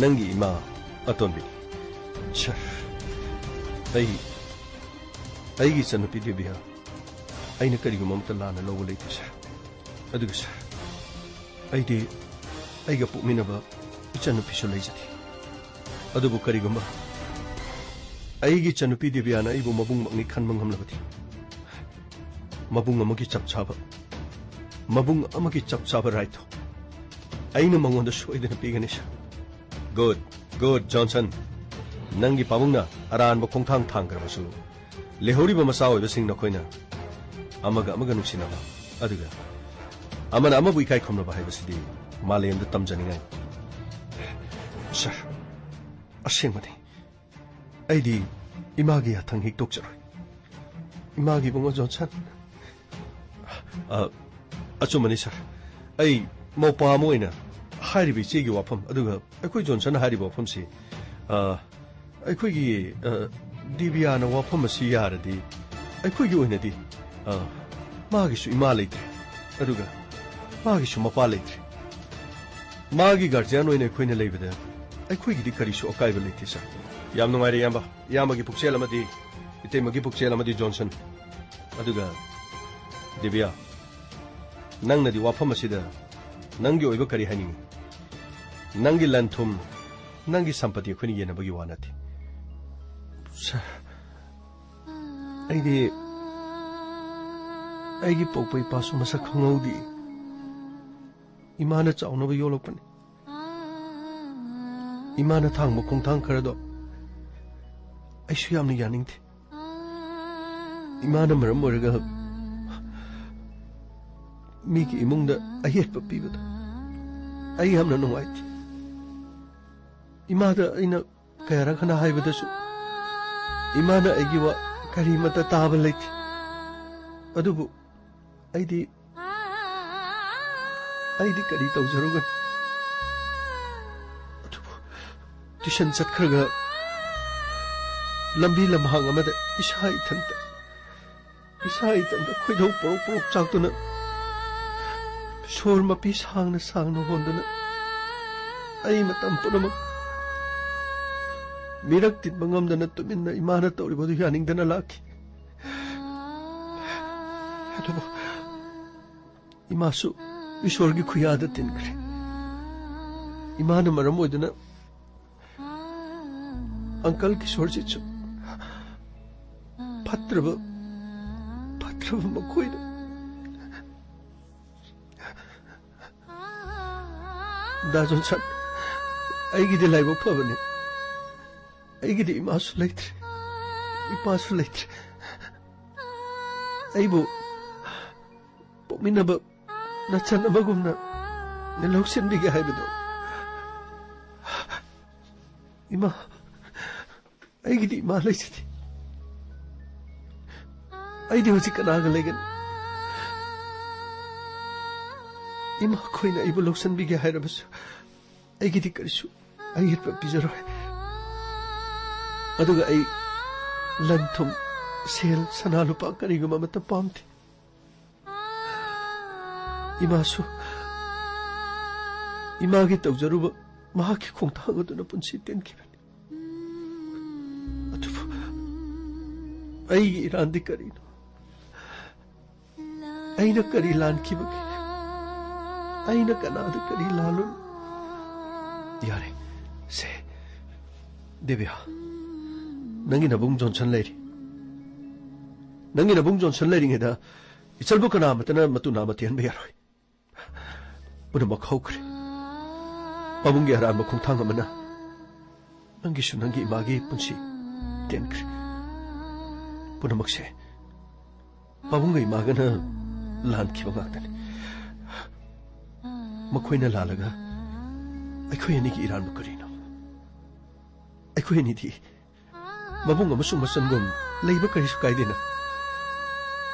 ꯅꯪꯒꯤ ꯏꯃꯥ ꯑꯇꯣꯟꯕꯤꯅꯤ꯫ ꯁꯥꯔ, ꯑꯩ, ꯑꯩꯒꯤ ꯏꯆꯟꯅꯨꯄꯤ ꯗꯤꯕ꯭ꯌꯥ ꯑꯩꯅ ꯀꯔꯤꯒꯨꯝꯕ ꯑꯃꯠꯇ ꯂꯥꯟꯅ ꯂꯧꯕ ꯂꯩꯇꯦ, ꯁꯥꯔ꯫ ꯑꯗꯨꯒ, ꯁꯥꯔ, ꯑꯩꯗꯤ ꯑꯩꯒ ꯄꯣꯛꯃꯤꯟꯅꯕ ꯏꯆꯟꯅꯨꯄꯤꯁꯨ ꯂꯩꯖꯗꯦ꯫ ꯑꯗꯨꯕꯨ ꯀꯔꯤꯒꯨꯝꯕ ꯑꯩꯒꯤ ꯏꯆꯟꯅꯨꯄꯤ ꯗꯤꯕ꯭ꯌꯥꯅ ꯑꯩꯕꯨ ꯃꯕꯨꯡꯃꯛꯅꯤ ꯈꯟꯕ ꯉꯝꯂꯕꯗꯤ, ꯃꯕꯨꯡ ꯑꯃꯒꯤ ꯆꯞ ꯆꯥꯕ, ꯃꯕꯨꯡ ꯑꯃꯒꯤ ꯆꯞ ꯆꯥꯕ ꯔꯥꯏꯠꯇꯣ ꯑꯩꯅ ꯃꯉꯣꯟꯗ ꯁꯣꯏꯗꯅ ꯄꯤꯒꯅꯤ, ꯁꯥꯔ꯫ Good, good, Johnson. ꯅꯪꯒꯤ ꯄꯥꯕꯨꯡꯅ ꯑꯔꯥꯟꯕ ꯈꯣꯡꯊꯥꯡ ꯊꯥꯡꯈ꯭ꯔꯕꯁꯨ, ꯂꯩꯍꯧꯔꯤꯕ ꯃꯆꯥ ꯑꯣꯏꯕꯁꯤꯡ ꯅꯈꯣꯏꯅ ꯑꯃꯒ ꯑꯃꯒ ꯅꯨꯡꯁꯤꯅꯕ, ꯑꯗꯨꯒ ꯑꯃꯅ ꯑꯃꯕꯨ ꯏꯀꯥꯏ ꯈꯨꯝꯅꯕ ꯍꯥꯏꯕꯁꯤꯗꯤ ꯃꯥꯂꯦꯝꯗ ꯇꯝꯖꯅꯤꯡꯉꯥꯏ꯫ ꯁꯥꯔ, ꯑꯁꯦꯡꯕꯅꯤ, ꯑꯩꯗꯤ ꯏꯃꯥꯒꯤ ꯌꯥꯊꯪ ꯍꯤꯛꯇꯣꯛꯆꯔꯣꯏ꯫ ꯏꯃꯥꯒꯤ ꯏꯕꯨꯡꯉꯣ ꯖꯣꯟꯁꯟ꯫ ꯑ, ꯑꯆꯨꯝꯕꯅꯤ, ꯁꯥꯔ꯫ ꯑꯩ ꯃꯧꯄꯥ ꯑꯃ ꯑꯣꯏꯅ ꯍꯥꯏꯔꯤꯕ ꯏꯆꯦꯒꯤ ꯋꯥꯐꯝ, ꯑꯗꯨꯒ ꯑꯩꯈꯣꯏ ꯖꯣꯟꯁꯟꯅ ꯍꯥꯏꯔꯤꯕ ꯋꯥꯐꯝꯁꯤ, ꯑ, ꯑꯩꯈꯣꯏꯒꯤ, ꯑ, ꯗꯤꯕꯤꯌꯥꯅ ꯋꯥꯐꯝ ꯑꯁꯤ ꯌꯥꯔꯗꯤ, ꯑꯩꯈꯣꯏꯒꯤ ꯑꯣꯏꯅꯗꯤ, ꯑ, ꯃꯥꯒꯤꯁꯨ ꯏꯃꯥ ꯂꯩꯇ꯭ꯔꯦ, ꯑꯗꯨꯒ ꯃꯥꯒꯤꯁꯨ ꯃꯄꯥ ꯂꯩꯇ꯭ꯔꯦ꯫ ꯃꯥꯒꯤ ꯒꯥꯔꯖꯤꯌꯥꯟ ꯑꯣꯏꯅ ꯑꯩꯈꯣꯏꯅ ꯂꯩꯕꯗ ꯑꯩꯈꯣꯏꯒꯤꯗꯤ ꯀꯔꯤꯁꯨ ꯑꯀꯥꯏꯕ ꯂꯩꯇꯦ, ꯁꯥꯔ꯫ ꯌꯥꯝ ꯅꯨꯡꯉꯥꯏꯔꯦ, ꯏꯌꯥꯝꯕ꯫ ꯏꯌꯥꯝꯕꯒꯤ ꯄꯨꯛꯆꯦꯜ ꯑꯃꯗꯤ ꯏꯇꯩꯃꯒꯤ ꯄꯨꯛꯆꯦꯜ ꯑꯃꯗꯤ ꯖꯣꯟꯁꯟ꯫ ꯑꯗꯨꯒ ꯗꯤꯕꯤꯌꯥ, ꯅꯪꯅꯗꯤ ꯋꯥꯐꯝ ꯑꯁꯤꯗ ꯅꯪꯒꯤ ꯑꯣꯏꯕ ꯀꯔꯤ ꯍꯥꯏꯅꯤꯡꯏ? ꯅꯪꯒꯤ ꯂꯟ ꯊꯨꯝ, ꯅꯪꯒꯤ ꯁꯝꯄꯇꯤ ꯑꯩꯈꯣꯏꯅ ꯌꯦꯟꯅꯕꯒꯤ ꯋꯥ ꯅꯠꯇꯦ꯫ ꯁꯥꯔ, ꯑꯩꯗꯤ ꯑꯩꯒꯤ ꯄꯣꯛꯄ ꯏꯄꯥꯁꯨ ꯃꯁꯛ ꯈꯪꯍꯧꯗꯦ꯫ ꯏꯃꯥꯅ ꯆꯥꯎꯅꯕ ꯌꯣꯛꯂꯛꯄꯅꯤ꯫ ꯏꯃꯥꯅ ꯊꯥꯡꯕ ꯈꯣꯡꯊꯥꯡ ꯈꯔꯗꯣ ꯑꯩꯁꯨ ꯌꯥꯝꯅ ꯌꯥꯅꯤꯡꯗꯦ꯫ ꯏꯃꯥꯅ ꯃꯔꯝ ꯑꯣꯏꯔꯒ ꯃꯤꯒꯤ ꯏꯃꯨꯡꯗ ꯑꯌꯦꯠꯄ ꯄꯤꯕꯗꯣ ꯑꯩ ꯌꯥꯝꯅ ꯅꯨꯡꯉꯥꯏꯇꯦ꯫ ꯏꯃꯥꯗ ꯑꯩꯅ ꯀꯌꯥꯔꯛ ꯍꯟꯅ ꯍꯥꯏꯕꯗꯁꯨ ꯏꯃꯥꯅ ꯑꯩꯒꯤ ꯋꯥ ꯀꯔꯤꯃꯠꯇ ꯇꯥꯕ ꯂꯩꯇꯦ꯫ ꯑꯗꯨꯕꯨ ꯑꯩꯗꯤ, ꯑꯩꯗꯤ ꯀꯔꯤ ꯇꯧꯖꯔꯨꯒꯅꯤ? ꯑꯗꯨꯕꯨ ꯇ꯭ꯌꯨꯁꯟ ꯆꯠꯈ꯭ꯔꯒ ꯂꯝꯕꯤ ꯂꯝꯍꯥꯡ ꯑꯃꯗ ꯏꯁꯥ ꯏꯊꯟꯇ, ꯏꯁꯥ ꯏꯊꯟꯇ ꯈꯣꯏꯗꯧ ꯄꯣꯔꯣꯛ ꯄꯣꯔꯣꯛ ꯆꯥꯛꯇꯨꯅ ꯁꯣꯔ ꯃꯄꯤ ꯁꯥꯡꯅ ꯁꯥꯡꯅ ꯍꯣꯟꯗꯨꯅ ꯑꯩ ꯃꯇꯝ ꯄꯨꯝꯅꯃꯛ ꯃꯤꯔꯛ ꯇꯤꯟꯕ ꯉꯝꯗꯅ ꯇꯨꯃꯤꯟꯅ ꯏꯃꯥꯅ ꯇꯧꯔꯤꯕꯗꯨ ꯌꯥꯅꯤꯡꯗꯅ ꯂꯥꯛꯈꯤ꯫ ꯑꯗꯨꯕꯨ ꯏꯃꯥꯁꯨ ꯏꯁꯣꯔꯒꯤ ꯈꯨꯌꯥꯗ ꯇꯤꯟꯈ꯭ꯔꯦ꯫ ꯏꯃꯥꯅ ꯃꯔꯝ ꯑꯣꯏꯗꯨꯅ ꯑꯪꯀꯜ ꯀꯤꯁꯣꯔꯖꯤꯠꯁꯨ ꯐꯠꯇ꯭ꯔꯕ, ꯐꯠꯇ꯭ꯔꯕ ꯃꯈꯣꯏꯗ꯫ ꯗꯥ ꯖꯣꯟꯁꯟ, ꯑꯩꯒꯤꯗꯤ ꯂꯥꯏꯕꯛ ꯐꯕꯅꯤ꯫ ꯑꯩꯒꯤꯗꯤ ꯏꯃꯥꯁꯨ ꯂꯩꯇ꯭ꯔꯦ, ꯏꯄꯥꯁꯨ ꯂꯩꯇ꯭ꯔꯦ꯫ ꯑꯩꯕꯨ ꯄꯣꯛꯃꯤꯟꯅꯕ ꯅꯆꯟ ꯑꯃꯒꯨꯝꯅ ꯂꯧꯁꯤꯟꯕꯤꯒꯦ ꯍꯥꯏꯕꯗꯣ꯫ ꯏꯃꯥ, ꯑꯩꯒꯤꯗꯤ ꯏꯃꯥ ꯂꯩꯖꯗꯦ꯫ ꯑꯩꯗꯤ ꯍꯧꯖꯤꯛ ꯀꯅꯥꯒ ꯂꯩꯒꯅꯤ? ꯏꯃꯥ ꯈꯣꯏꯅ ꯑꯩꯕꯨ ꯂꯧꯁꯤꯟꯕꯤꯒꯦ ꯍꯥꯏꯔꯕꯁꯨ ꯑꯩꯒꯤꯗꯤ ꯀꯔꯤꯁꯨ ꯑꯌꯦꯠꯄ ꯄꯤꯖꯔꯣꯏ꯫ ꯑꯗꯨꯒ ꯑꯩ ꯂꯟ ꯊꯨꯝ, ꯁꯦꯜ, ꯁꯅꯥ ꯂꯨꯄꯥ ꯀꯔꯤꯒꯨꯝꯕ ꯑꯃꯠꯇ ꯄꯥꯝꯗꯦ꯫ ꯏꯃꯥꯁꯨ ꯏꯃꯥꯒꯤ ꯇꯧꯖꯔꯨꯕ ꯃꯍꯥꯛꯀꯤ ꯈꯣꯡꯊꯥꯡ ꯑꯗꯨꯅ ꯄꯨꯟꯁꯤ ꯇꯦꯟꯈꯤꯕꯅꯤ꯫ ꯑꯗꯨꯕꯨ ꯑꯩꯒꯤ ꯏꯔꯥꯟꯗꯤ ꯀꯔꯤꯅꯣ? ꯑꯩꯅ ꯀꯔꯤ ꯂꯥꯟꯈꯤꯕꯒꯦ? ꯑꯩꯅ ꯀꯅꯥꯗ ꯀꯔꯤ ꯂꯥꯜꯂꯨꯅꯣ? ꯌꯥꯔꯦ, ꯁꯦ, ꯗꯦꯕꯤꯌꯥ, ꯅꯪꯒꯤ ꯅꯕꯨꯡ ꯖꯣꯟꯁꯟ ꯂꯩꯔꯤ꯫ ꯅꯪꯒꯤ ꯅꯕꯨꯡ ꯖꯣꯟꯁꯟ ꯂꯩꯔꯤꯉꯩꯗ ꯏꯆꯜꯕꯨ ꯀꯅꯥ ꯑꯃꯠꯇꯅ ꯃꯇꯨ ꯅꯥꯝꯃ ꯇꯦꯟꯕ ꯌꯥꯔꯣꯏ꯫ ꯄꯨꯝꯅꯃꯛ ꯍꯧꯈ꯭ꯔꯦ꯫ ꯄꯥꯕꯨꯡꯒꯤ ꯑꯔꯥꯟꯕ ꯈꯣꯡꯊꯥꯡ ꯑꯃꯅ ꯅꯪꯒꯤꯁꯨ ꯅꯪꯒꯤ ꯏꯃꯥꯒꯤ ꯄꯨꯟꯁꯤ ꯇꯦꯟꯈ꯭ꯔꯦ꯫ ꯄꯨꯝꯅꯃꯛꯁꯦ ꯄꯥꯕꯨꯡꯒ ꯏꯃꯥꯒꯅ ꯂꯥꯟꯈꯤꯕ ꯉꯥꯛꯇꯅꯤ꯫ ꯃꯈꯣꯏꯅ ꯂꯥꯜꯂꯒ ꯑꯩꯈꯣꯏ ꯑꯅꯤꯒꯤ ꯏꯔꯥꯟꯕꯨ ꯀꯔꯤꯅꯣ? ꯑꯩꯈꯣꯏ ꯑꯅꯤꯗꯤ ꯃꯕꯨꯡ ꯑꯃꯁꯨꯡ ꯃꯆꯟꯒꯨꯝ ꯂꯩꯕ ꯀꯔꯤꯁꯨ ꯀꯥꯏꯗꯦꯅ꯫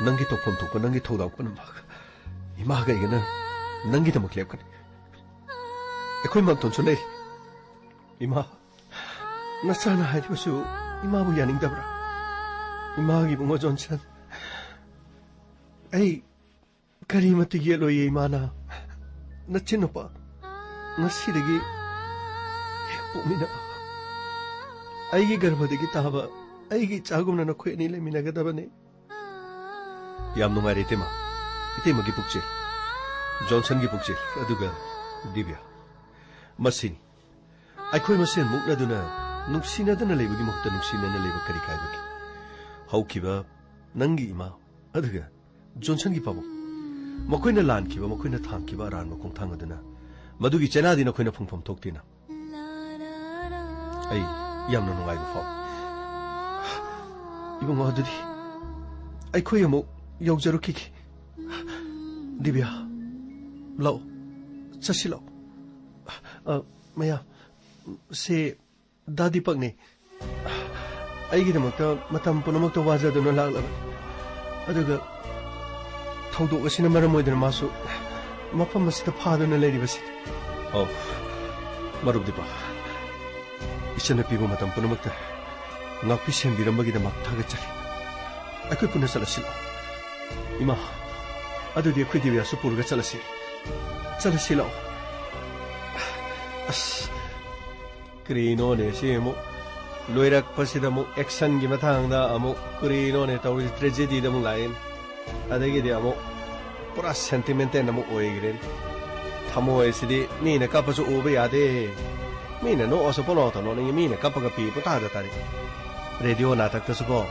ꯅꯪꯒꯤ ꯇꯧꯐꯝ ꯊꯣꯛꯄ, ꯅꯪꯒꯤ ꯊꯧꯗꯥꯡ ꯄꯨꯝꯅꯃꯛ ꯏꯃꯥꯒ ꯑꯩꯒꯅ ꯅꯪꯒꯤꯗꯃꯛ ꯂꯦꯞꯀꯅꯤ꯫ ꯑꯩꯈꯣꯏ ꯃꯥꯝꯇꯣꯟꯁꯨ ꯂꯩꯔꯤ꯫ ꯏꯃꯥ, ꯅꯆꯥꯅ ꯍꯥꯏꯔꯤꯕꯁꯨ ꯏꯃꯥꯕꯨ ꯌꯥꯅꯤꯡꯗꯕ꯭ꯔꯥ? ꯏꯃꯥꯒꯤ ꯏꯕꯨꯡꯉꯣ ꯖꯣꯟꯁꯟ, ꯑꯩ ꯀꯔꯤꯃꯠꯇ ꯌꯦꯠꯂꯣꯏꯌꯦ ꯏꯃꯥꯅ꯫ ꯅꯆꯤꯟ ꯅꯨꯄꯥ ꯉꯁꯤꯗꯒꯤ ꯍꯦꯛ ꯄꯣꯛꯃꯤꯟꯅꯕ, ꯑꯩꯒꯤ ꯒꯔꯚꯗꯒꯤ ꯇꯥꯕ ꯑꯩꯒꯤ ꯏꯆꯥꯒꯨꯝꯅ ꯅꯈꯣꯏ ꯑꯅꯤ ꯂꯩꯃꯤꯟꯅꯒꯗꯕꯅꯤ꯫ ꯌꯥꯝ ꯅꯨꯡꯉꯥꯏꯔꯦ ꯏꯇꯩꯃ꯫ ꯏꯇꯩꯃꯒꯤ ꯄꯨꯛꯆꯦꯜ, ꯖꯣꯟꯁꯟꯒꯤ ꯄꯨꯛꯆꯦꯜ, ꯑꯗꯨꯒ ꯗꯤꯕ꯭ꯌꯥ, ꯃꯁꯤꯅꯤ꯫ ꯑꯩꯈꯣꯏ ꯃꯁꯦꯟ ꯃꯨꯛꯅꯗꯨꯅ ꯅꯨꯡꯁꯤꯅꯗꯅ ꯂꯩꯕꯒꯤ ꯃꯍꯨꯠꯇ ꯅꯨꯡꯁꯤꯅꯅ ꯂꯩꯕ ꯀꯔꯤ ꯀꯥꯏꯕꯒꯦ? ꯍꯧꯈꯤꯕ ꯅꯪꯒꯤ ꯏꯃꯥ, ꯑꯗꯨꯒ ꯖꯣꯟꯁꯟꯒꯤ ꯄꯥꯕꯨꯡ, ꯃꯈꯣꯏꯅ ꯂꯥꯟꯈꯤꯕ, ꯃꯈꯣꯏꯅ ꯊꯥꯡꯈꯤꯕ ꯑꯔꯥꯟꯕ ꯈꯣꯡꯊꯥꯡ ꯑꯗꯨꯅ ꯃꯗꯨꯒꯤ ꯆꯩꯅꯥꯗꯤ ꯅꯈꯣꯏꯅ ꯐꯪꯐꯝ ꯊꯣꯛꯇꯦꯅ꯫ ꯑꯩ ꯌꯥꯝꯅ ꯅꯨꯡꯉꯥꯏꯕ ꯐꯥꯎꯏ꯫ ꯏꯕꯨꯡꯉꯣ, ꯑꯗꯨꯗꯤ ꯑꯩꯈꯣꯏ ꯑꯃꯨꯛ ꯌꯧꯖꯔꯨꯈꯤꯒꯦ꯫ ꯗꯤꯕ꯭ꯌꯥ꯫ ꯂꯥꯛꯑꯣ, ꯆꯠꯁꯤ ꯂꯥꯛꯑꯣ꯫ ꯑ, ꯃꯌꯥꯝ, ꯁꯤ ꯗꯥ ꯗꯤꯄꯛꯅꯤ꯫ ꯑꯩꯒꯤꯗꯃꯛꯇ ꯃꯇꯝ ꯄꯨꯝꯅꯃꯛꯇ ꯋꯥꯖꯗꯨꯅ ꯂꯥꯛꯂꯕꯅꯤ꯫ ꯑꯗꯨꯒ ꯊꯧꯗꯣꯛ ꯑꯁꯤꯅ ꯃꯔꯝ ꯑꯣꯏꯗꯨꯅ ꯃꯥꯁꯨ ꯃꯐꯝ ꯑꯁꯤꯗ ꯐꯥꯗꯨꯅ ꯂꯩꯔꯤꯕꯁꯤꯅꯤ꯫ ꯑꯧ, ꯃꯔꯨꯞ ꯗꯤꯄꯛ, ꯏꯆꯟꯅꯨꯄꯤꯕꯨ ꯃꯇꯝ ꯄꯨꯝꯅꯃꯛꯇ ꯉꯥꯛꯄꯤ ꯁꯦꯟꯕꯤꯔꯝꯕꯒꯤꯗꯃꯛ ꯊꯥꯒꯠꯆꯔꯤ꯫ ꯑꯩꯈꯣꯏ ꯄꯨꯟꯅ ꯆꯠꯂꯁꯤ ꯂꯥꯛꯑꯣ꯫ ꯏꯃꯥ, ꯑꯗꯨꯗꯤ ꯑꯩꯈꯣꯏ ꯗꯤꯕ꯭ꯌꯥꯁꯨ ꯄꯨꯔꯒ ꯆꯠꯂꯁꯤ꯫ ꯆꯠꯂꯁꯤ ꯂꯥꯛꯑꯣ꯫ ꯑꯁ, ꯀꯔꯤꯅꯣꯅꯦ ꯁꯤ ꯑꯃꯨꯛ? ꯂꯣꯏꯔꯛꯄꯁꯤꯗ ꯑꯃꯨꯛ actionꯒꯤ ꯃꯇꯥꯡꯗ ꯑꯃꯨꯛ ꯀꯔꯤꯅꯣꯅꯦ ꯇꯧꯔꯤꯁꯤ? Tragedyꯗ ꯑꯃꯨꯛ ꯂꯥꯛꯑꯦꯅꯦ꯫ ꯑꯗꯒꯤꯗꯤ ꯑꯃꯨꯛ ꯄꯨꯔꯥ sentimental ꯑꯃꯨꯛ ꯑꯣꯏꯈ꯭ꯔꯦꯅꯦ꯫ ꯊꯃꯣꯏꯁꯤꯗꯤ ꯃꯤꯅ ꯀꯞꯄꯁꯨ ꯎꯕ ꯌꯥꯗꯦ꯫ ꯃꯤꯅ ꯅꯣꯛꯑꯁꯨ ꯄꯪꯅꯣꯛꯇ ꯅꯣꯛꯅꯤꯡꯉꯤ, ꯃꯤꯅ ꯀꯞꯄꯒ ꯄꯤ ꯄꯨꯇꯥꯗ ꯇꯥꯔꯤ꯫ ꯔꯦꯗꯤꯑꯣ ꯅꯥꯇꯛꯇꯁꯨꯀꯣ,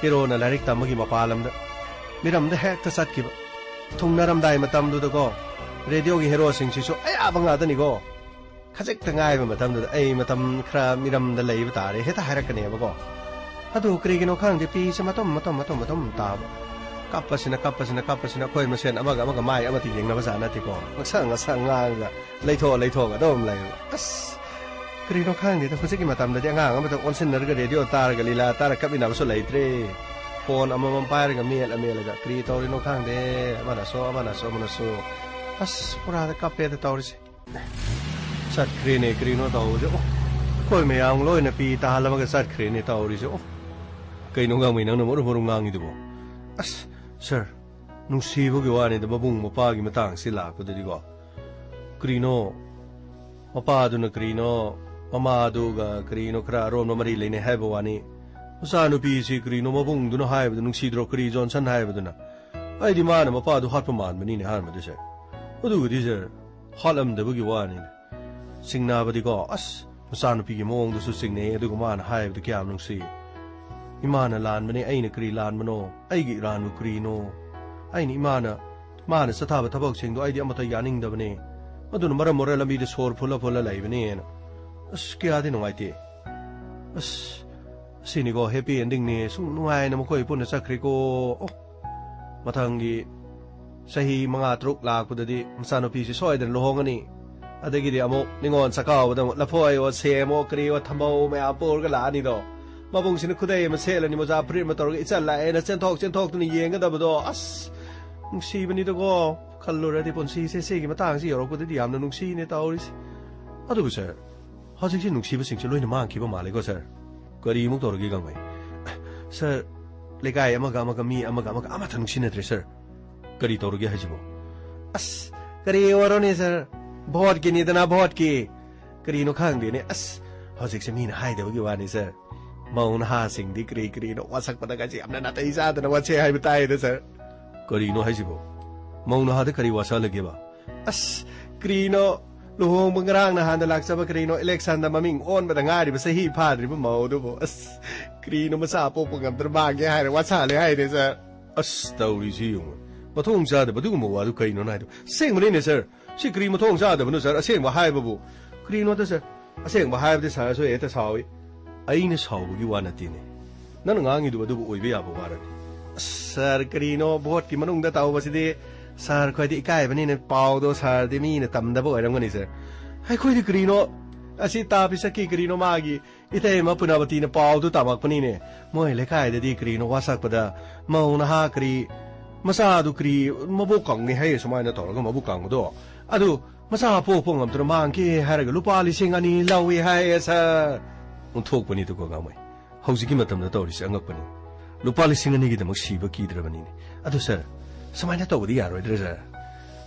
ꯍꯤꯔꯣꯅ ꯂꯥꯏꯔꯤꯛ ꯇꯝꯕꯒꯤ ꯃꯄꯥꯟ ꯂꯝꯗ, ꯃꯤꯔꯝꯗ ꯍꯦꯛꯇ ꯆꯠꯈꯤꯕ꯫ ꯊꯨꯡꯅꯔꯝꯗꯥꯏ ꯃꯇꯝꯗꯨꯗꯀꯣ, ꯔꯦꯗꯤꯑꯣꯒꯤ ꯍꯤꯔꯣꯁꯤꯡꯁꯤꯁꯨ ꯑꯌꯥꯕ ꯉꯥꯛꯇꯅꯤꯀꯣ꯫ ꯈꯖꯤꯛꯇ ꯉꯥꯏꯕ ꯃꯇꯝꯗꯨꯗ ꯑꯩ ꯃꯇꯝ ꯈꯔ ꯃꯤꯔꯝꯗ ꯂꯩꯕ ꯇꯥꯔꯦ ꯍꯦꯛꯇ ꯍꯥꯏꯔꯛꯀꯅꯦꯕꯀꯣ꯫ ꯑꯗꯨ ꯀꯔꯤꯒꯤꯅꯣ ꯈꯪꯗꯦ, ꯄꯤꯁꯦ ꯃꯇꯨꯝ, ꯃꯇꯨꯝ, ꯃꯇꯨꯝ, ꯃꯇꯨꯝ ꯇꯥꯕ꯫ ꯀꯞꯄꯁꯤꯅ, ꯀꯞꯄꯁꯤꯅ, ꯀꯞꯄꯁꯤꯅ ꯑꯩꯈꯣꯏ ꯃꯁꯦꯟ ꯑꯃꯒ ꯑꯃꯒ ꯃꯥꯏ ꯑꯃꯠꯇ ꯌꯦꯡꯅꯕ ꯖꯥꯠ ꯅꯠꯇꯦꯀꯣ꯫ ꯉꯁꯪ ꯉꯁꯪ ꯉꯥꯡꯉꯒ ꯂꯩꯊꯣꯛꯑ ꯂꯩꯊꯣꯛꯑꯒ ꯑꯗꯨꯝ ꯂꯩꯕ꯫ ꯑꯁ, ꯀꯔꯤꯅꯣ ꯈꯪꯗꯦꯗ, ꯍꯧꯖꯤꯛꯀꯤ ꯃꯇꯝꯗꯗꯤ ꯑꯉꯥꯡ ꯑꯃꯗ ꯑꯣꯟꯁꯤꯟꯅꯔꯒ ꯔꯦꯗꯤꯑꯣ ꯇꯥꯔꯒ ꯂꯤꯂꯥ ꯇꯥꯔ ꯀꯞꯃꯤꯟꯅꯕꯁꯨ ꯂꯩꯇ꯭ꯔꯦ꯫ ꯐꯣꯟ ꯑꯃꯃꯝ ꯄꯥꯏꯔꯒ ꯃꯦꯠꯂ ꯃꯦꯠꯂꯒ ꯀꯔꯤ ꯇꯧꯔꯤꯅꯣ ꯈꯪꯗꯦ, ꯑꯃꯅꯁꯨ ꯑꯃꯅꯁꯨ ꯑꯃꯅꯁꯨ꯫ ꯑꯁ, ꯄꯨꯔꯥꯗ ꯀꯞꯄꯦꯗ ꯇꯧꯔꯤꯁꯦ꯫ ꯆꯠꯈ꯭ꯔꯦꯅꯦ, ꯀꯔꯤꯅꯣ ꯇꯧꯕꯁꯦ? ꯑꯣ, ꯑꯩꯈꯣꯏ ꯃꯌꯥꯝ ꯂꯣꯏꯅ ꯄꯤ ꯇꯥꯍꯜꯂꯝꯃꯒ ꯆꯠꯈ꯭ꯔꯦꯅꯦ ꯇꯧꯔꯤꯁꯦ꯫ ꯑꯣ, ꯀꯩꯅꯣ ꯒꯥꯡꯃꯩ, ꯅꯪꯅ ꯃꯔꯨ ꯃꯔꯨ ꯉꯥꯡꯉꯤꯗꯨꯕꯣ? ꯑꯁ, ꯁꯥꯔ, ꯅꯨꯡꯁꯤꯕꯒꯤ ꯋꯥꯅꯤꯗ, ꯃꯕꯨꯡ ꯃꯧꯄ꯭ꯋꯥꯒꯤ ꯃꯇꯥꯡꯁꯤ ꯂꯥꯛꯄꯗꯗꯤꯀꯣ꯫ ꯀꯔꯤꯅꯣ, ꯃꯄꯥꯗꯨꯅ ꯀꯔꯤꯅꯣ, ꯃꯃꯥꯗꯨꯒ ꯀꯔꯤꯅꯣ ꯈꯔ ꯑꯔꯣꯟꯕ ꯃꯔꯤ ꯂꯩꯅꯩ ꯍꯥꯏꯕ ꯋꯥꯅꯤ꯫ ꯃꯆꯥꯅꯨꯄꯤꯁꯤ ꯀꯔꯤꯅꯣ ꯃꯕꯨꯡꯗꯨꯅ ꯍꯥꯏꯕꯗꯨ ꯅꯨꯡꯁꯤꯗ꯭ꯔꯣ, ꯀꯔꯤ ꯖꯣꯟꯁꯟ ꯍꯥꯏꯕꯗꯨꯅ? ꯑꯩꯗꯤ ꯃꯥꯅ ꯃꯄꯥꯗꯨ ꯍꯥꯠꯄ ꯃꯥꯟꯕꯅꯤꯅꯦ ꯑꯍꯥꯟꯕꯗꯁꯦ꯫ ꯑꯗꯨꯒꯗꯤ ꯁꯥꯔ, ꯍꯥꯠꯂꯝꯗꯕꯒꯤ ꯋꯥꯅꯤꯅꯦ꯫ ꯆꯤꯡꯅꯕꯗꯤꯀꯣ, ꯑꯁ, ꯃꯆꯥꯅꯨꯄꯤꯒꯤ ꯃꯑꯣꯡꯗꯨꯁꯨ ꯆꯤꯡꯅꯩ, ꯑꯗꯨꯒ ꯃꯥꯅ ꯍꯥꯏꯕꯗꯨ ꯀꯌꯥꯝ ꯅꯨꯡꯁꯤ꯫ "ꯏꯃꯥꯅ ꯂꯥꯟꯕꯅꯦ, ꯑꯩꯅ ꯀꯔꯤ ꯂꯥꯟꯕꯅꯣ? ꯑꯩꯒꯤ ꯏꯔꯥꯟꯕꯨ ꯀꯔꯤꯅꯣ? ꯑꯩꯅ ꯏꯃꯥꯅ, ꯃꯥꯅ ꯆꯠꯊꯕ ꯊꯕꯛꯁꯤꯡꯗꯣ ꯑꯩꯗꯤ ꯑꯃꯠꯇ ꯌꯥꯅꯤꯡꯗꯕꯅꯦ꯫ ꯑꯗꯨꯅ ꯃꯔꯝ ꯑꯣꯏꯔꯒ ꯂꯝꯕꯤꯗ ꯁꯣꯔ ꯐꯨꯜꯂ ꯐꯨꯜꯂ ꯂꯩꯕꯅꯦꯅ"꯫ ꯑꯁ, ꯀꯌꯥꯗꯤ ꯅꯨꯡꯉꯥꯏꯇꯦ꯫ ꯑꯁ, ꯑꯁꯤꯅꯤꯀꯣ happy endingꯅꯦ꯫ ꯁꯨꯝ ꯅꯨꯡꯉꯥꯏꯅ ꯃꯈꯣꯏ ꯄꯨꯟꯅ ꯆꯠꯈ꯭ꯔꯦꯀꯣ꯫ ꯑꯣ, ꯃꯊꯪꯒꯤ ꯆꯍꯤ ꯃꯉꯥ ꯇꯔꯨꯛ ꯂꯥꯛꯄꯗꯗꯤ ꯃꯆꯥꯅꯨꯄꯤꯁꯤ ꯁꯣꯏꯗꯅ ꯂꯨꯍꯣꯡꯉꯅꯤ꯫ ꯑꯗꯒꯤꯗꯤ ꯑꯃꯨꯛ ꯅꯤꯉꯣꯜ ꯆꯥꯛꯀꯧꯕꯗ ꯑꯃꯨꯛ ꯂꯐꯣꯏꯑꯣ, ꯁꯦꯝꯑꯣ, ꯀꯔꯤꯑꯣ, ꯊꯝꯕꯧ ꯃꯌꯥꯝ ꯄꯨꯔꯒ ꯂꯥꯛꯑꯅꯤꯗꯣ꯫ ꯃꯕꯨꯡꯁꯤꯅ ꯈꯨꯗꯩ ꯑꯃ ꯁꯦꯠꯂꯅꯤ, ꯃꯣꯖꯥ ꯐꯨꯔꯤꯠ ꯑꯃ ꯇꯧꯔꯒ ꯏꯆꯜ ꯂꯥꯛꯑꯦꯅ ꯆꯦꯟꯊꯣꯛ ꯆꯦꯟꯊꯣꯛꯇꯨꯅ ꯌꯦꯡꯒꯗꯕꯗꯣ꯫ ꯑꯁ, ꯅꯨꯡꯁꯤꯕꯅꯤꯗꯀꯣ꯫ ꯈꯜꯂꯨꯔꯗꯤ ꯄꯨꯟꯁꯤꯁꯦ ꯁꯤꯒꯤ ꯃꯇꯥꯡꯁꯤ ꯌꯧꯔꯛꯄꯗꯗꯤ ꯌꯥꯝꯅ ꯅꯨꯡꯁꯤꯅꯦ ꯇꯧꯔꯤꯁꯦ꯫ ꯑꯗꯨꯕꯨ ꯁꯥꯔ, ꯍꯧꯖꯤꯛꯁꯤ ꯅꯨꯡꯁꯤꯕꯁꯤꯡꯁꯦ ꯂꯣꯏꯅ ꯃꯥꯡꯈꯤꯕ ꯃꯥꯜꯂꯦꯀꯣ ꯁꯥꯔ꯫ ꯀꯔꯤꯃꯨꯛ ꯇꯧꯔꯒꯦ ꯒꯥꯡꯃꯩ? ꯁꯥꯔ, ꯂꯩꯀꯥꯏ ꯑꯃꯒ ꯑꯃꯒ, ꯃꯤ ꯑꯃꯒ ꯑꯃꯒ ꯑꯃꯠꯇ ꯅꯨꯡꯁꯤꯅꯗ꯭ꯔꯦ ꯁꯥꯔ꯫ ꯀꯔꯤ ꯇꯧꯔꯒꯦ ꯍꯥꯏꯁꯤꯕꯣ? ꯑꯁ, ꯀꯔꯤ ꯑꯣꯏꯔꯣꯅꯦ ꯁꯥꯔ, ꯚꯣꯠꯀꯤꯅꯤꯗꯅ, ꯚꯣꯠꯀꯤ꯫ ꯀꯔꯤꯅꯣ ꯈꯪꯗꯦꯅꯦ꯫ ꯑꯁ, ꯍꯧꯖꯤꯛꯁꯦ ꯃꯤꯅ ꯍꯥꯏꯗꯕꯒꯤ ꯋꯥꯅꯤ ꯁꯥꯔ, ꯃꯧ ꯅꯍꯥꯁꯤꯡꯗꯤ ꯀꯔꯤ ꯀꯔꯤꯅꯣ ꯋꯥꯁꯛꯄꯗꯒꯁꯦ ꯌꯥꯝꯅ ꯅꯥꯇꯩ ꯆꯥꯗꯅ ꯋꯥꯁꯦ ꯍꯥꯏꯕ ꯇꯥꯏꯗ ꯁꯥꯔ꯫ ꯀꯔꯤꯅꯣ ꯍꯥꯏꯁꯤꯕꯣ? ꯃꯧ ꯅꯍꯥꯗ ꯀꯔꯤ ꯋꯥꯁꯛꯂꯒꯦꯕ? ꯑꯁ, ꯀꯔꯤꯅꯣ, ꯂꯨꯍꯣꯡꯕ ꯉꯔꯥꯡ ꯅꯍꯥꯟꯗ ꯂꯥꯛꯆꯕ, ꯀꯔꯤꯅꯣ, ꯏꯂꯦꯛꯁꯟꯗ ꯃꯃꯤꯡ ꯑꯣꯟꯕꯗ ꯉꯥꯏꯔꯤꯕ ꯆꯍꯤ ꯐꯥꯗ꯭ꯔꯤꯕ ꯃꯧꯗꯨꯕꯨ, ꯑꯁ, ꯀꯔꯤꯅꯣ, ꯃꯆꯥ ꯄꯣꯛꯄ ꯉꯝꯗ꯭ꯔ ꯃꯥꯡꯒꯦ ꯍꯥꯏꯔꯦ, ꯋꯥꯁꯥꯂꯦ ꯍꯥꯏꯔꯦ ꯁꯥꯔ꯫ ꯑꯁ, ꯇꯧꯔꯤꯁꯤ ꯌꯦꯡꯉꯨ, ꯃꯊꯣꯡ ꯆꯥꯗꯕ ꯑꯗꯨꯒꯨꯝꯕ ꯋꯥꯗꯨ ꯀꯩꯅꯣꯅ ꯍꯥꯏꯗꯣ? ꯑꯁꯦꯡꯕꯅꯤꯅꯦ ꯁꯥꯔ, ꯁꯤ ꯀꯔꯤ ꯃꯊꯣꯡ ꯆꯥꯗꯕꯅꯣ ꯁꯥꯔ? ꯑꯁꯦꯡꯕ ꯍꯥꯏꯕꯕꯨ꯫ ꯀꯔꯤꯅꯣꯗ ꯁꯥꯔ, ꯑꯁꯦꯡꯕ ꯍꯥꯏꯕꯗꯤ ꯁꯥꯔꯁꯨ ꯍꯦꯛꯇ ꯁꯥꯎꯏ꯫ ꯑꯩꯅ ꯁꯥꯎꯕꯒꯤ ꯋꯥ ꯅꯠꯇꯦꯅꯦ, ꯅꯪꯅ ꯉꯥꯡꯉꯤꯗꯨ ꯑꯗꯨꯕꯨ ꯑꯣꯏꯕ ꯌꯥꯕ ꯋꯥꯔꯅꯤ꯫ ꯑꯁ, ꯁꯥꯔ, ꯀꯔꯤꯅꯣ ꯚꯣꯠꯀꯤ ꯃꯅꯨꯡꯗ ꯇꯧꯕꯁꯤꯗꯤ? ꯁꯥꯔ, ꯑꯩꯈꯣꯏꯗꯤ ꯏꯀꯥꯏꯕꯅꯤꯅ ꯄꯥꯎꯗꯣ ꯁꯥꯔꯗꯤ ꯃꯤꯅ ꯇꯝꯗꯕ ꯑꯣꯏꯔꯝꯒꯅꯤ ꯁꯥꯔ꯫ ꯑꯩꯈꯣꯏꯗꯤ ꯀꯔꯤꯅꯣ, ꯑꯁꯤ ꯇꯥ ꯄꯤꯁꯛꯀꯤ ꯀꯔꯤꯅꯣ ꯃꯥꯒꯤ ꯏꯇꯩꯃ ꯄꯨꯅꯥꯕꯇꯤꯅ ꯄꯥꯎꯗꯨ ꯇꯝꯃꯛꯄꯅꯤꯅꯦ꯫ ꯃꯣꯏ ꯂꯩꯀꯥꯏꯗꯗꯤ ꯀꯔꯤꯅꯣ ꯋꯥꯁꯛꯄꯗ ꯃꯧ ꯅꯍꯥ ꯀꯔꯤ ꯃꯆꯥꯗꯨ ꯀꯔꯤ ꯃꯕꯨꯛ ꯀꯪꯉꯦ ꯍꯥꯏꯌꯦ, ꯁꯨꯃꯥꯏꯅ ꯇꯧꯔꯒ ꯃꯕꯨꯛ ꯀꯪꯕꯗꯣ꯫ ꯑꯗꯨ ꯃꯆꯥ ꯄꯣꯛꯄ ꯉꯝꯗꯅ ꯃꯥꯡꯈꯤ ꯍꯥꯏꯔꯒ ꯂꯨꯄꯥ ꯂꯤꯁꯤꯡ ꯑꯅꯤ ꯂꯧꯏ ꯍꯥꯏꯌꯦ ꯁꯥꯔ꯫ ꯑꯣꯟꯊꯣꯛꯄꯅꯤꯗꯀꯣ ꯒꯥꯡꯃꯩ꯫ ꯍꯧꯖꯤꯛꯀꯤ ꯃꯇꯝꯗ ꯇꯧꯔꯤꯁꯦ ꯑꯉꯛꯄꯅꯤ꯫ ꯂꯨꯄꯥ ꯂꯤꯁꯤꯡ ꯑꯅꯤꯒꯤꯗꯃꯛ ꯁꯤꯕ ꯀꯤꯗ꯭ꯔꯕꯅꯤꯅꯦ꯫ ꯑꯗꯨ ꯁꯥꯔ, ꯁꯨꯃꯥꯏꯅ ꯇꯧꯕꯗꯤ ꯌꯥꯔꯣꯏꯗ꯭ꯔꯥ ꯁꯥꯔ?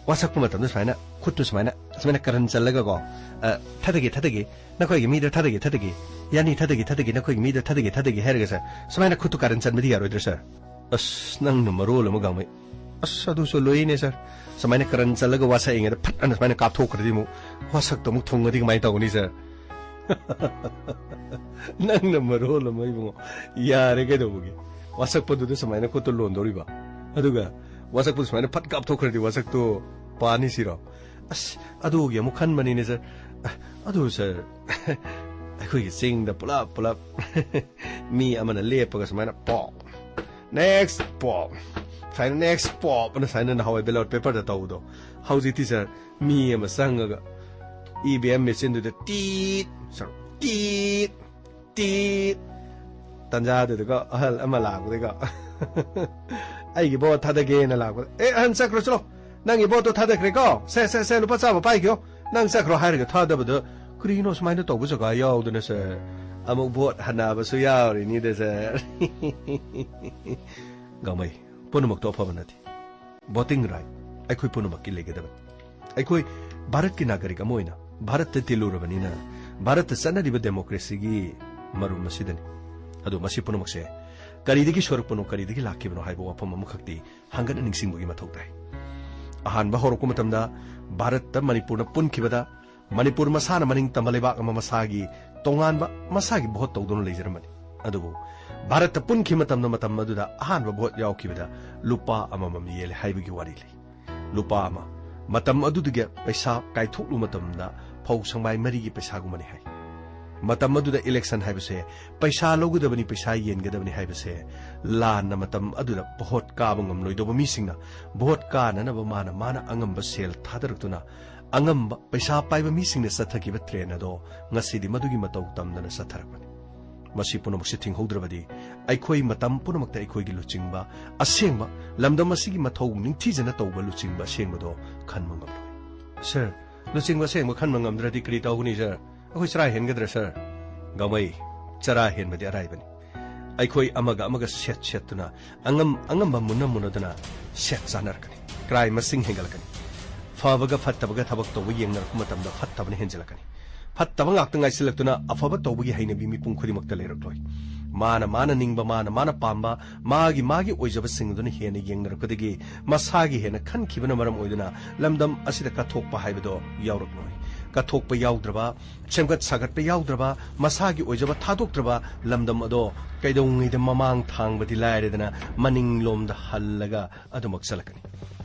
ꯋꯥꯁꯛꯄ ꯃꯇꯝꯗ ꯁꯨꯃꯥꯏꯅ ꯈꯨꯠꯇꯨ ꯁꯨꯃꯥꯏꯅ, ꯁꯨꯃꯥꯏꯅ ꯀꯔꯟ ꯆꯜꯂꯒꯀꯣ, ꯑ, "ꯊꯥꯗꯒꯦ, ꯊꯥꯗꯒꯦ, ꯅꯈꯣꯏꯒꯤ ꯃꯤꯗ ꯊꯥꯗꯒꯦ, ꯊꯥꯗꯒꯦ, ꯌꯥꯅꯤ, ꯊꯥꯗꯒꯦ, ꯊꯥꯗꯒꯦ, ꯅꯈꯣꯏꯒꯤ ꯃꯤꯗ ꯊꯥꯗꯒꯦ, ꯊꯥꯗꯒꯦ" ꯍꯥꯏꯔꯒ ꯁꯥꯔ, ꯁꯨꯃꯥꯏꯅ ꯈꯨꯠꯇꯨ ꯀꯔꯟ ꯆꯟꯕꯗꯤ ꯌꯥꯔꯣꯏꯗ꯭ꯔꯥ ꯁꯥꯔ? ꯑꯁ, ꯅꯪꯅ ꯃꯔꯣꯜ ꯑꯃ ꯒꯥꯡꯃꯩ꯫ ꯑꯁ, ꯑꯗꯨꯁꯨ ꯂꯣꯏꯅꯦ ꯁꯥꯔ꯫ ꯁꯨꯃꯥꯏꯅ ꯀꯔꯟ ꯆꯜꯂꯒ ꯋꯥꯁꯛꯏꯉꯩꯗ ꯐꯠ ꯑꯅ ꯁꯨꯃꯥꯏꯅ ꯀꯥꯞꯊꯣꯛꯈ꯭ꯔꯗꯤ ꯑꯃꯨꯛ ꯋꯥꯁꯛꯇꯣ ꯑꯃꯨꯛ ꯊꯨꯡꯉꯗꯤ ꯀꯃꯥꯏꯅ ꯇꯧꯒꯅꯤ ꯁꯥꯔ? ꯅꯪꯅ ꯃꯔꯣꯜ ꯑꯃ ꯏꯕꯨꯡꯉꯣ꯫ ꯌꯥꯔꯦ ꯀꯩꯗꯧꯕꯒꯤ? ꯋꯥꯁꯛꯄꯗꯨꯗ ꯁꯨꯃꯥꯏꯅ ꯈꯨꯠꯇꯣ ꯂꯣꯟꯗꯧꯔꯤꯕ? ꯑꯗꯨꯒ ꯋꯥꯁꯛꯄꯗꯨ ꯁꯨꯃꯥꯏꯅ ꯐꯠ ꯀꯥꯞꯊꯣꯛꯈ꯭ꯔꯗꯤ ꯋꯥꯁꯛꯇꯣ ꯄꯥꯅꯤ ꯁꯤꯔꯣ? ꯑꯁ, ꯑꯗꯨꯒꯤ ꯑꯃꯨꯛ ꯈꯟꯕꯅꯤꯅꯦ ꯁꯥꯔ꯫ ꯑ, ꯑꯗꯨ ꯁꯥꯔ, ꯑꯩꯈꯣꯏꯒꯤ ꯆꯤꯡꯗ ꯄꯨꯂꯞ ꯄꯨꯂꯞ ꯃꯤ ꯑꯃꯅ ꯂꯦꯞꯄꯒ ꯁꯨꯃꯥꯏꯅ ꯄꯣꯞ, next ꯄꯣꯞ, ꯁꯨꯃꯥꯏꯅ next pop ꯑꯅ ꯁꯨꯃꯥꯏꯅ ꯅꯍꯥꯟꯋꯥꯏ ballot paperꯗ ꯇꯧꯕꯗꯣ, ꯍꯧꯖꯤꯛꯇꯤ ꯁꯥꯔ, ꯃꯤ ꯑꯃ ꯆꯪꯉꯒ ꯏ ꯚꯤ ꯑꯦꯝ machineꯗꯨꯗ ꯇꯤꯠ ꯁꯥꯔ, ꯇꯤꯠ ꯇꯤꯠ, ꯇꯟꯖꯥꯗꯨꯗꯀꯣ ꯑꯍꯜ ꯑꯃ ꯂꯥꯛꯄꯗꯀꯣ, "ꯑꯩꯒꯤ vote ꯊꯥꯗꯒꯦꯅ ꯂꯥꯛꯄꯗ, 'ꯑꯦ ꯑꯍꯟ, ꯆꯠꯈ꯭ꯔꯣ, ꯆꯠꯂꯣ, ꯅꯪꯒꯤ voteꯇꯣ ꯊꯥꯗꯈ꯭ꯔꯦꯀꯣ, ꯁꯦ ꯁꯦ ꯁꯦ, ꯂꯨꯄꯥ ꯆꯥꯝꯃ ꯄꯥꯏꯈꯤꯌꯣ, ꯅꯪ ꯆꯠꯈ꯭ꯔꯣ,' ꯍꯥꯏꯔꯒ ꯊꯥꯗꯕꯗ, ꯀꯔꯤꯅꯣ ꯁꯨꯃꯥꯏꯅ ꯇꯧꯕ ꯖꯒꯥ ꯌꯥꯎꯗꯅ ꯁꯥꯔ, ꯑꯃꯨꯛ vote ꯍꯟꯅꯕꯁꯨ ꯌꯥꯎꯔꯤꯅꯤꯗ ꯁꯥꯔ꯫ ꯒꯥꯡꯃꯩ, ꯄꯨꯝꯅꯃꯛꯇꯣ ꯑꯐꯕ ꯅꯠꯇꯦ꯫ Voting right ꯑꯩꯈꯣꯏ ꯄꯨꯝꯅꯃꯛꯀꯤ ꯂꯩꯒꯗꯕꯅꯤ꯫ ꯑꯩꯈꯣꯏ ꯚꯥꯔꯠꯀꯤ ꯅꯥꯒꯔꯤꯛ ꯑꯃ ꯑꯣꯏꯅ ꯚꯥꯔꯠꯇ ꯇꯤꯜꯂꯨꯔꯕꯅꯤꯅ, ꯚꯥꯔꯠꯇ ꯆꯠꯅꯔꯤꯕ democracyꯒꯤ ꯃꯔꯨꯝ ꯑꯁꯤꯗꯅꯤ꯫ ꯑꯗꯣ ꯃꯁꯤ ꯄꯨꯝꯅꯃꯛꯁꯦ ꯀꯔꯤꯗꯒꯤ ꯁꯣꯏꯔꯛꯄꯅꯣ, ꯀꯔꯤꯗꯒꯤ ꯂꯥꯛꯈꯤꯕꯅꯣ ꯍꯥꯏꯕ ꯋꯥꯐꯝ ꯑꯃꯈꯛꯇꯤ ꯍꯪꯒꯠꯅ ꯅꯤꯡꯁꯤꯡꯕꯒꯤ ꯃꯊꯧ ꯇꯥꯏ꯫ ꯑꯍꯥꯟꯕ ꯍꯧꯔꯛꯄ ꯃꯇꯝꯗ ꯚꯥꯔꯠꯇ ꯃꯅꯤꯄꯨꯔꯅ ꯄꯨꯟꯈꯤꯕꯗ, ꯃꯅꯤꯄꯨꯔ ꯃꯁꯥꯅ ꯃꯅꯤꯡ ꯇꯝꯕ ꯂꯩꯕꯥꯛ ꯑꯃ, ꯃꯁꯥꯒꯤ ꯇꯣꯉꯥꯟꯕ, ꯃꯁꯥꯒꯤ vote ꯇꯧꯗꯨꯅ ꯂꯩꯖꯔꯝꯕꯅꯤ꯫ ꯑꯗꯨꯕꯨ ꯚꯥꯔꯠꯇ ꯄꯨꯟꯈꯤꯕ ꯃꯇꯝꯗ, ꯃꯇꯝ ꯑꯗꯨꯗ ꯑꯍꯥꯟꯕ vote ꯌꯥꯎꯈꯤꯕꯗ ꯂꯨꯄꯥ ꯑꯃꯃꯝ ꯌꯦꯜꯂꯦ ꯍꯥꯏꯕꯒꯤ ꯋꯥꯔꯤ ꯂꯩ꯫ ꯂꯨꯄꯥ ꯑꯃ꯫ ꯃꯇꯝ ꯑꯗꯨꯗꯒꯤ ꯄꯩꯁꯥ ꯀꯥꯏꯊꯣꯛꯂꯨꯕ ꯃꯇꯝꯗ ꯐꯧ ꯁꯪꯕꯥꯏ ꯃꯔꯤꯒꯤ ꯄꯩꯁꯥꯒꯨꯝꯕꯅꯤ ꯍꯥꯏ꯫ ꯃꯇꯝ ꯑꯗꯨꯗ election ꯍꯥꯏꯕꯁꯦ ꯄꯩꯁꯥ ꯂꯧꯒꯗꯕꯅꯤ, ꯄꯩꯁꯥ ꯌꯦꯟꯒꯗꯕꯅꯤ ꯍꯥꯏꯕꯁꯦ ꯂꯥꯟꯅ ꯃꯇꯝ ꯑꯗꯨꯗ vote ꯀꯥꯕ ꯉꯝꯂꯣꯏꯗꯧꯕ ꯃꯤꯁꯤꯡꯅ vote ꯀꯥꯅꯅꯕ ꯃꯥꯅ, ꯃꯥꯅ ꯑꯉꯝꯕ ꯁꯦꯜ ꯊꯥꯗꯔꯛꯇꯨꯅ, ꯑꯉꯝꯕ ꯄꯩꯁꯥ ꯄꯥꯏꯕ ꯃꯤꯁꯤꯡꯅ ꯆꯠꯊꯈꯤꯕ train ꯑꯗꯣ ꯉꯁꯤꯗꯤ ꯃꯗꯨꯒꯤ ꯃꯇꯧ ꯇꯝꯗꯅ ꯆꯠꯊꯔꯛꯄꯅꯤ꯫ ꯃꯁꯤ ꯄꯨꯝꯅꯃꯛꯁꯤ ꯊꯤꯡꯍꯧꯗ꯭ꯔꯕꯗꯤ ꯑꯩꯈꯣꯏ ꯃꯇꯝ ꯄꯨꯝꯅꯃꯛꯇ ꯑꯩꯈꯣꯏꯒꯤ ꯂꯨꯆꯤꯡꯕ ꯑꯁꯦꯡꯕ, ꯂꯝꯗꯝ ꯑꯁꯤꯒꯤ ꯃꯊꯧ ꯅꯤꯡꯊꯤꯖꯅ ꯇꯧꯕ ꯂꯨꯆꯤꯡꯕ ꯑꯁꯦꯡꯕꯗꯣ ꯈꯟꯕ ꯉꯝꯂꯣꯏ꯫ ꯁꯥꯔ, ꯂꯨꯆꯤꯡꯕ ꯑꯁꯦꯡꯕ ꯈꯟꯕ ꯉꯝꯗ꯭ꯔꯗꯤ ꯀꯔꯤ ꯇꯧꯒꯅꯤ ꯁꯥꯔ? ꯑꯩꯈꯣꯏ ꯆꯔꯥ ꯍꯦꯟꯒꯗ꯭ꯔꯥ ꯁꯥꯔ? ꯒꯥꯡꯃꯩ, ꯆꯔꯥ ꯍꯦꯟꯕꯗꯤ ꯑꯔꯥꯏꯕꯅꯤ꯫ ꯑꯩꯈꯣꯏ ꯑꯃꯒ ꯑꯃꯒ ꯁꯦꯠ ꯁꯦꯠꯇꯨꯅ, ꯑꯉꯝ ꯑꯉꯝꯕ ꯃꯨꯟꯅ ꯃꯨꯟꯅꯗꯨꯅ ꯁꯦꯠ ꯆꯥꯅꯔꯛꯀꯅꯤ꯫ Crime ꯃꯁꯤꯡ ꯍꯦꯟꯒꯠꯂꯛꯀꯅꯤ꯫ ꯐꯕꯒ ꯐꯠꯇꯕꯒ ꯊꯕꯛ ꯇꯧꯕ ꯌꯦꯡꯅꯔꯛꯄ ꯃꯇꯝꯗ ꯐꯠꯇꯕꯅ ꯍꯦꯟꯖꯜꯂꯛꯀꯅꯤ꯫ ꯐꯠꯇꯕ ꯉꯥꯛꯇ ꯉꯥꯏꯁꯤꯜꯂꯛꯇꯨꯅ ꯑꯐꯕ ꯇꯧꯕꯒꯤ ꯍꯩꯅꯕꯤ ꯃꯤꯄꯨꯝ ꯈꯨꯗꯤꯡꯃꯛꯇ ꯂꯩꯔꯛꯂꯣꯏ꯫ ꯃꯥꯅ ꯃꯥꯅ ꯅꯤꯡꯕ, ꯃꯥꯅ ꯃꯥꯅ ꯄꯥꯝꯕ, ꯃꯥꯒꯤ ꯃꯥꯒꯤ ꯑꯣꯏꯖꯕꯁꯤꯡ ꯑꯗꯨꯅ ꯍꯦꯟꯅ ꯌꯦꯡꯅꯔꯛꯄꯗꯒꯤ ꯃꯁꯥꯒꯤ ꯍꯦꯟꯅ ꯈꯟꯈꯤꯕꯅ ꯃꯔꯝ ꯑꯣꯏꯗꯨꯅ ꯂꯝꯗꯝ ꯑꯁꯤꯗ ꯀꯠꯊꯣꯛꯄ ꯍꯥꯏꯕꯗꯣ ꯌꯥꯎꯔꯛꯂꯣꯏ꯫ ꯀꯠꯊꯣꯛꯄ ꯌꯥꯎꯗ꯭ꯔꯕ, ꯁꯦꯝꯒꯠ ꯁꯥꯒꯠꯄ ꯌꯥꯎꯗ꯭ꯔꯕ, ꯃꯁꯥꯒꯤ ꯑꯣꯏꯖꯕ ꯊꯥꯗꯣꯛꯇ꯭ꯔꯕ ꯂꯝꯗꯝ ꯑꯗꯣ ꯀꯩꯗꯧꯉꯩꯗ ꯃꯃꯥꯡ ꯊꯥꯡꯕꯗꯤ ꯂꯥꯏꯔꯗꯅ ꯃꯅꯤꯡꯂꯣꯝꯗ ꯍꯜꯂꯒ ꯑꯗꯨꯃꯛ ꯆꯠꯂꯛꯀꯅꯤ꯫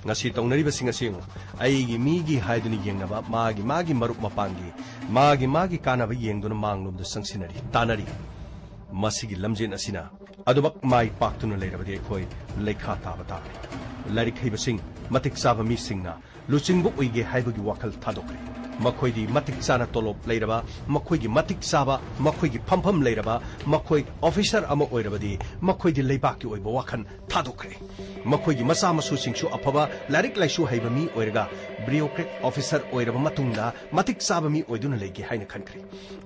ꯉꯁꯤ ꯇꯧꯅꯔꯤꯕꯁꯤꯡ ꯑꯁꯤ ꯌꯦꯡꯉꯨ꯫ ꯑꯩꯒꯤ ꯃꯤꯒꯤ ꯍꯥꯏꯗꯨꯅ ꯌꯦꯡꯅꯕ, ꯃꯥꯒꯤ ꯃꯥꯒꯤ ꯃꯔꯨꯞ ꯃꯄꯥꯡꯒꯤ, ꯃꯥꯒꯤ ꯃꯥꯒꯤ ꯀꯥꯟꯅꯕ ꯌꯦꯡꯗꯨꯅ ꯃꯥꯡꯂꯣꯝꯗ ꯆꯪꯁꯤꯟꯅꯔꯤ, ꯇꯥꯟꯅꯔꯤ꯫ ꯃꯁꯤꯒꯤ ꯂꯝꯖꯦꯟ ꯑꯁꯤꯅ ꯑꯗꯨꯃꯛ ꯃꯥꯏ ꯄꯥꯛꯇꯨꯅ ꯂꯩꯔꯕꯗꯤ ꯑꯩꯈꯣꯏ ꯂꯩꯈꯥ ꯇꯥꯕ ꯇꯥꯕꯅꯤ꯫ ꯂꯥꯏꯔꯤꯛ ꯍꯩꯕꯁꯤꯡ, ꯃꯇꯤꯛ ꯆꯥꯕ ꯃꯤꯁꯤꯡꯅ ꯂꯨꯆꯤꯡꯕ ꯑꯣꯏꯒꯦ ꯍꯥꯏꯕꯒꯤ ꯋꯥꯈꯜ ꯊꯥꯗꯣꯛꯈ꯭ꯔꯦ꯫ ꯃꯈꯣꯏꯗꯤ ꯃꯇꯤꯛ ꯆꯥꯅ ꯇꯣꯂꯣꯞ ꯂꯩꯔꯕ, ꯃꯈꯣꯏꯒꯤ ꯃꯇꯤꯛ ꯆꯥꯕ, ꯃꯈꯣꯏꯒꯤ ꯐꯝꯐꯝ ꯂꯩꯔꯕ, ꯃꯈꯣꯏ ꯑꯣꯐꯤꯁꯔ ꯑꯃ ꯑꯣꯏꯔꯕꯗꯤ ꯃꯈꯣꯏꯗꯤ ꯂꯩꯕꯥꯛꯀꯤ ꯑꯣꯏꯕ ꯋꯥꯈꯜ ꯊꯥꯗꯣꯛꯈ꯭ꯔꯦ꯫ ꯃꯈꯣꯏꯒꯤ ꯃꯆꯥ ꯃꯁꯨꯁꯤꯡꯁꯨ ꯑꯐꯕ ꯂꯥꯏꯔꯤꯛ ꯂꯥꯏꯁꯨ ꯍꯩꯕ ꯃꯤ ꯑꯣꯏꯔꯒ ꯕ꯭ꯌꯨꯔꯣꯀ꯭ꯔꯦꯠ ꯑꯣꯐꯤꯁꯔ ꯑꯣꯏꯔꯕ ꯃꯇꯨꯡꯗ ꯃꯇꯤꯛ ꯆꯥꯕ ꯃꯤ ꯑꯣꯏꯗꯨꯅ ꯂꯩꯒꯦ ꯍꯥꯏꯅ ꯈꯟꯈ꯭ꯔꯦ꯫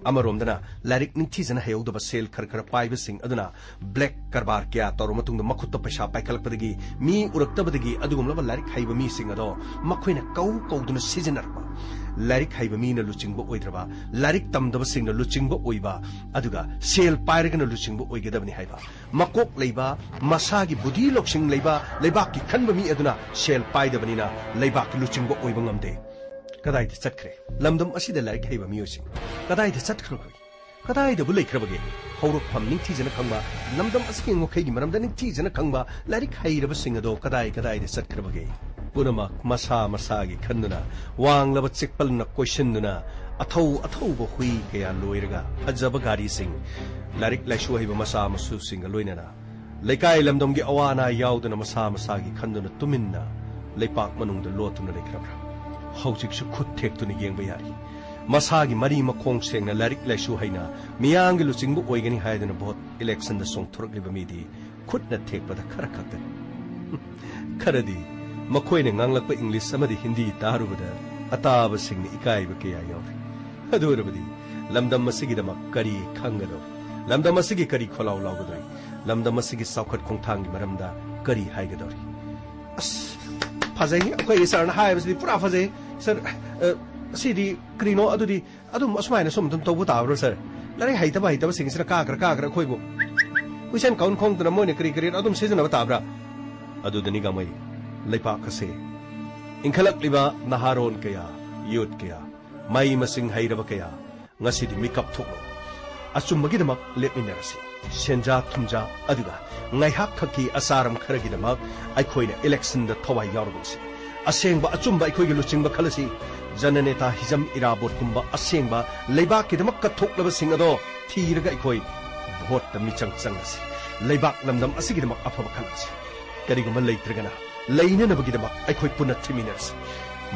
ꯑꯃꯔꯣꯝꯗꯅ ꯂꯥꯏꯔꯤꯛ ꯅꯤꯡꯊꯤꯖꯅ ꯍꯩꯍꯧꯗꯕ ꯁꯦꯜ ꯈꯔ ꯈꯔ ꯄꯥꯏꯕꯁꯤꯡ ꯑꯗꯨꯅ ꯕ꯭ꯂꯦꯛ ꯀꯔꯕꯥꯔ ꯀꯌꯥ ꯇꯧꯔꯕ ꯃꯇꯨꯡꯗ ꯃꯈꯨꯠꯇ ꯄꯩꯁꯥ ꯄꯥꯏꯈꯠꯂꯛꯄꯗꯒꯤ ꯃꯤ ꯎꯔꯛꯇꯕꯗꯒꯤ ꯑꯗꯨꯒꯨꯝꯂꯕ ꯂꯥꯏꯔꯤꯛ ꯍꯩꯕ ꯃꯤꯁꯤꯡ ꯑꯗꯣ ꯃꯈꯣꯏꯅ ꯀꯧ ꯀꯧꯗꯨꯅ ꯁꯤꯖꯤꯟꯅꯔꯛꯄ꯫ ꯂꯥꯏꯔꯤꯛ ꯍꯩꯕ ꯃꯤꯅ ꯂꯨꯆꯤꯡꯕ ꯑꯣꯏꯗ꯭ꯔꯕ, ꯂꯥꯏꯔꯤꯛ ꯇꯝꯗꯕꯁꯤꯡꯅ ꯂꯨꯆꯤꯡꯕ ꯑꯣꯏꯕ, ꯑꯗꯨꯒ ꯁꯦꯜ ꯄꯥꯏꯔꯒꯅ ꯂꯨꯆꯤꯡꯕ ꯑꯣꯏꯒꯗꯕꯅꯤ ꯍꯥꯏꯕ꯫ ꯃꯀꯣꯛ ꯂꯩꯕ, ꯃꯁꯥꯒꯤ ꯕꯨꯙꯤ ꯂꯧꯁꯤꯡ ꯂꯩꯕ ꯂꯩꯕꯥꯛꯀꯤ ꯈꯟꯕ ꯃꯤ ꯑꯗꯨꯅ ꯁꯦꯜ ꯄꯥꯏꯗꯕꯅꯤꯅ ꯂꯩꯕꯥꯛꯀꯤ ꯂꯨꯆꯤꯡꯕ ꯑꯣꯏꯕ ꯉꯝꯗꯦ꯫ ꯀꯗꯥꯏꯗ ꯆꯠꯈ꯭ꯔꯦ ꯂꯝꯗꯝ ꯑꯁꯤꯗ ꯂꯥꯏꯔꯤꯛ ꯍꯩꯕ ꯃꯤꯑꯣꯏꯁꯤꯡ? ꯀꯗꯥꯏꯗ ꯆꯠꯈ꯭ꯔꯕꯒꯦ? ꯀꯗꯥꯏꯗꯕꯨ ꯂꯩꯈ꯭ꯔꯕꯒꯦ? ꯍꯧꯔꯛꯐꯝ ꯅꯤꯡꯊꯤꯖꯅ ꯈꯪꯕ, ꯂꯝꯗꯝ ꯑꯁꯤꯒꯤ ꯉꯣꯈꯩꯒꯤ ꯃꯔꯝꯗ ꯅꯤꯡꯊꯤꯖꯅ ꯈꯪꯕ ꯂꯥꯏꯔꯤꯛ ꯍꯩꯔꯕꯁꯤꯡ ꯑꯗꯣ ꯀꯗꯥꯏ ꯀꯗꯥꯏꯗ ꯆꯠꯈ꯭ꯔꯕꯒꯦ? ꯄꯨꯝꯅꯃꯛ ꯃꯁꯥ ꯃꯁꯥꯒꯤ ꯈꯟꯗꯨꯅ, ꯋꯥꯡꯂꯕ ꯆꯤꯛꯄꯜꯅ ꯀꯣꯏꯁꯤꯟꯗꯨꯅ, ꯑꯊꯧ ꯑꯊꯧꯕ ꯍꯨꯏ ꯀꯌꯥ ꯂꯣꯏꯔꯒ, ꯐꯖꯕ ꯒꯥꯔꯤꯁꯤꯡ, ꯂꯥꯏꯔꯤꯛ ꯂꯥꯏꯁꯨ ꯍꯩꯕ ꯃꯆꯥ ꯃꯁꯨꯁꯤꯡꯒ ꯂꯣꯏꯅꯅ, ꯂꯩꯀꯥꯏ ꯂꯝꯗꯝꯒꯤ ꯑꯋꯥ ꯑꯅꯥ ꯌꯥꯎꯗꯅ ꯃꯁꯥ ꯃꯁꯥꯒꯤ ꯈꯟꯗꯨꯅ ꯇꯨꯃꯤꯟꯅ ꯂꯩꯄꯥꯛ ꯃꯅꯨꯡꯗ ꯂꯣꯠꯇꯨꯅ ꯂꯩꯈ꯭ꯔꯕ꯭ꯔꯥ? ꯍꯧꯖꯤꯛꯁꯨ ꯈꯨꯠ ꯊꯦꯛꯇꯨꯅ ꯌꯦꯡꯕ ꯌꯥꯔꯤ꯫ ꯃꯁꯥꯒꯤ ꯃꯔꯤ ꯃꯈꯣꯡ ꯁꯦꯡꯅ ꯂꯥꯏꯔꯤꯛ ꯂꯥꯏꯁꯨ ꯍꯩꯅ ꯃꯤꯌꯥꯝꯒꯤ ꯂꯨꯆꯤꯡꯕ ꯑꯣꯏꯒꯅꯤ ꯍꯥꯏꯗꯨꯅ ꯚꯣꯠ ꯏꯂꯦꯛꯁꯟꯗ ꯆꯣꯡꯊꯣꯔꯛꯂꯤꯕ ꯃꯤꯗꯤ ꯈꯨꯠꯅ ꯊꯦꯛꯄꯗ ꯈꯔ ꯈꯛꯇꯅꯤ꯫ ꯈꯔꯗꯤ ꯃꯈꯣꯏꯅ ꯉꯥꯡꯂꯛꯄ ꯏꯪꯂꯤꯁ ꯑꯃꯗꯤ ꯍꯤꯟꯗꯤ ꯇꯥꯔꯨꯕꯗ ꯑꯇꯥꯕꯁꯤꯡꯅ ꯏꯀꯥꯏꯕ ꯀꯌꯥ ꯌꯥꯎꯔꯤ꯫ ꯑꯗꯨ ꯑꯣꯏꯔꯕꯗꯤ ꯂꯝꯗꯝ ꯑꯁꯤꯒꯤꯗꯃꯛ ꯀꯔꯤ ꯈꯪꯒꯗꯧꯔꯤ? ꯂꯝꯗꯝ ꯑꯁꯤꯒꯤ ꯀꯔꯤ ꯈꯣꯜꯂꯥꯎ ꯂꯥꯎꯒꯗꯧꯔꯤ? ꯂꯝꯗꯝ ꯑꯁꯤꯒꯤ ꯆꯥꯎꯈꯠ ꯈꯣꯡꯊꯥꯡꯒꯤ ꯃꯔꯝꯗ ꯀꯔꯤ ꯍꯥꯏꯒꯗꯧꯔꯤ? ꯑꯁ, ꯐꯖꯩ꯫ ꯑꯩꯈꯣꯏꯒꯤ ꯁꯥꯔꯅ ꯍꯥꯏꯕꯁꯤꯗꯤ ꯄꯨꯔꯥ ꯐꯖꯩ꯫ ꯁꯥꯔ, ꯑ, ꯁꯤꯗꯤ ꯀꯔꯤꯅꯣ? ꯑꯗꯨꯗꯤ ꯑꯗꯨꯝ ꯑꯁꯨꯃꯥꯏꯅ ꯁꯨꯝ ꯑꯗꯨꯝ ꯇꯧꯕ ꯇꯥꯕ꯭ꯔꯣ, ꯁꯥꯔ? ꯂꯥꯏꯔꯤꯛ ꯍꯩꯇꯕ ꯍꯩꯇꯕꯁꯤꯡꯁꯤꯅ ꯀꯥꯈ꯭ꯔ ꯀꯥꯈ꯭ꯔ ꯑꯩꯈꯣꯏꯕꯨ ꯀꯣꯏꯁꯟ ꯀꯥꯎꯟ ꯈꯣꯡꯗꯅ ꯃꯣꯏꯅ ꯀꯔꯤ ꯀꯔꯤ ꯑꯗꯨꯝ ꯁꯤꯖꯤꯟꯅꯕ ꯇꯥꯕ꯭ꯔꯥ? ꯑꯗꯨꯗꯅꯤ ꯒꯥꯡꯃꯩ ꯂꯩꯄꯥꯛ ꯑꯁꯦ ꯏꯟꯈꯠꯂꯛꯂꯤꯕ ꯅꯍꯥꯔꯣꯟ ꯀꯌꯥ, ꯌꯨꯠ ꯀꯌꯥ, ꯃꯍꯩ ꯃꯁꯤꯡ ꯍꯩꯔꯕ ꯀꯌꯥ ꯉꯁꯤꯗꯤ ꯃꯤꯀꯞ ꯊꯣꯛꯂꯣ꯫ ꯑꯆꯨꯝꯕꯒꯤꯗꯃꯛ ꯂꯦꯞꯃꯤꯟꯅꯔꯁꯤ꯫ ꯁꯦꯟꯖꯥ ꯊꯨꯝꯖꯥ ꯑꯗꯨꯒ ꯉꯥꯏꯍꯥꯛ ꯈꯛꯀꯤ ꯑꯆꯥꯔꯝ ꯈꯔꯒꯤꯗꯃꯛ ꯑꯩꯈꯣꯏꯅ ꯏꯂꯦꯛꯁꯟꯗ ꯊꯋꯥꯏ ꯌꯥꯎꯔꯒꯨꯝꯁꯤ꯫ ꯑꯁꯦꯡꯕ ꯑꯆꯨꯝꯕ ꯑꯩꯈꯣꯏꯒꯤ ꯂꯨꯆꯤꯡꯕ ꯈꯜꯂꯁꯤ꯫ ꯖꯅꯅꯦꯇꯥ ꯍꯤꯖꯝ ꯏꯔꯥꯕꯣꯠꯀꯨꯝꯕ ꯑꯁꯦꯡꯕ ꯂꯩꯕꯥꯛꯀꯤꯗꯃꯛ ꯀꯠꯊꯣꯛꯂꯕꯁꯤꯡ ꯑꯗꯣ ꯊꯤꯔꯒ ꯑꯩꯈꯣꯏ ꯚꯣꯠꯇ ꯃꯤꯆꯪ ꯆꯪꯂꯁꯤ꯫ ꯂꯩꯕꯥꯛ ꯂꯝꯗꯝ ꯑꯁꯤꯒꯤꯗꯃꯛ ꯑꯐꯕ ꯈꯜꯂꯁꯤ꯫ ꯀꯔꯤꯒꯨꯝꯕ ꯂꯩꯇ꯭ꯔꯒꯅ, ꯂꯩꯅꯅꯕꯒꯤꯗꯃꯛ ꯑꯩꯈꯣꯏ ꯄꯨꯟꯅ ꯊꯤꯃꯤꯟꯅꯔꯁꯤ꯫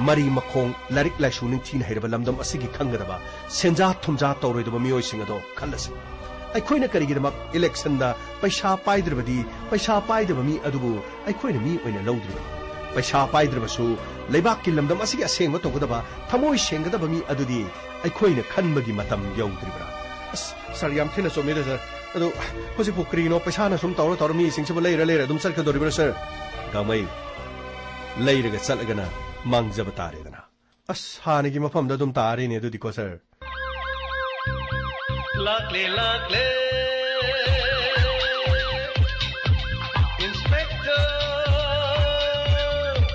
ꯃꯔꯤ ꯃꯈꯣꯡ, ꯂꯥꯏꯔꯤꯛ ꯂꯥꯏꯁꯨ ꯅꯤꯡꯊꯤꯅ ꯍꯩꯔꯕ ꯂꯝꯗꯝ ꯑꯁꯤꯒꯤ ꯈꯪꯒꯗꯕ, ꯁꯦꯟꯖꯥ ꯊꯨꯝꯖꯥ ꯇꯧꯔꯣꯏꯗꯕ ꯃꯤꯑꯣꯏꯁꯤꯡ ꯑꯗꯣ ꯈꯜꯂꯁꯤ꯫ ꯑꯩꯈꯣꯏꯅ ꯀꯔꯤꯒꯤꯗꯃꯛ ꯏꯂꯦꯛꯁꯟꯗ ꯄꯩꯁꯥ ꯄꯥꯏꯗ꯭ꯔꯕꯗꯤ, ꯄꯩꯁꯥ ꯄꯥꯏꯗꯕ ꯃꯤ ꯑꯗꯨꯕꯨ ꯑꯩꯈꯣꯏꯅ ꯃꯤ ꯑꯣꯏꯅ ꯂꯧꯗ꯭ꯔꯤꯕꯅꯤ? ꯄꯩꯁꯥ ꯄꯥꯏꯗ꯭ꯔꯕꯁꯨ ꯂꯩꯕꯥꯛꯀꯤ ꯂꯝꯗꯝ ꯑꯁꯤꯒꯤ ꯑꯁꯦꯡꯕ ꯇꯧꯒꯗꯕ, ꯊꯃꯣꯏ ꯁꯦꯡꯒꯗꯕ ꯃꯤ ꯑꯗꯨꯗꯤ ꯑꯩꯈꯣꯏꯅ ꯈꯟꯕꯒꯤ ꯃꯇꯝ ꯌꯧꯗ꯭ꯔꯤꯕ꯭ꯔꯥ? ꯑꯁ, ꯁꯥꯔ, ꯌꯥꯝ ꯊꯤꯅ ꯆꯨꯝꯃꯤꯗ, ꯁꯥꯔ꯫ ꯑꯗꯣ ꯍꯧꯖꯤꯛꯄꯨ ꯀꯔꯤꯅꯣ, ꯄꯩꯁꯥꯅ ꯁꯨꯝ ꯇꯧꯔ ꯇꯧꯔ ꯃꯤꯁꯤꯡꯁꯤꯕꯨ ꯂꯩꯔ ꯂꯩꯔ ꯑꯗꯨꯝ ꯆꯠꯀꯗꯧꯔꯤꯕ꯭ꯔꯥ, ꯁꯥꯔ? ꯒꯥꯡꯃꯩ, ꯂꯩꯔꯒ ꯆꯠꯂꯒꯅ ꯃꯥꯡꯖꯕ ꯇꯥꯔꯦꯗꯅ꯫ ꯑꯁ, ꯍꯥꯟꯅꯒꯤ ꯃꯐꯝꯗ ꯑꯗꯨꯝ ꯇꯥꯔꯤꯅꯦ ꯑꯗꯨꯗꯤꯀꯣ, ꯁꯥꯔ꯫ ꯂꯥꯛꯂꯦ, ꯂꯥꯛꯂꯦ, Inspector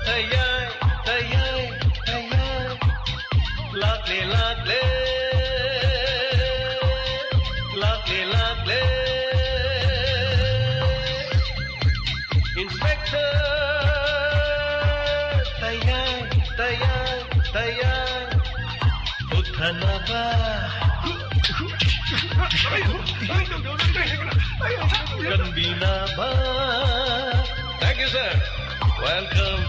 ꯇꯌꯥꯏ, ꯇꯌꯥꯏ, ꯇꯌꯥꯏ꯫ ꯂꯥꯛꯂꯦ, ꯂꯥꯛꯂꯦ, ꯂꯥꯛꯂꯦ, ꯂꯥꯛꯂꯦ, Inspector ꯇꯌꯥꯏ, ꯇꯌꯥꯏ, ꯇꯌꯥꯏ꯫ ꯄꯨꯊꯅꯕ, ꯀꯟꯕꯤꯅꯕ꯫ Thank you, sir. Welcome.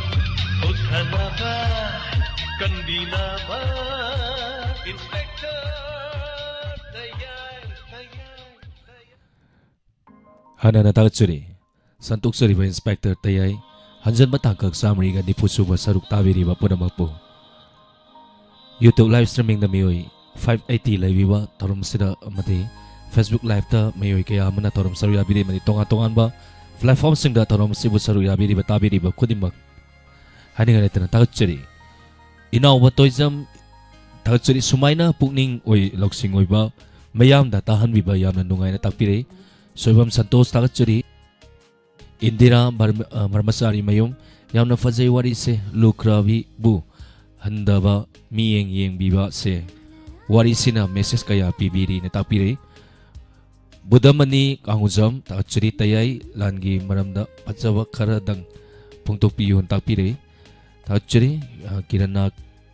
ꯄꯨꯊꯅꯕ, ꯀꯟꯕꯤꯅꯕ, Inspector ꯇꯌꯥꯏ, ꯇꯌꯥꯏ, ꯇꯌꯥꯏ꯫ ꯍꯥꯟꯅꯅ ꯊꯥꯒꯠꯆꯔꯤ꯫ ꯁꯟꯇꯣꯛꯆꯔꯤꯕ Inspector ꯇꯌꯥꯏ, ꯍꯟꯖꯟꯕ ꯇꯥꯡꯀꯛ ꯆꯥꯃꯔꯤꯒ ꯅꯤꯐꯨ ꯁꯨꯕ ꯁꯔꯨꯛ ꯇꯥꯕꯤꯔꯤꯕ ꯄꯨꯝꯅꯃꯛꯄꯨ꯫ YouTube live streamingꯗ ꯃꯤꯑꯣꯏ five eighty ꯂꯩꯕꯤꯕ ꯊꯧꯔꯝꯁꯤꯗ ꯑꯃꯗꯤ Facebook liveꯇ ꯃꯤꯑꯣꯏ ꯀꯌꯥ ꯑꯃꯅ ꯊꯧꯔꯝ ꯁꯔꯨꯛ ꯌꯥꯕꯤꯔꯤ ꯑꯃꯗꯤ ꯇꯣꯉꯥꯟ ꯇꯣꯉꯥꯟꯕ platformꯁꯤꯡꯗ ꯊꯧꯔꯝ ꯑꯁꯤꯕꯨ ꯁꯔꯨꯛ ꯌꯥꯕꯤꯔꯤꯕ ꯇꯥꯕꯤꯔꯤꯕ ꯈꯨꯗꯤꯡꯃꯛ ꯍꯥꯏꯅꯤꯡꯉꯥꯏ ꯂꯩꯇꯅ ꯊꯥꯒꯠꯆꯔꯤ꯫ ꯏꯅꯥꯎꯕ ꯇꯣꯏꯖꯝ, ꯊꯥꯒꯠꯆꯔꯤ꯫ ꯁꯨꯃꯥꯏꯅ ꯄꯨꯛꯅꯤꯡ ꯑꯣꯏ-, ꯂꯧꯁꯤꯡ ꯑꯣꯏꯕ ꯃꯌꯥꯝꯗ ꯇꯥꯍꯟꯕꯤꯕ ꯌꯥꯝꯅ ꯅꯨꯡꯉꯥꯏꯅ ꯇꯥꯛꯄꯤꯔꯦ꯫ ꯁꯣꯏꯕꯝ ꯁꯟꯇꯣꯁ, ꯊꯥꯒꯠꯆꯔꯤ꯫ ꯏꯟꯗꯤꯔꯥ ꯕꯔꯃ-, ꯑ, ꯕ꯭ꯔꯍꯃꯆꯥꯔꯤ ꯃꯌꯨꯝ, ꯌꯥꯝꯅ ꯐꯖꯩ ꯋꯥꯔꯤꯁꯦ, ꯂꯨꯈ꯭ꯔꯕꯤꯕꯨ ꯍꯟꯊꯕ ꯃꯤꯠꯌꯦꯡ ꯌꯦꯡꯕꯤꯕꯁꯦ ꯋꯥꯔꯤꯁꯤꯅ message ꯀꯌꯥ ꯄꯤꯕꯤꯔꯤꯅ ꯇꯥꯛꯄꯤꯔꯛꯏ꯫ ꯕꯨꯙꯃꯅꯤ ꯀꯥꯡꯉꯨꯖꯝ, ꯊꯥꯒꯠꯆꯔꯤ꯫ ꯇꯌꯥꯏ ꯂꯥꯟꯒꯤ ꯃꯔꯝꯗ ꯐꯖꯕ ꯈꯔꯗꯪ ꯐꯣꯡꯗꯣꯛꯄꯤꯌꯨꯅ ꯇꯥꯛꯄꯤꯔꯛꯏ꯫ ꯊꯥꯒꯠꯆꯔꯤ꯫ ꯑ, ꯀꯤꯔꯅꯥ,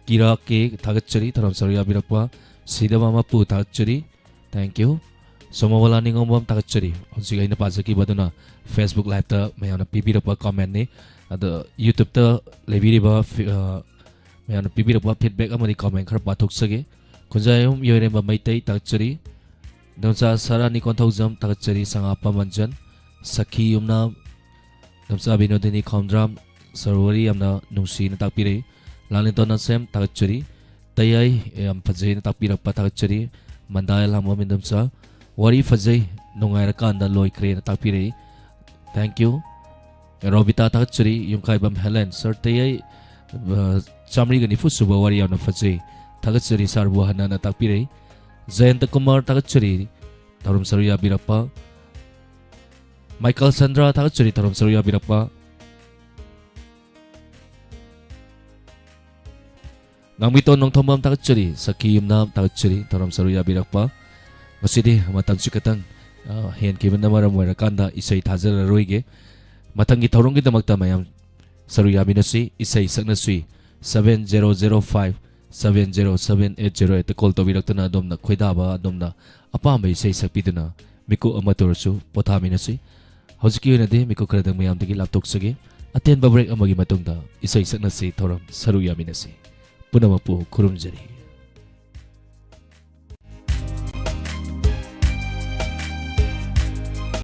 ꯀꯤꯔꯥ ꯀꯦ, ꯊꯥꯒꯠꯆꯔꯤ꯫ ꯊꯧꯔꯝ ꯁꯔꯨꯛ ꯌꯥꯕꯤꯔꯛꯄ ꯁꯤꯗꯕ ꯃꯄꯨ, ꯊꯥꯒꯠꯆꯔꯤ꯫ Thank you꯫ ꯁꯣꯃꯣꯕꯂꯥ ꯅꯤꯉꯣꯝꯕꯝ ꯊꯥꯒꯠꯆꯔꯤ꯫ ꯍꯧꯖꯤꯛ ꯑꯩꯅ ꯄꯥꯖꯈꯤꯕ ꯑꯗꯨꯅ Facebook Live-ꯇ ꯃꯌꯥꯝꯅ ꯄꯤꯕꯤꯔꯛꯄ comment-ꯅꯤ꯫ ꯑꯗꯣ YouTube-ꯇ ꯂꯩꯕꯤꯔꯤꯕ ꯐꯤ-, ꯑ, ꯃꯌꯥꯝꯅ ꯄꯤꯕꯤꯔꯛꯄ feedback ꯑꯃꯗꯤ comment ꯈꯔ ꯄꯥꯊꯣꯛꯆꯒꯦ꯫ ꯈꯨꯟꯖꯥꯌꯨꯝ ꯌꯣꯏꯔꯦꯝꯕ ꯃꯩꯇꯩ ꯊꯥꯒꯠꯆꯔꯤ꯫ ꯏꯟꯗꯣꯝꯆꯥ ꯁꯔꯥꯅꯤ ꯀꯣꯟꯊꯧꯖꯝ ꯊꯥꯒꯠꯆꯔꯤ꯫ ꯁꯉꯥꯞꯄ ꯃꯟꯖꯟ, ꯁꯈꯤ ꯌꯨꯝꯅꯥꯝ, ꯏꯟꯗꯣꯝꯆꯥ ꯕꯤꯅꯣꯗꯤꯅꯤ ꯈꯣꯝꯗ꯭ꯔꯥꯝ, ꯁꯔꯨ ꯋꯥꯔꯤ ꯌꯥꯝꯅ ꯅꯨꯡꯁꯤꯅ ꯇꯥꯛꯄꯤꯔꯛꯏ꯫ ꯂꯥꯡꯂꯦꯟꯇꯣꯟ ꯅꯁꯦꯝ ꯊꯥꯒꯠꯆꯔꯤ꯫ ꯇꯌꯥꯏ ꯌꯥꯝ ꯐꯖꯩꯅ ꯇꯥꯛꯄꯤꯔꯛꯄ ꯊꯥꯒꯠꯆꯔꯤ꯫ ꯃꯟꯗꯥ ꯑꯦꯜ ꯍꯥꯃꯣꯝ ꯏꯟꯗꯣꯝꯆꯥ, ꯋꯥꯔꯤ ꯐꯖꯩ, ꯅꯨꯡꯉꯥꯏꯔꯀꯥꯟꯗ ꯂꯣꯏꯈ꯭ꯔꯦꯅ ꯇꯥꯛꯄꯤꯔꯛꯏ꯫ Thank you꯫ ꯔꯣꯕꯤꯇꯥ ꯊꯥꯒꯠꯆꯔꯤ꯫ ꯌꯨꯝꯈꯥꯏꯕꯝ ꯍꯦꯂꯦꯟ, "ꯁꯥꯔ ꯇꯌꯥꯏ, ꯑ, ꯆꯥꯃꯔꯤꯒ ꯅꯤꯐꯨ ꯁꯨꯕ ꯋꯥꯔꯤ ꯌꯥꯝꯅ ꯐꯖꯩ꯫ ꯊꯥꯒꯠꯆꯔꯤ ꯁꯥꯔꯕꯨ" ꯍꯟꯅ ꯍꯟꯅ ꯇꯥꯛꯄꯤꯔꯛꯏ꯫ ꯖꯌꯟꯇ ꯀꯨꯃꯥꯔ ꯊꯥꯒꯠꯆꯔꯤ, ꯊꯧꯔꯝ ꯁꯔꯨꯛ ꯌꯥꯕꯤꯔꯛꯄ꯫ ꯃꯥꯏꯀꯦꯜ ꯁꯟꯗ꯭ꯔꯥ ꯊꯥꯒꯠꯆꯔꯤ, ꯊꯧꯔꯝ ꯁꯔꯨꯛ ꯌꯥꯕꯤꯔꯛꯄ꯫ ꯉꯥꯡꯕꯤꯇꯣꯟ ꯅꯣꯡꯊꯣꯝꯕꯝ ꯊꯥꯒꯠꯆꯔꯤ, ꯁꯈꯤ ꯌꯨꯝꯅꯥꯝ ꯊꯥꯒꯠꯆꯔꯤ, ꯊꯧꯔꯝ ꯁꯔꯨꯛ ꯌꯥꯕꯤꯔꯛꯄ꯫ ꯉꯁꯤꯗꯤ ꯃꯇꯝꯁꯤ ꯈꯤꯇꯪ, ꯑ, ꯍꯦꯟꯈꯤꯕꯅ ꯃꯔꯝ ꯑꯣꯏꯔꯀꯥꯟꯗ ꯏꯁꯩ ꯊꯥꯖꯔꯔꯣꯏꯒꯦ꯫ ꯃꯊꯪꯒꯤ ꯊꯧꯔꯝꯒꯤꯗꯃꯛꯇ ꯃꯌꯥꯝ ꯁꯔꯨꯛ ꯌꯥꯃꯤꯟꯅꯁꯤ, ꯏꯁꯩ ꯁꯛꯅꯁꯤ꯫ Seven zero zero five seven zero seven eight zero eight call ꯇꯧꯕꯤꯔꯛꯇꯨꯅ ꯑꯗꯣꯝꯅ ꯈꯣꯏꯗꯥꯕ, ꯑꯗꯣꯝꯅ ꯑꯄꯥꯝꯕ ꯏꯁꯩ ꯁꯛꯄꯤꯗꯨꯅ ꯃꯤꯀꯨꯞ ꯑꯃꯠꯇ ꯑꯣꯏꯔꯁꯨ ꯄꯣꯊꯥꯃꯤꯟꯅꯁꯤ꯫ ꯍꯧꯖꯤꯛꯀꯤ ꯑꯣꯏꯅꯗꯤ ꯃꯤꯀꯨꯞ ꯈꯔꯗꯪ ꯃꯌꯥꯝꯗꯒꯤ ꯂꯥꯞꯊꯣꯛꯆꯒꯦ꯫ ꯑꯇꯦꯟꯕ break ꯑꯃꯒꯤ ꯃꯇꯨꯡꯗ ꯏꯁꯩ ꯁꯛꯅꯁꯤ ꯊꯧꯔꯝ ꯁꯔꯨꯛ ꯌꯥꯃꯤꯟꯅꯁꯤ꯫ ꯄꯨꯝꯅꯃꯛꯄꯨ ꯈꯨꯔꯨꯝꯖꯔꯤ꯫